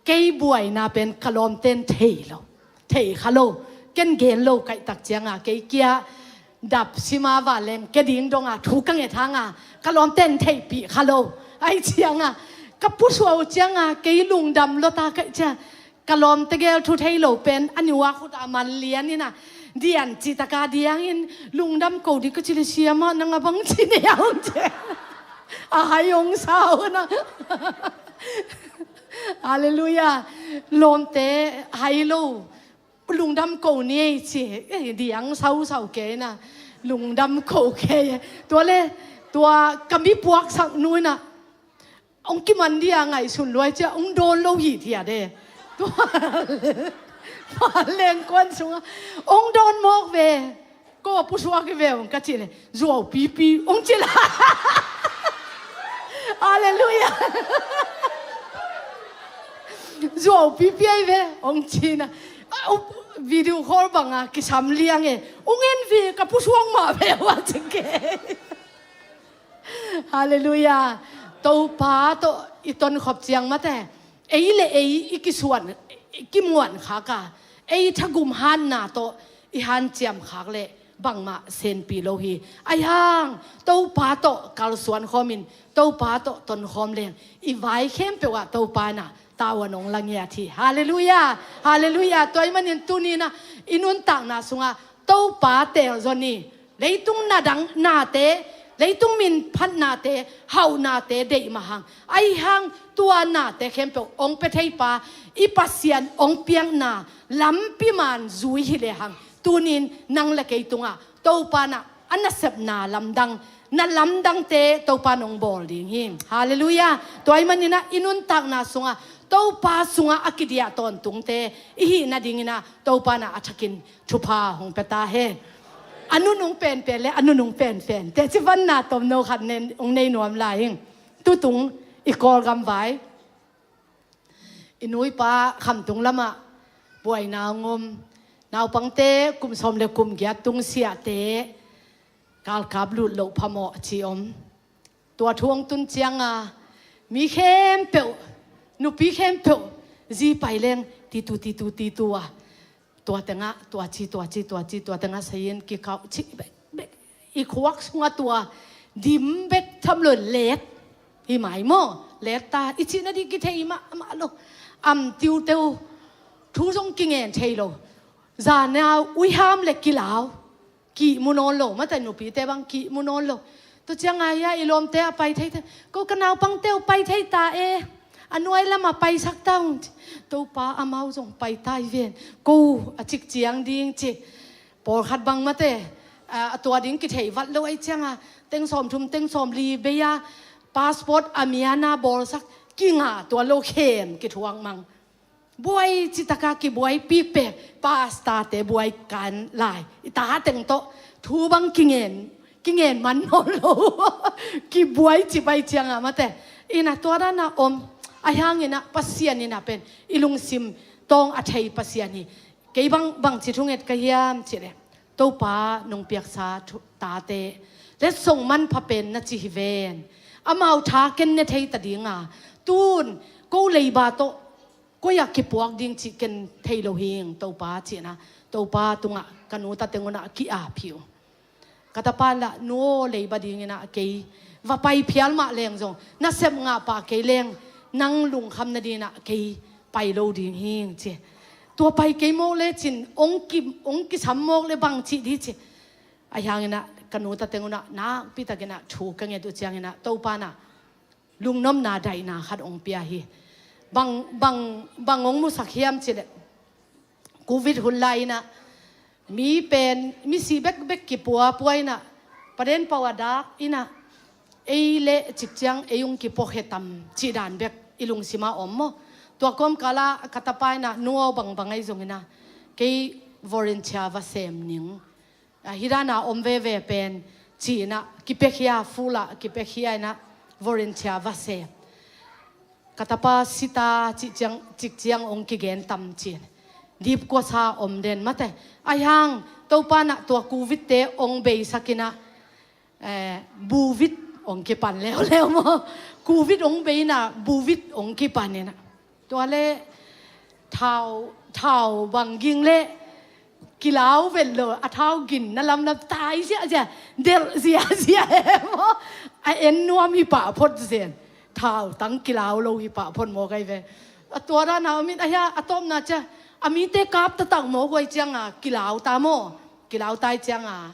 kei buaina pen ka lawmten thei lo. Thei kha lo. Ken gen lo kaihtak cianga kei kia dap sima vanleng ke ding donga thu ka nget hanga ka lawmten theihpih kha lo. Ai cianga ka pusuau cianga kei lungdam lota kaih cia ka lawmte gel thu thei lo pen a niua khuta man lian ina dian citaka diangin lungdam ko di ka cili siama nanga bang cine aung ce. A hai ong sau na. Halleluiah. Lawmte hai lo lungdam ko ni ei ci. Eh, diang sau sau ke na lungdam ko ke. Tua le tua ka mi puaksak nu ina ong kiman dia ngaihsun luai cia ong dawn lo hi thia de. Tua le tua lengkuan sunga ong dawn mawk ve. Ko a pusuak i ve ong ka ci le zuau pipi ong ci la. Halleluiah. Zuau pipi ai ve, hong ci-in ah. Video call bangah kisam liang e. Hong en ve, ka pusuang mah ve uh a ci kei. Halleluiah. Topa tawh i tonkhop ciang mate, ei le ei i kisuan, i kimuan khak a, ei thagum hanna tawh i hanciam khak leh bangmah senpi lo hi. Ahi hang Topa tawh kalsuan khawmin, Topa tawh tonkhawm leng, i vai khempeuh ah Topa in ah tavuan hong la ngiat hi. Halleluiah. Halleluiah. Tua ahih manin tuni-in ah i nuntakna sungah Topa teelzon hi. Leitung nadang nate, leitung min phatnate, hauhnate deih mah hang, ahi hang tua nate khempeuh hong pia theipa, i Pasian hong piakna lampi man zui hi lehang, tuni-in nang le kei tungah Topa in ah a nasepna lamdang, na lamdangte Topa in hong bawl ding hi. Halleluiah. Tua ahih manin ah i nuntakna sungah Topa sungah a kidiah tawntungte i hih nadingin ah Topa in ah a thakin thupha hong pia ta hen. A nunung penpen le a nunung penpen teci vanna tomno khat nen hong nei nuam lai ing. Tutung i Kawlgam vai, i nu i pa khamtung lamah buaina hong om. Naupangte kum sawm le kum giat tung siahte galkap lut loh phamawh ci om. Tua thu hong tun cianga mi khempeuh, nupi khempeuh zi pai leng titu titu titu a, tua tengah tua ci, tua ci, tua ci, tua tengah sayin kikauh ci bek bek. I khuak sungah tua dim bek tham lo, let hi mai maw? Let ta i cihna dih kithei mahmah lo. Am tiuteu, thu zong kingen thei lo. Zana uiham le kilau, kihmu nawn lo, mate nupite bang kihmu nawn lo. Tua ciang a hia i lawmte a pai thei thei, ko ka naupangte uh pai thei ta e, a nuai lamah paisak ta ung ci. Topa amau zong pai ta hi ven, ko a cik ciang ding ci. Pawlkhat bang mate a, a tua ding kithei vat lo ahih cianga teng sawmthum teng sawmli bei a passport a miana bawlsak, kinga tua lo khem kithuak mang. Buai citaka kibuai pikpek, pastorte buai kan lai. I ta teng tawh thu bang kingen, kingen man nawn lo. Kibuai ci pai cianga mate. Ina tua dana om, ahi hangina Pasian ina pen i lungsim tawng a thei Pasian hi. Kei bang, bangci thunget ka hiam cih leh, Topa nong piaksa thu, tate letsong manpha pen na ci hi ven. Amau tha ken ne thei ta dinga, tun ko leiba tawh koi-ah kipuak ding cih ken thei lo hing Topa cihna, Topa tungah ka nu ta teng unah ki-ap hi uh. Ka tapa lah, nu aw, leiba dinginah kei va pai phial mah leng zong, nasep ngah pah kei leng nang lungkham nadinginah kei pai lo ding hing ci. Tua pai kei mawk lecin ong ki, ong kisam mawk le bang cih di ci. Ahi hanginah ka nu ta teng unah nakpi takinah thu ka nget uh cianginah Topa nah lungnopna daihna khat ong pia hi. Bang, bang, bang ong musak hiam cileh, Covid hun lai inah mi pen, misi bekbek kipuapua inah, paden pau a dak inah, ei le cikciang ei ung kipuakhe tam cih dan bek i lungsima om maw? Tua kawmkala ka tapa inah, nu aw, bangbang ahi zongina kei volunteer va sem ning. A, hidana om veve pen ci inah kipekhia, fula kipekhia inah volunteer va sem. Ka tapa sita cikciang, cikciang ong kigen tam cin. Dipkuasa om den mate. Ahi hang Topa nah tua Covid te ong beisak inah, eh, buvit ong kipan leuleu maw? Covid ong bei inah buvit ong kipan inah. Tua le thau, thau bang ging le kilau vet lo, a thau gin na lamlam tai ziahziah, delh ziahziah e maw? A en nuam hi pah phot zen. Thau tang kilau lo hi pah phot maw kai ve. A tua dana om in, ahi a, a tawpna cia a mite kap taktak maw guai cianga kilau ta maw? Kilau tai cianga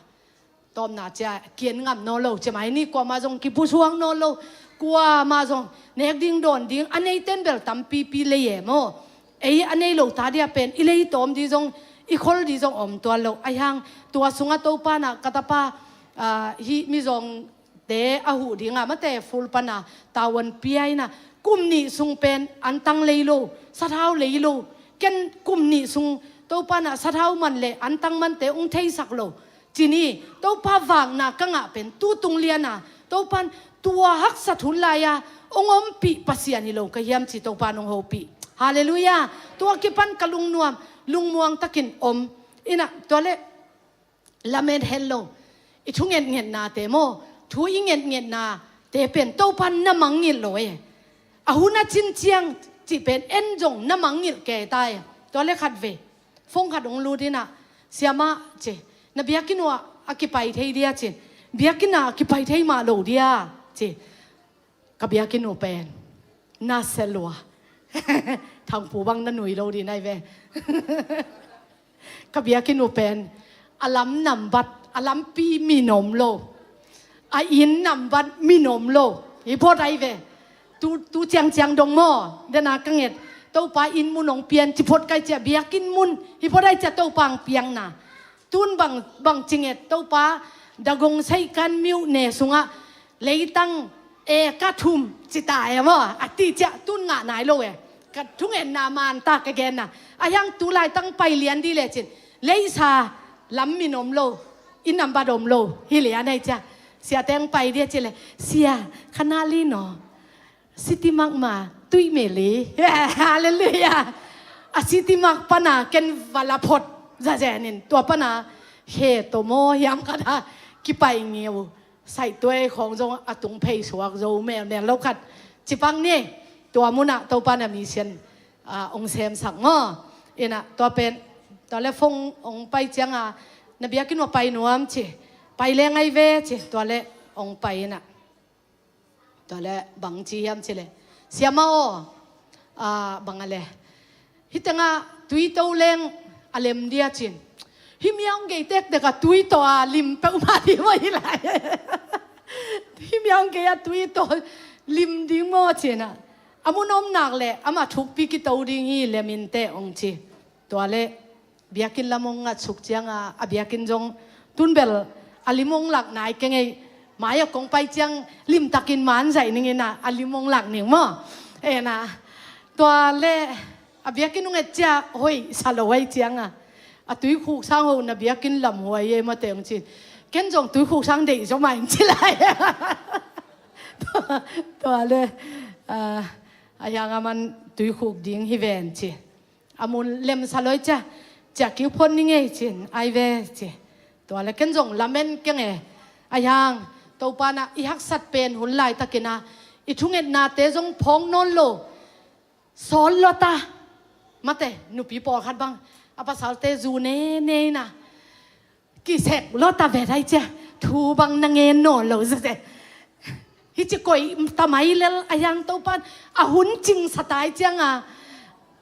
tawpna cia kian ngam nawn lo, cia mai ni kuamah zong kipusuak nawn lo, kuamah zong nek ding dawn ding a neiten bel tampipi lei e maw? Ei a nei lo ta dia pen i lei tawm di zong, i khol di zong om tuan lo. Ahi hang tua sungah Topa nah ka tapa, ah, hih mizawngte a huh dinga mate ful pana tavuan pia inah kum nih sung pen antang lei lo, sathau lei lo. Ken kum nih sung Topa nah sathau man le antang mante ung theisak lo. Cini, Topa vakna ka ngah pen tutung liana Topan tua haksat hun lai-a ong ompih Pasian hi lo ka hiam ci Topan ong hopih. Halleluiah. Tua kipan ka lungnuam, lungmuang takin om. Inah, tua le lamen het lo. I thu ngetngetnate maw, thu i ngetngetnate pen Topa na mangngilh lo e. A hun a cin ciang cih pen en zong na mangngilh kei ta e. Tua le khat ve, phone khat hong lut inah, siamah ci, na biakinn uh ah a kipai thei dia ci. Biakinn ah a kipai thei mah lo dia ci. Ka biakinn uh pen na sia lua. Thangpu bang na nui lo ding ai ve. Ka biakinn uh pen a lam nambat, a lampi min om lo, a inn nambat min om lo. Hi phot ai ve. Tu, tu ciangciang dong maw, dena ka nget, Topa inn mun hong pian ci phot kai cia, biakinn mun hi phot ai cia, Topa hong piangna. Tun bang, bang ci nget, Topa, Dagong Saikan myone sungah leitang e ka thum ci ta e maw, a ti cia, tun ngah nai lo e. Ka thungetna man ta ka genna. A hiang tu laitang pai lian di le cin, leisa lam min om lo, inn nambat om lo, hi lian ai cia. Sia teng pai dia ci le, sia, khanali no. City Mart ma, tui meli. Halleluiah. A City Mart pana ken va la phot zazen in, tua pana he to maw hiam khat a kipai ngiu. Saihtuai khawng zong a tung phei suak zo melmel lo khat. Cipang ni, tua munah Topa na mission, ah, ong semsak maw. Inah, tua pen, tua le phone ong pai cianga, na biakinn uh a pai nuam ci. Pai le ngai ve ci, tua le ong pai inah. Tua le bang ci hiam ci le, siamah aw, ah, bang a le, hih tengah tui to leng a lem dia cin. Hih miang gei tektek a tui to a lim peuhmah ding maw hi lai. Hih miang gei a tui to lim ding maw cin a. A mun om nak le, amah thukpi kito ding hi lem in teh ong ci. Tua le biakinn lam ong ngatsuk cianga, a biakinn zong tun bel a lim ong lak nai keng ei. Mai a kong pai ciang limtakin man zaih ning inah, a lim ong lak ning maw. Ena, tua le a biakinn ong et cia hoih sa lo ai cianga, a tuikhuk sang ho na biakinn lam huai e maw teh ong cin. Ken zong tuikhuk sang deih zo mah ing ci lai. Tua, tua le, ah, a hiang a man tuikhuk ding hi ven ci. A mun lemsa loi cia, cia kiu phot ni ngei cin, ai ve ci. Tua le ken zong lamen keng e. A hiang, Topa na i haksat pen hun laitakin a, i thungetnate zong phawk nawn lo. Sawl lota. Mate, nupi pawlkhat bang, a pasalte zu nene ina, kisek lota vet ai cia, thu bang na ngen nawn lo zeze. Hi ci koih tamai lel a hiang Topan a hun cingsa tai cianga,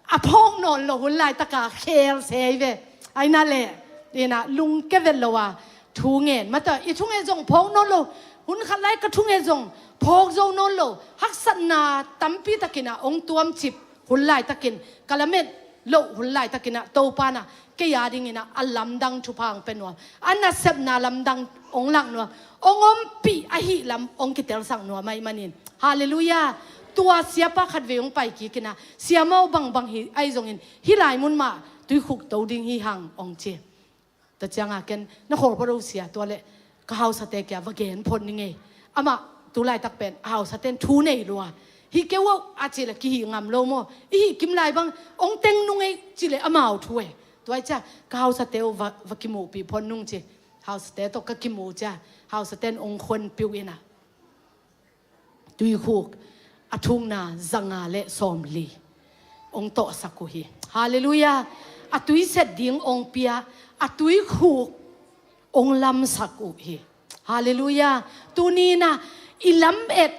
a phawk nawn lo hun laitaka khel sei ve. Aina le, ina lungke vet lo a thu ngen. Mata, i thunget zong phawk nawn lo. Hun khat lai ka thunget zong phawk zo nawn lo. Haksatna tampi takina ong tuamcip hun laitakin, ka lamet loh hun laitakina Topa na kei a dingina a lamdang thupha ong pe nuam, a nasepna lamdang ong lak nuam, ong ompih ahi lam ong kitelsak nuam ahi manin. Halleluiah. Tua siapa khat vei ong pai kikina, siamau bangbang hi ahi zongin, hih lai mun mah tuikhuk to ding hi hang ong ci. Tua cianga ken na khawl phot o sia, tua le ka hausate kia va gen phot ni ngei. Amah tu laitak pen a hausaten thu nei lua. Hih keu o a ci le kihih ngam lo maw. I hih kim lai bang ong teng nung ei ci le amau thu e. Tua i cia ka hausate o va, va kimuhpih phot nung ci. Hausate tawh ka kimuh cia, hausaten ong khon piu ina, tuikhuk a thukna zanga le sawmli ong tawhsak uh hi. Halleluiah. A tuiset ding ong pia, a tuikhuk ong lamsak uh hi. Halleluiah. Tunina i lamet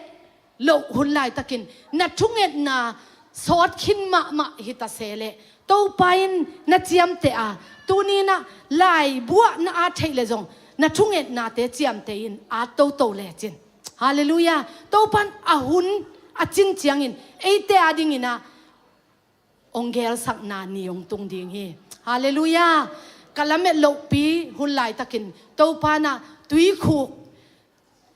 loh hun laitakin na thungetna sawt khin mahmah hi ta se le, Topa in na ciamteh a, tunina laibuah na at theih le zong na thungetnate ciamteh in at toto lecin. Halleluiah. Topan a hun a cin ciangin eite a dingina ong gelsakna ni ong tung ding hi. Halleluiah. Ka lamet lohpi hun laitakin Topa na tuikhuk,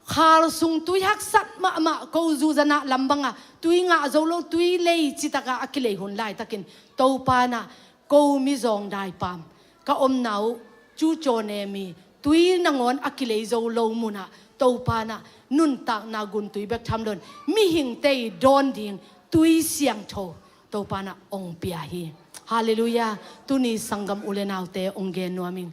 khal sung tui haksat mahmah ko zuzana lambanga tui ngah zo lo, tui lei citaka a kilei hun laitakin Topa na ko mizawng daipam ka omna uh cu caw nemi tui nangawn a kilei zo lo muna Topa na nuntakna guntui bek tham lon mihingte i dawn ding tui siangtho Topa in ah hong pia hi. Halleluiah. Tuni sanggam u le naute hong gen nuam ing.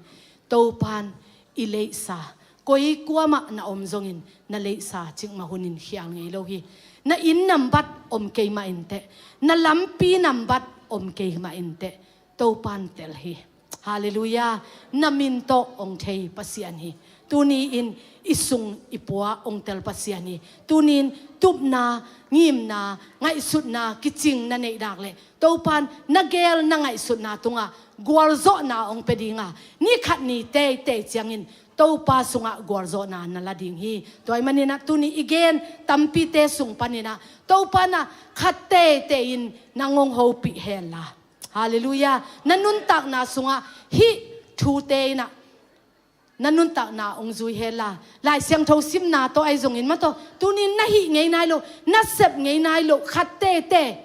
Topa in i leihsa, koi kuamah na om zongin na leihsa cikmah hunin khial ngei lo hi. Na inn nambat om kei mah inteh, na lampi nambat om kei mah inteh, Topa in tel hi. Halleluiah. Na min tawh hong thei Pasian hi. Tuni-in i sung i pua hong tel Pasian hi. Tuni-in tupna, ngimna, ngaihsutna, kicing na neih dak leh Topa in na geel na ngaihsutna tungah gualzawhna hong pia ding a, ni khat ni teitei ciangin Topa sungah gualzawhna na la ding hi. Tua ahih manin ah tuni i gen tampite sung panin ah Topa in ah khat teitei in nang hong hopih hen la. Halleluiah. Na nuntakna sungah hih thute in ah na nuntakna hong zui hen la. Lai Siangtho simna tawh ahi zongin mah tawh, tuni-in na hih ngei nai loh, na sep ngei nai loh khat teitei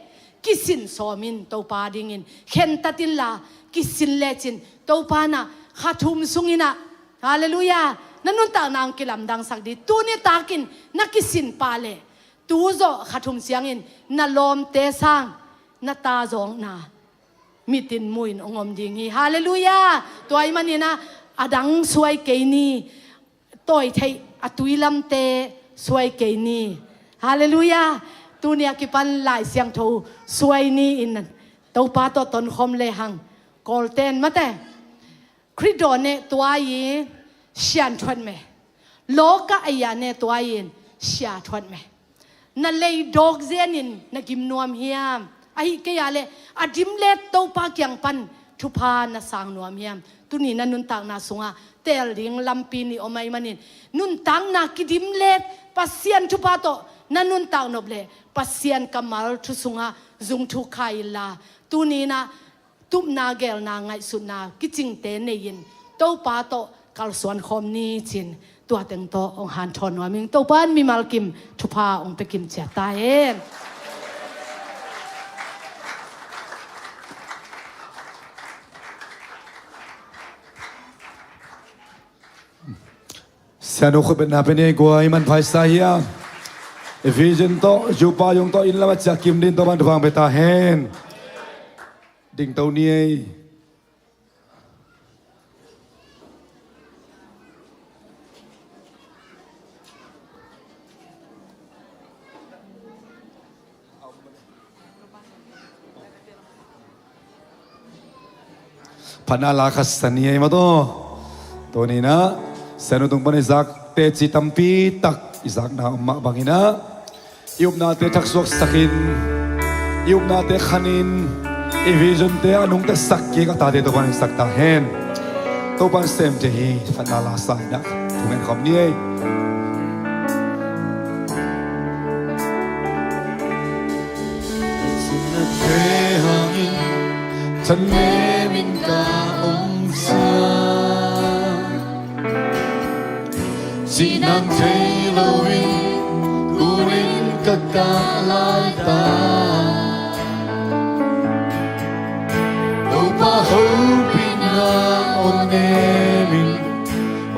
kisin sawm in Topa dingin khentat inla, kisin lecin Topa in ah kha thum sungin ah, halleluiah, na nuntakna hong kilamdangsak ding. Tuni takin na kisin pah leh, tu zawh kha thum ciangin na lawmte sang na ta zawkna mitin mu-in hong om ding hi. Halleluiah. Tua ahih manin ah a dang suai kei ni, tawi theih a tui lamte suai kei ni. Halleluiah. Tuni a kipan Lai Siangtho suai ni-in Topa tawh tonkhawm lehang, Kawlten mate, Khrih daw ne tuai-in sian thuat me, lawka a ia ne tuai-in sia thuat me. Na lei dawk zenin na gim nuam hiam? Ahih kei a leh a dimlet Topa kiang pan thupha na sang nuam hiam? Tuni na nuntakna sungah teel ding lampi nih om ahih manin, nuntakna kidimlet Pasian thupha tawh na nuntak nop leh Pasian kammal thu sungah zung thuk kha inla, tuni-in ah tupna, geelna, ngaihsutna kicingte nei-in Topa tawh kalsuan khawm ni ci-in tua teng tawh hong hanthawn nuam ing. Topa in mimal kim thupha hong pia kim ciat ta hen. Sianu khutbetna pia ni, kua i manpha i sa hiam? Vision tawh, Zupa Yung tawh inn lamah ciah kim ding, Topa in thupha hong pia ta hen. Dingto ni ei. Phatna la khat sa ni ei mah tawh. Tuni-in ah sianu tung pan i zak teci tampi tak i zakna om mah bangin ah, i upnate thaksuaksakin, i upnate khanin, i visionte a nungtasak kik a tate Topa in hong sak ta hen. Topa in sem thei hi. Phatna la sa-in ah thungen khawm ni ei. Sunate hangin thanemin ka omsa, cih nang thei loin kunin ka kah laitak, Topa hopihna aw nemin,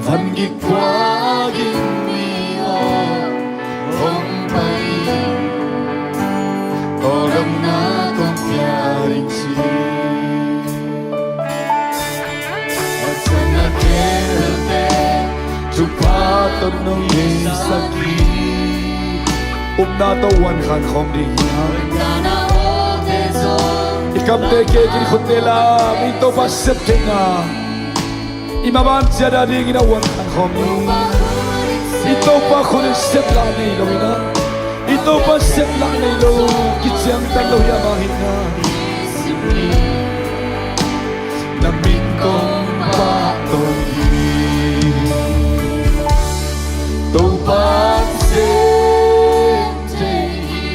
van gik khuagik mi aw hong pai, kawlgamna kong pia ding ci. A cang a kelte thupha tawh nong heisak hi. Upna tawh uan khan khawm ding hi hang. I kamte kei kin khutte la, i Topa sep theihna i maban ciat a dingin a uan khan khawm hi. I Topa khut in sep lah nei lo hi na. I Topa sep lah nei lo, kiciangtan lo hi ama hi na. Na min kong pahtawi hi. Topa in sem thei hi.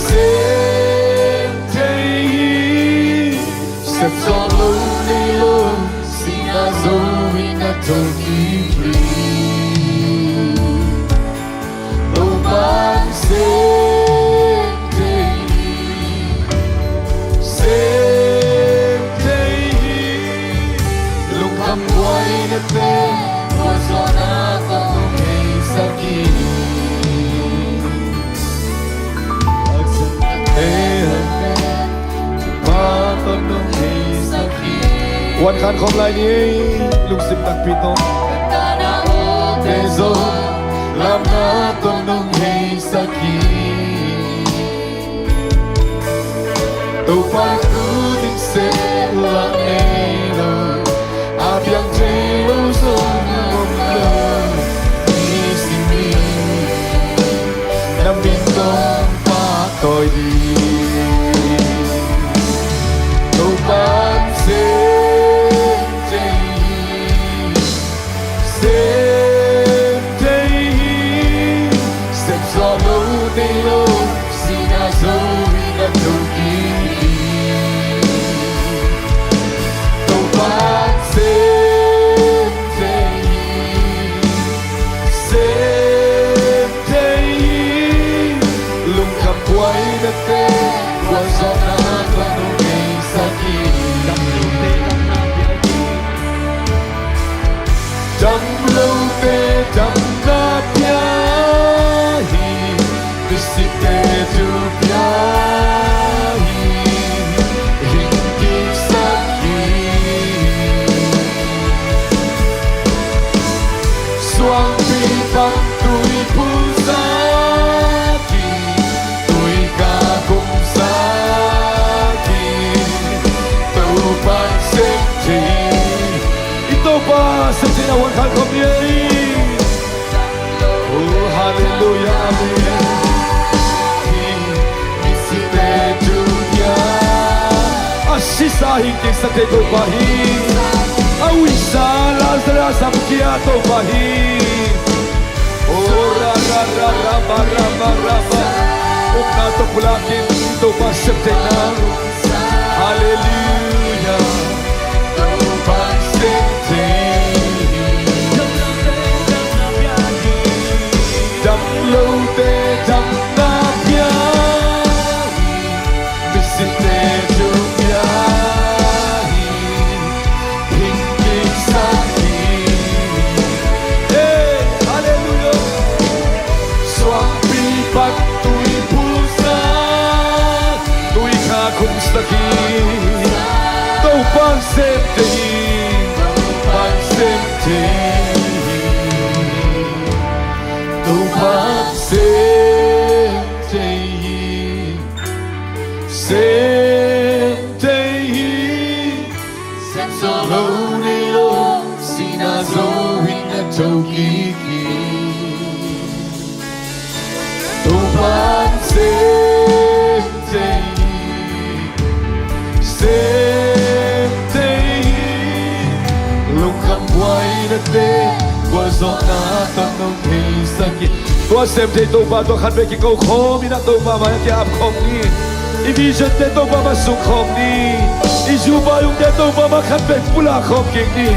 Sem thei hi. Sep zawh lo nei lo, singah zo in a thokik hi. Topa in sem thei hi, sem thei hi. Lungkham buaina pen, buaizawhna tawh hong heisak hi. Haksatna te Wan khan khawm lai ni ei, lungsim takpi tawh. Ka na ute zong lamna tawh nong heisak hi. Topa thu ding seh lah nei lo, a piang thei lo zong om lo. Nisim ni na min kong pahtawi ding. Topa'n sem thei hi, sem thei hi. Sem zawh lo nei lo, sihna zo hi, na tho kik hi. Topa'n sem thei hi, sem thei hi. Lungkham buaina te, gualzawhna tawh nong heisak hi. Dam lote damna pia hi, misitte thu pia hi, hing kiksak hi. Suangpi pan tui phulsak hi, tui kha khumsak hi. Topa'n sem thei hi. I Topa sem theihna huan khan khawm ni ei. Oh, halleluiah, amen. Misitte thu pia. A sisa hing kiksak thei Topa hi. A uisa Lazarus a mukhia Topa hi. Oh, ra, ra, ra, ra, ba, ra, ba, ra, ba. Upna tawh pulak in Topa sem theihna. Halleluiah. Topa'n sem thei hi. Dam lote damna pia hi, misitte thu pia hi, hing kiksak hi. Hey, halleluiah. Suangpi pan tui phulsak, tui kha khumsak hi. Topa'n sem thei hi. Topa'n sem thei hi. Topa'n sem thei hi. Sem thei hi. Sem zawh lo nei lo, sihna zo hi, na tho kik hi. Topa'n sem thei hi, sem thei hi. Lungkham buaina te, gualzawhna tawh nong heisak hi. Tua sem thei Topa tua khat vei kiko khawm in a Topa mai-ah ki-ap khawm ni. I vision te Topa mai sung khawm ni. I zu bai ung te Topa mai khat vei pulak khawm kik ni.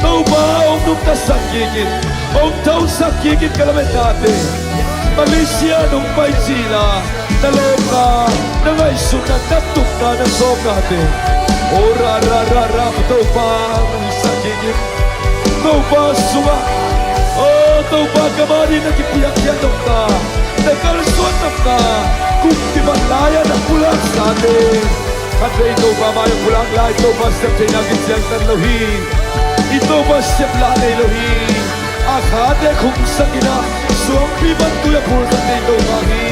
Topa hong nungtasak kik in, hong thosak kik in ka lametnate. Malaysia nong pai cihna, na lawpna, na ngaihsutna, na tupna, na sawmnate. Oh, ra, ra, ra, ra, Topa hong nungsak kik in. Topa sungah, oh, Topa kam adingin na kipiakkhiat nopna, na kalsuan nopna, kum kibat lai-ah na pulaksate. Khat vei Topa mai-ah pulak lai, Topa sep theihna kiciangtan lo hi. I Topa sep lah nei lo hi. A khate khumsak in a, suangpi pan tui a phulsak thei Topa hi.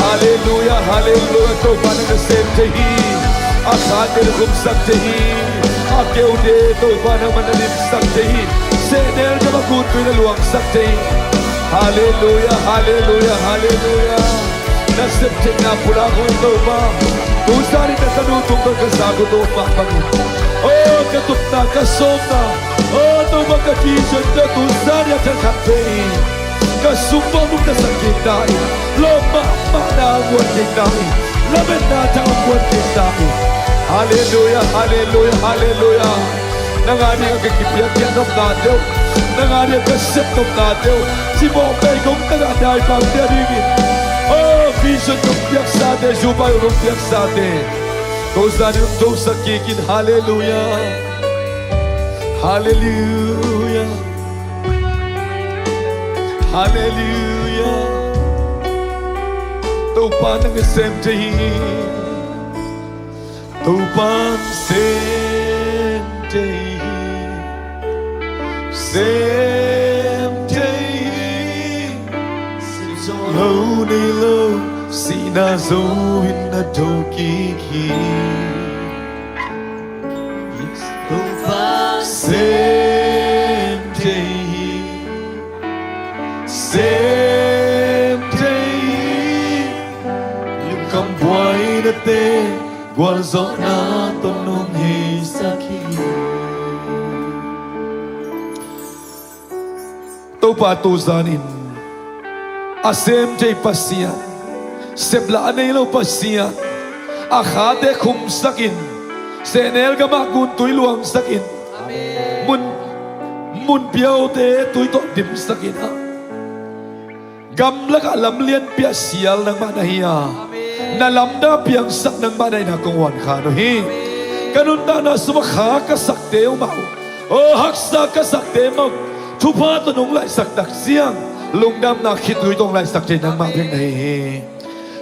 Halleluiah, halleluiah, Topa nang na sem thei hi. A khate na khumsak thei hi. A keute Topa nangmah na limsak thei hi. Sehnel gam ah guntui na luangsak thei hi. Halleluiah, halleluiah, halleluiah. Na sep theihna pulak hong Topa. Tu zan in na tanu tungtawn ka zak uh Topa bang in. Oh, ka tupna, ka sawmna. Oh, Topa ka vision te tu zan in a thakhat thei hi. Ka sung bang nungtasak kik ta in. Lawp mahmahna a guan kik ta in. Lametna thak a guan kik ta in. Halleluiah, halleluiah, halleluiah. Nang adingin ka kipiakkhiat nopnate uh, nang adingin ka sep nopnate uh, cimawh bei kong tagah dai pangte adingin, oh, vision nong piaksate, zu bai nong piaksate, tu zan in hong thosak kik in. Halleluiah. Halleluiah. Halleluiah. Topa nang na sem thei hi. Topa sem thei hi, sem thei hi. Sem zo lo nei lo, sihna zo in na tho kik hi. Yes. Topa sem thei hi, sem thei hi. Lungkham buaina te, gualzawhna tawh nong heisak hi. Topa, tuzanin a sem thei Pasian, sep lah a nei lo Pasian, a khate khumsakin, sehnel gamah guntui luangsakin, mun, mun piaute tui tawh dimsakin ah, gamlakah lamlianpi ah sial nangmah na hi a, na lamdang piangsak nangmah na hi na kong uan khan uh hi. Ka nuntakna sungah kha ka sakte uh mah uh, aw, haksa ka sakte mah uh, thupha tawh nong laihsak tak ciang, lungdamna khitui tawh hong laihsak thei nangmah bek na hi hi.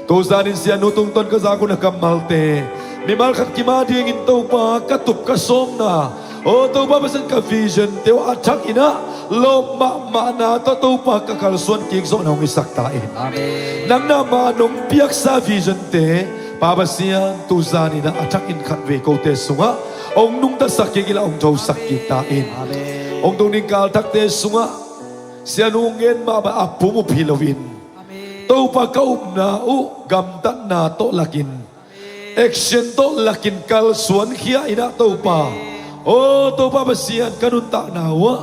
Tuzanin sianu tungtawn ka zak un a kammalte, mimal khat kim a dingin Topa, ka tup ka sawmna, aw Topa Pasian, ka vision te uh a thakin ah lawp mahmahna tawh Topa, ka kalsuan kik zawhna hong hisak ta in. Amen. Nang na mah nong piaksa vision te, Pa Pasian, tuzanin ah a thakin khatvei kote sungah hong nungtasak kik inla hong thosak kik ta in. Amen. Hong tung ding kal thakte sungah sianu ngen mahmah a pum up hi loin, Amen, Topa, ka upna uh gamtatna tawh lakin, action tawh lakin kalsuan khia in ah Topa, aw Topa Pasian, ka nuntakna uh ah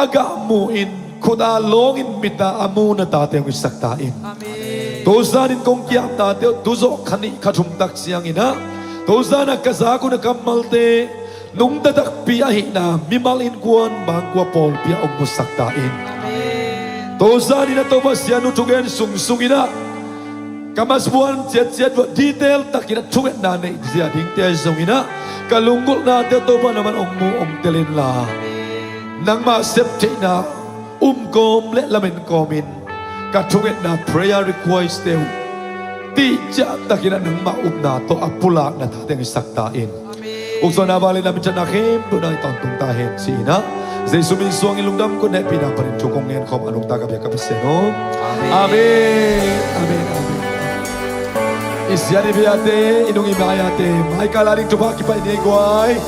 a gah mu-in, khut a lawngin, mit a a mu na tate hong hisak ta in. Amen. Tuzanin kong ki-apnate uh tuzawh kha nih kha thum tak ciangin ah, tuzan a ka zak un a kammalte nungta takpi ahihna mimal innkuan bangkua pawlpi ah hong musak ta in. Amen. Tuzanin ah Topa, sianu thugen sungsungin ah ka masa buan ciatciat uh ah detail takin ah thungetna neih zia dingte zongin ah, ka lunggulhnate Topa, nangman hong mu hong tel inla, nangmah sep theihna um kawm le lamen kawmin ka thungetna prayer request te uh tihciah takin ah nangmah upna tawh a pulakna tate hong hisak ta in. Ukzawhna, vangliatna, minthanna khempeuh nang i tawntung ta hen ci-in ah, Jesu min suangin lungdam, kong hehpihna panin thu kong ngen khawm a nungta ka biak ka Pasian aw. Amen. Amen. Amen. Amen. I siat i biate, i nung i maiate, mai kal a ding thupha kipan ni ei guai.